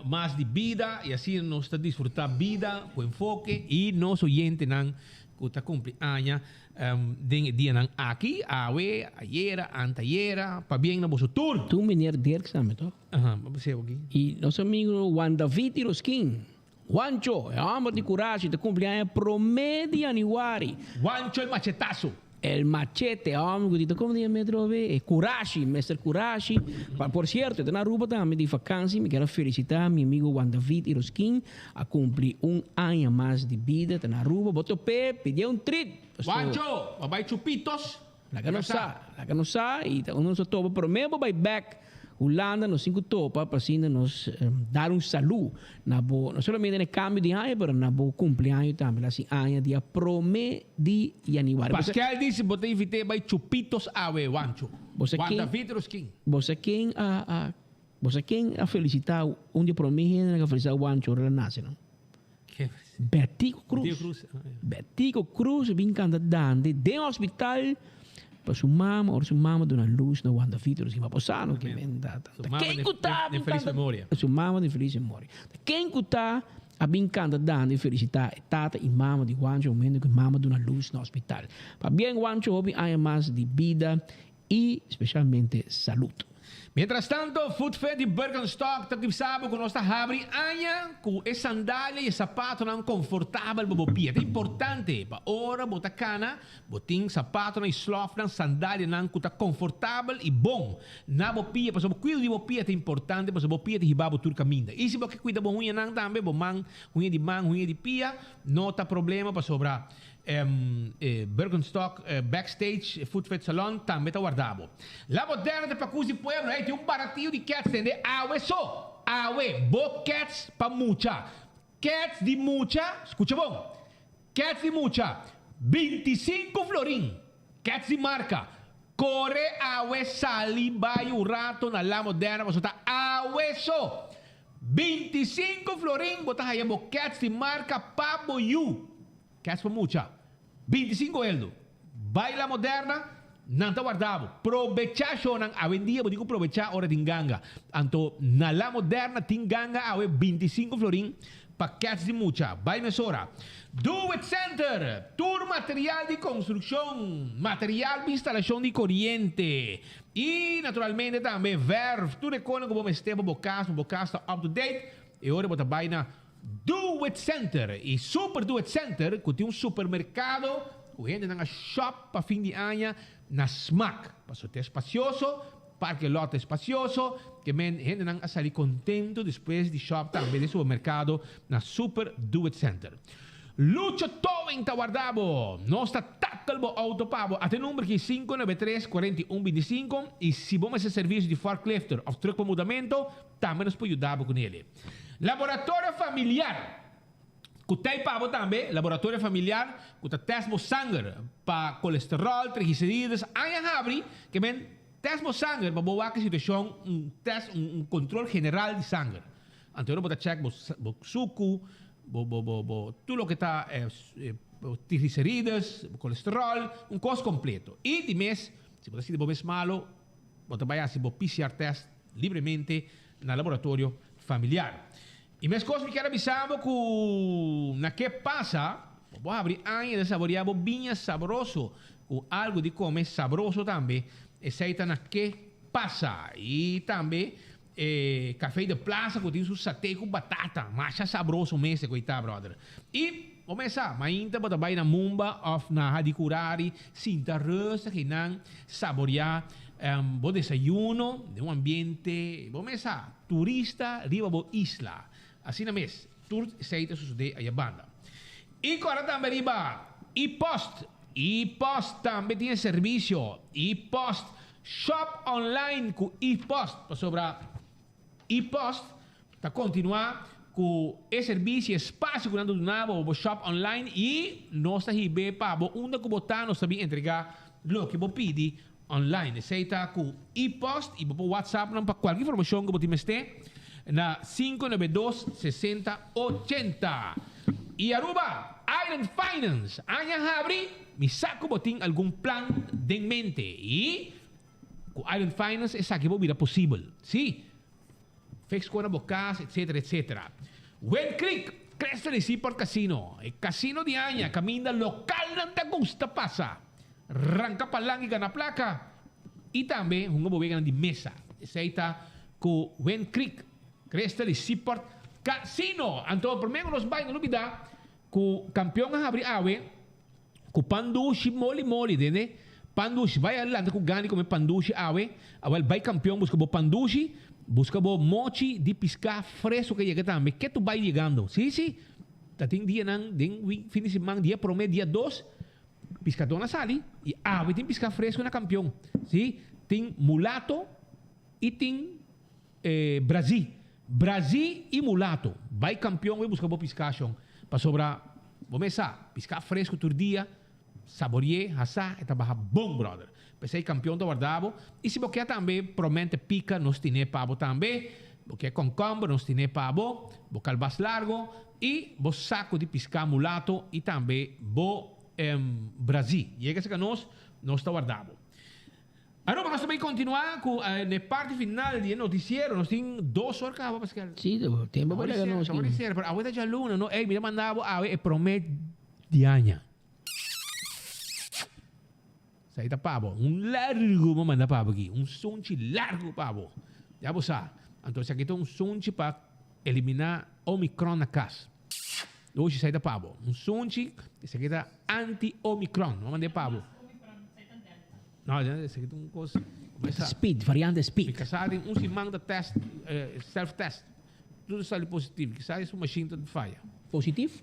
mas di bida y asina nos ta disfruta bida cu enfoke y nos oyentenan cu ta cumpli aña den e dianan aki, awe, ayera, antayera, pabien na boso tur. Tu meneer Dirks tambe toch? Aha, bo bisa aki. Y nos amigo Juan David Iroskin. Juancho, e homber di curashi, ta cumpli aña prome di januari. Juancho el machetazo. El machete, e homber cu di ta como di yama atrobe? E curashi, Mister Curashi. Pa por cierto, e ta na Aruba tambe di vakantie. Mi kier a felicita mi amigo Juan David Iroskin, a cumpli un aña mas di bida, ta na Aruba. Bo top'é, pidié un treat. Pasto. Juancho, bo bay chupitos. Laga nos sa, laga nos sa y ta unda nos a topa prome bo bay bek Hulanda nos tin cu topa pa asina nos dar un salu na bo no solamente na e cambio di aña pero na bo cumpleaños tambe la sin aña dia prome di januari. Bo sa. Pascal dice bo ta invite bay chupitos awe Wancho. Bo sa Juan ken David Roskin. bo sa ken a a bo sa ken a felicita un di e prome hendenan cu a felicita Wancho ora el a nace no? Bertico Cruz. Bertico Cruz bin canta dande den hospital pa su mama, ora su mama duna luz na Wanda Vito, si pa sano ke men ta. Ken ku ta bin canta su mama den feliz memoria. Ken ku ta a bin canta dande felicita e tata y mama di Juancho momento ku mama duna luz na hospital. Pabien Juancho hopi aña mas di bida y specialmente salud. Mientras tanto, Footfed y Birkenstock ta bisa bo cu nos ta habri aña cu e sandalia y e sapatonan confortabel pa bo pia. Ta importante pa ora bo ta cana, bo tin sapatonan y slofnan, sandalianan cu ta confortabel y bon na bo pia, pasobra bo cuido di bo pia ta importante, pasobra bo pia ta hiba bo tur caminda. Y si bo ke cuida bo huñanan tambe, bo man, huña di man, huña di pia, no ta problema pasobra Birkenstock backstage Footfit Salon tambe ta warda bo. La Moderna ta pakus di pueblo, hey, tin un baratio di kets tende awe so, awe, bo kets pa mucha, kets di mucha, skucha bon, kets di mucha, 25 florin, kets di marka, kore awe sali bai un rato na La Moderna pasobra ta awe so, 25 florin bo ta haya bo kets di marka pa bo yu. Kès pa mucha. 25 eldo. Bai La Moderna, nan ta warda bo. Probechá shownan awendia bo tin ku probechá ora tin ganga. Anto na La Moderna tin ganga awe 25 florin pa kès di mucha. Bai mesora. Do It Center! Tur material di konstrukshon, material pa instalashon di koriente i naturalmente tambe vèrf, tur e konan ku bo mester pa bo kas, pa bo kas ta up to date, e ora bo ta bai na Do It Center y Super Do It Center cu tin un supermercado cu hendenan a shop pa fin di aña na smaak. Pasobra ta espacioso, parke lot ta espacioso, ke men hendenan a sali contento despues di shop tambe den supermercado na Super Do It Center. Lucho Towing ta warda bo! Nos ta tackle bo auto pa bo. Ata e number ki 593 41 25 y si bo mester servicio di forklifter of truck pa mudamento, Tambe nos por yuda bo ku nele. Laboratorio familiar ku ta pa bo tambe, laboratorio familiar ku ta tèst bo sanger pa kolesteròl, triglicerides, aña habri ke men tèst bo sanger pa bo wak e situashon, un tèst, un kontrol general di sanger. Anto ora bo ta chèk bo bo suku, bo bo bo bo tur loke ta bo triglicerides, bo kolesteròl, un kos kompleto. I di mes si bo ta sinti bo mes malo, Bo ta bai hasi bo PCR test libremente na laboratorio familiar. I meskos mi kier a bisa bo ku na ke pasa, bo por habri aña ta saborea bo biña sabroso ku algu di kome sabroso tambe. Esei ta na ke pasa. I tambe e Café de Plaza ku tin su saté ku batata. Masha sabroso mes e koitá brother. I bo mes sa, mainta bo ta bai na Mumba òf na Hadicurari sinta rustig einan Saboreá bo desayuno den un ambiente, bo mes sa, turista riba bo isla. Asina mes, tur esei ta sosodé aya banda. I kòrda tambe riba E-post. E-post tambe tin e servisio E-post. Shop online ku E-post pasobra E-post ta kontinuá ku e servisio, e spasio ku nan ta duna bo pa bo shop online i nos ta hib'é pa bo unda ku bo ta, nos ta bin entregá loke bo pidi online. Esei ta ku E-post i bo por WhatsApp nan pa kualke informashon ku bo tin mester na 592 60 80. Y Aruba, Island Finance, aña habri, mi sa cu bo tin algun plan den mente y cu Island Finance esaki bo bira posibel. Si, fix cu na bo cas, etc. Etc. Wind Creek, Crystal y Seaport Casino, e casino di aña caminda localnan ta gusta pasa, ranca palan y gana placa y tambe hunga bo weganan di mesa. Esey ta cu Wind Creek. Crystal y Seaport Casino. Anto prome cu nos bay no lubida cu campeon a habri awe cu pan dushi moli moli dende pan dushi bay adelante cu gana di come pan dushi awe awel bay campeon busca bo pan dushi busca bo mochi di pisca fresco ke yega tambe ke tu bay yegando si si ta tin dianan den fin di siman dia prome dia dos piscador a sali y awe tin pisca fresco na campeon si tin mulato y tin Brazi, Brazi y mulato bay campeon bay busca bo pisca shon pasobra bo mes sa pisca fresco tur dia saborie hasa e ta baha bon brother pesey campeon ta warda bo y si bo kier tambe promente pica nos tine pa bo tambe bo kier concomber nos tine pa bo bo calbas largo y bo saco di pisca mulato y tambe bo Brazi yega cerca nos nos ta warda bo. Aruba, nos ta bay continua cu e parti final di e noticiero. Nos tin dos or caba, Pascal. Sí, tempo pa laga nos. Awor di ser, pero awe ta djaluna, no? Ey, mi ta manda bo awe e prome di aña. Esaki ta pa bo. Un largo bo manda pa bo aki. Un sunchi largo pa bo. Ya bo sa. Anto esaki ta un sunchi pa elimina Omicron na cas. Oshi esaki ta pa bo. Un sunchi, esaki ta anti-Omicron. Bo manda e pa bo. No, esaki ta un cos. Speed, variante speed. Mi casá den un siman ta test, self test. Tur ta sali positivo. Kisas su machine ta faya. Positief?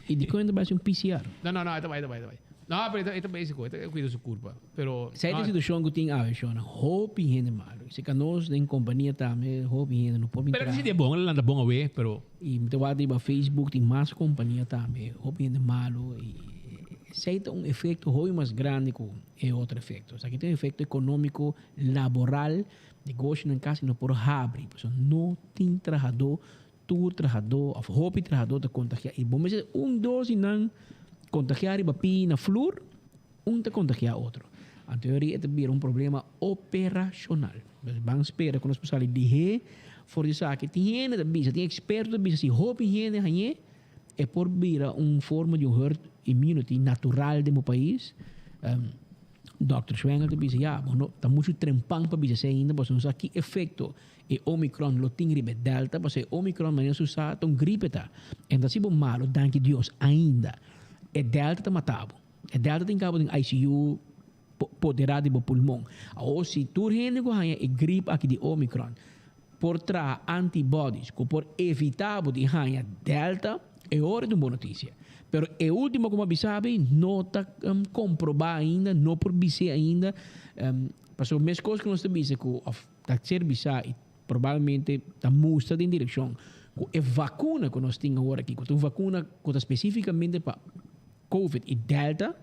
Y dicon e ta bai haci un PCR? No, no, no, e ta bai, e ta bai, e ta bai. No, pero e ta basico, e ta cuida su curpa. Pero. Sa e situacion cu tin awe, Shona, hopi hende malo. Y cerca nos den compania tambe hopi hende no por bin Pero traha. si di e bon, el a lanta bon awe, pero. Y mi ta wak riba Facebook tin mas compania tambe, hopi hende malo y. Esei ta un efecto hopi mas grandi cu e otro efecto. Esaki ta un efecto economico, laboral, negoshonan casi no por habri pasobra no tin trahadó, tur trahadó of hopi trahadó ta contagia y bo mester un dos di nan contagia riba pi na flur, un ta contagia otro. Anto e ta bira un problema operacional. Nos ban spera cu nos por sali lihé for di esaki. Tin hende ta bisa, tin experto ta bisa si hopi hende hañ'é, E por bira un forma di un herd immunity natural den bo pais. Dòkter Schwengel ta bisa, ya, bo no ta muchu trempan pa bisa esei ainda pasobra no sa ki efekto e Omicron lo tin riba e Delta, pasobra e Omicron manera su sa ta un gripe ta. E no ta hasi bo malo, danki Dios, ainda. E Delta ta mata bo. E Delta tin kaba den ICU podera di bo pulmon. Awor si tur hende ku haña e grip aki di Omicron por traha antibodies ku por evita bo di haña Delta, e ora ta un bon notisia. Pero e ultimo ku mi a bisa bo no ta komproba ainda, no por bis'é ainda, pasobra meskos ku nos ta bisa ku òf ta ser bisa i probablemente ta mustra den direkshon ku e vakuna ku nos tin awor aki, ku ta un vakuna ku ta spesifikamente pa Covid i Delta,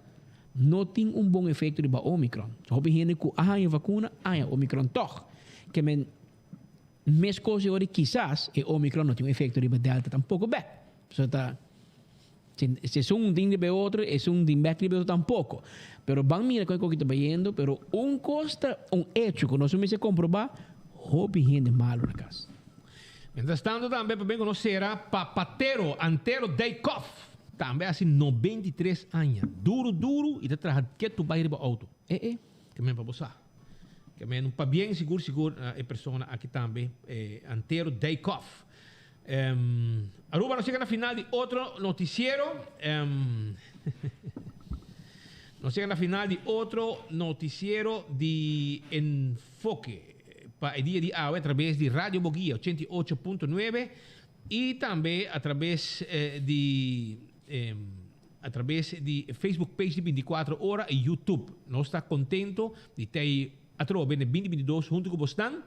no tin un bon efecto riba Omicron. Hopi hende cu a haña vacuna a haña Omicron toch. Ke men mescos e ora kisas e Omicron no tin un efecto riba Delta tampoco bek. So ta si esun tin riba e otro, esun tin bek riba e otro tampoco. Pero ban mira con e coki ta bayendo, pero un cos ta un hecho cu nos no mester comproba, hopi hende malo na cas. Mientras tanto tambe pa ben cu nos cera Papatero Antero Dijkhoff. Tambe hasi 93 aña. Duru duru y ta traha ketu bay riba auto. E e. Ke men pa bo sa. Ke men pabien sigur sigur na e persona aki tambe, Antero Dijkhoff. Aruba nos yega na final di otro noticiero. Nos yega na final di otro noticiero di Enfoke pa e dia di awe a traves di Radio Boguia 88.9. Y tambe a traves di a traves di Facebook page di 24 ora y YouTube. Nos ta contento di ta atrobe na 2022 hunto cu bosnan.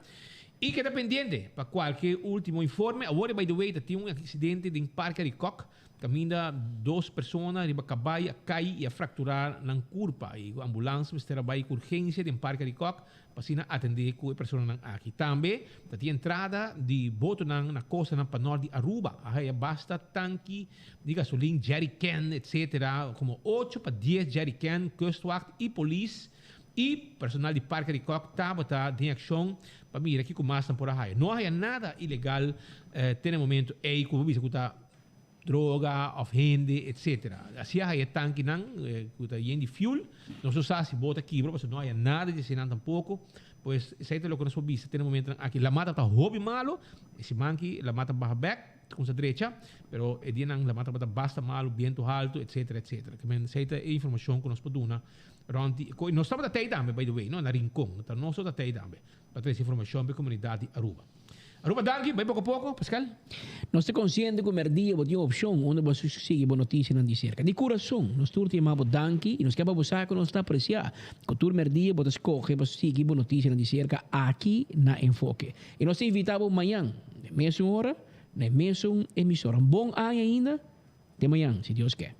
I keda pendiente pa kualke ultimo informe. Awor by the way ta tin un aksidente den Parke Arikok kaminda dos persona riba kabai a kai i a frakturá nan kurpa i ku ambulans mester a bai ku urgensia den Parke Arikok pa asina atendé ku e personanan aki. Tambe ta tin entrada di botonan na kostanan panòrt di Aruba a haya basta tanki di gasolin, jerrycan etc. Komo ocho pa dies jerrycan, kustwacht i polis i personal di Parke di Kòk tabata den akshon pa mira kiko mas nan por a haya. No a haya nada ilegal te na e momento ei ku bo bisa ku ta droga òf hende etc. Asi a haya e tankinan ku ta yen di fuel. Nos no sa si bo ta kibra pasobra no a haya nada di eseinan tampoko. Pues esei ta loke nos por bisa te na e momentonan aki. Lama tabata hopi malo. E siman aki lama ta baha bèk. Kumsa drecha, pero e dianan lama tabata basta malu, bientu haltu, etcetera, etcetera. Ke men esei ta e informashon ku nos por duna rònt di e koi. Nos tabata tei tambe, by the way, no, na Rincon. Ta nos tabata tei tambe pa trese informashon pa e komunidat di Aruba. Aruba danki, bai poko poko, Pascal. Nos ta konsiente ku mèrdia bo tin un opshon unda bo sigui bo notisianan di serka. Di kurason, nos tur ta yama bo danki i nos ke pa bo sa ku nos ta apresiá ku tur mèrdia bo ta skohe pa sigui bo notisianan di serka aki na Enfoke. I nos ta invitá bo mañan, na e mesun ora, na e mesun emisora. Un bon aña ainda, te mañan, si Dios ke.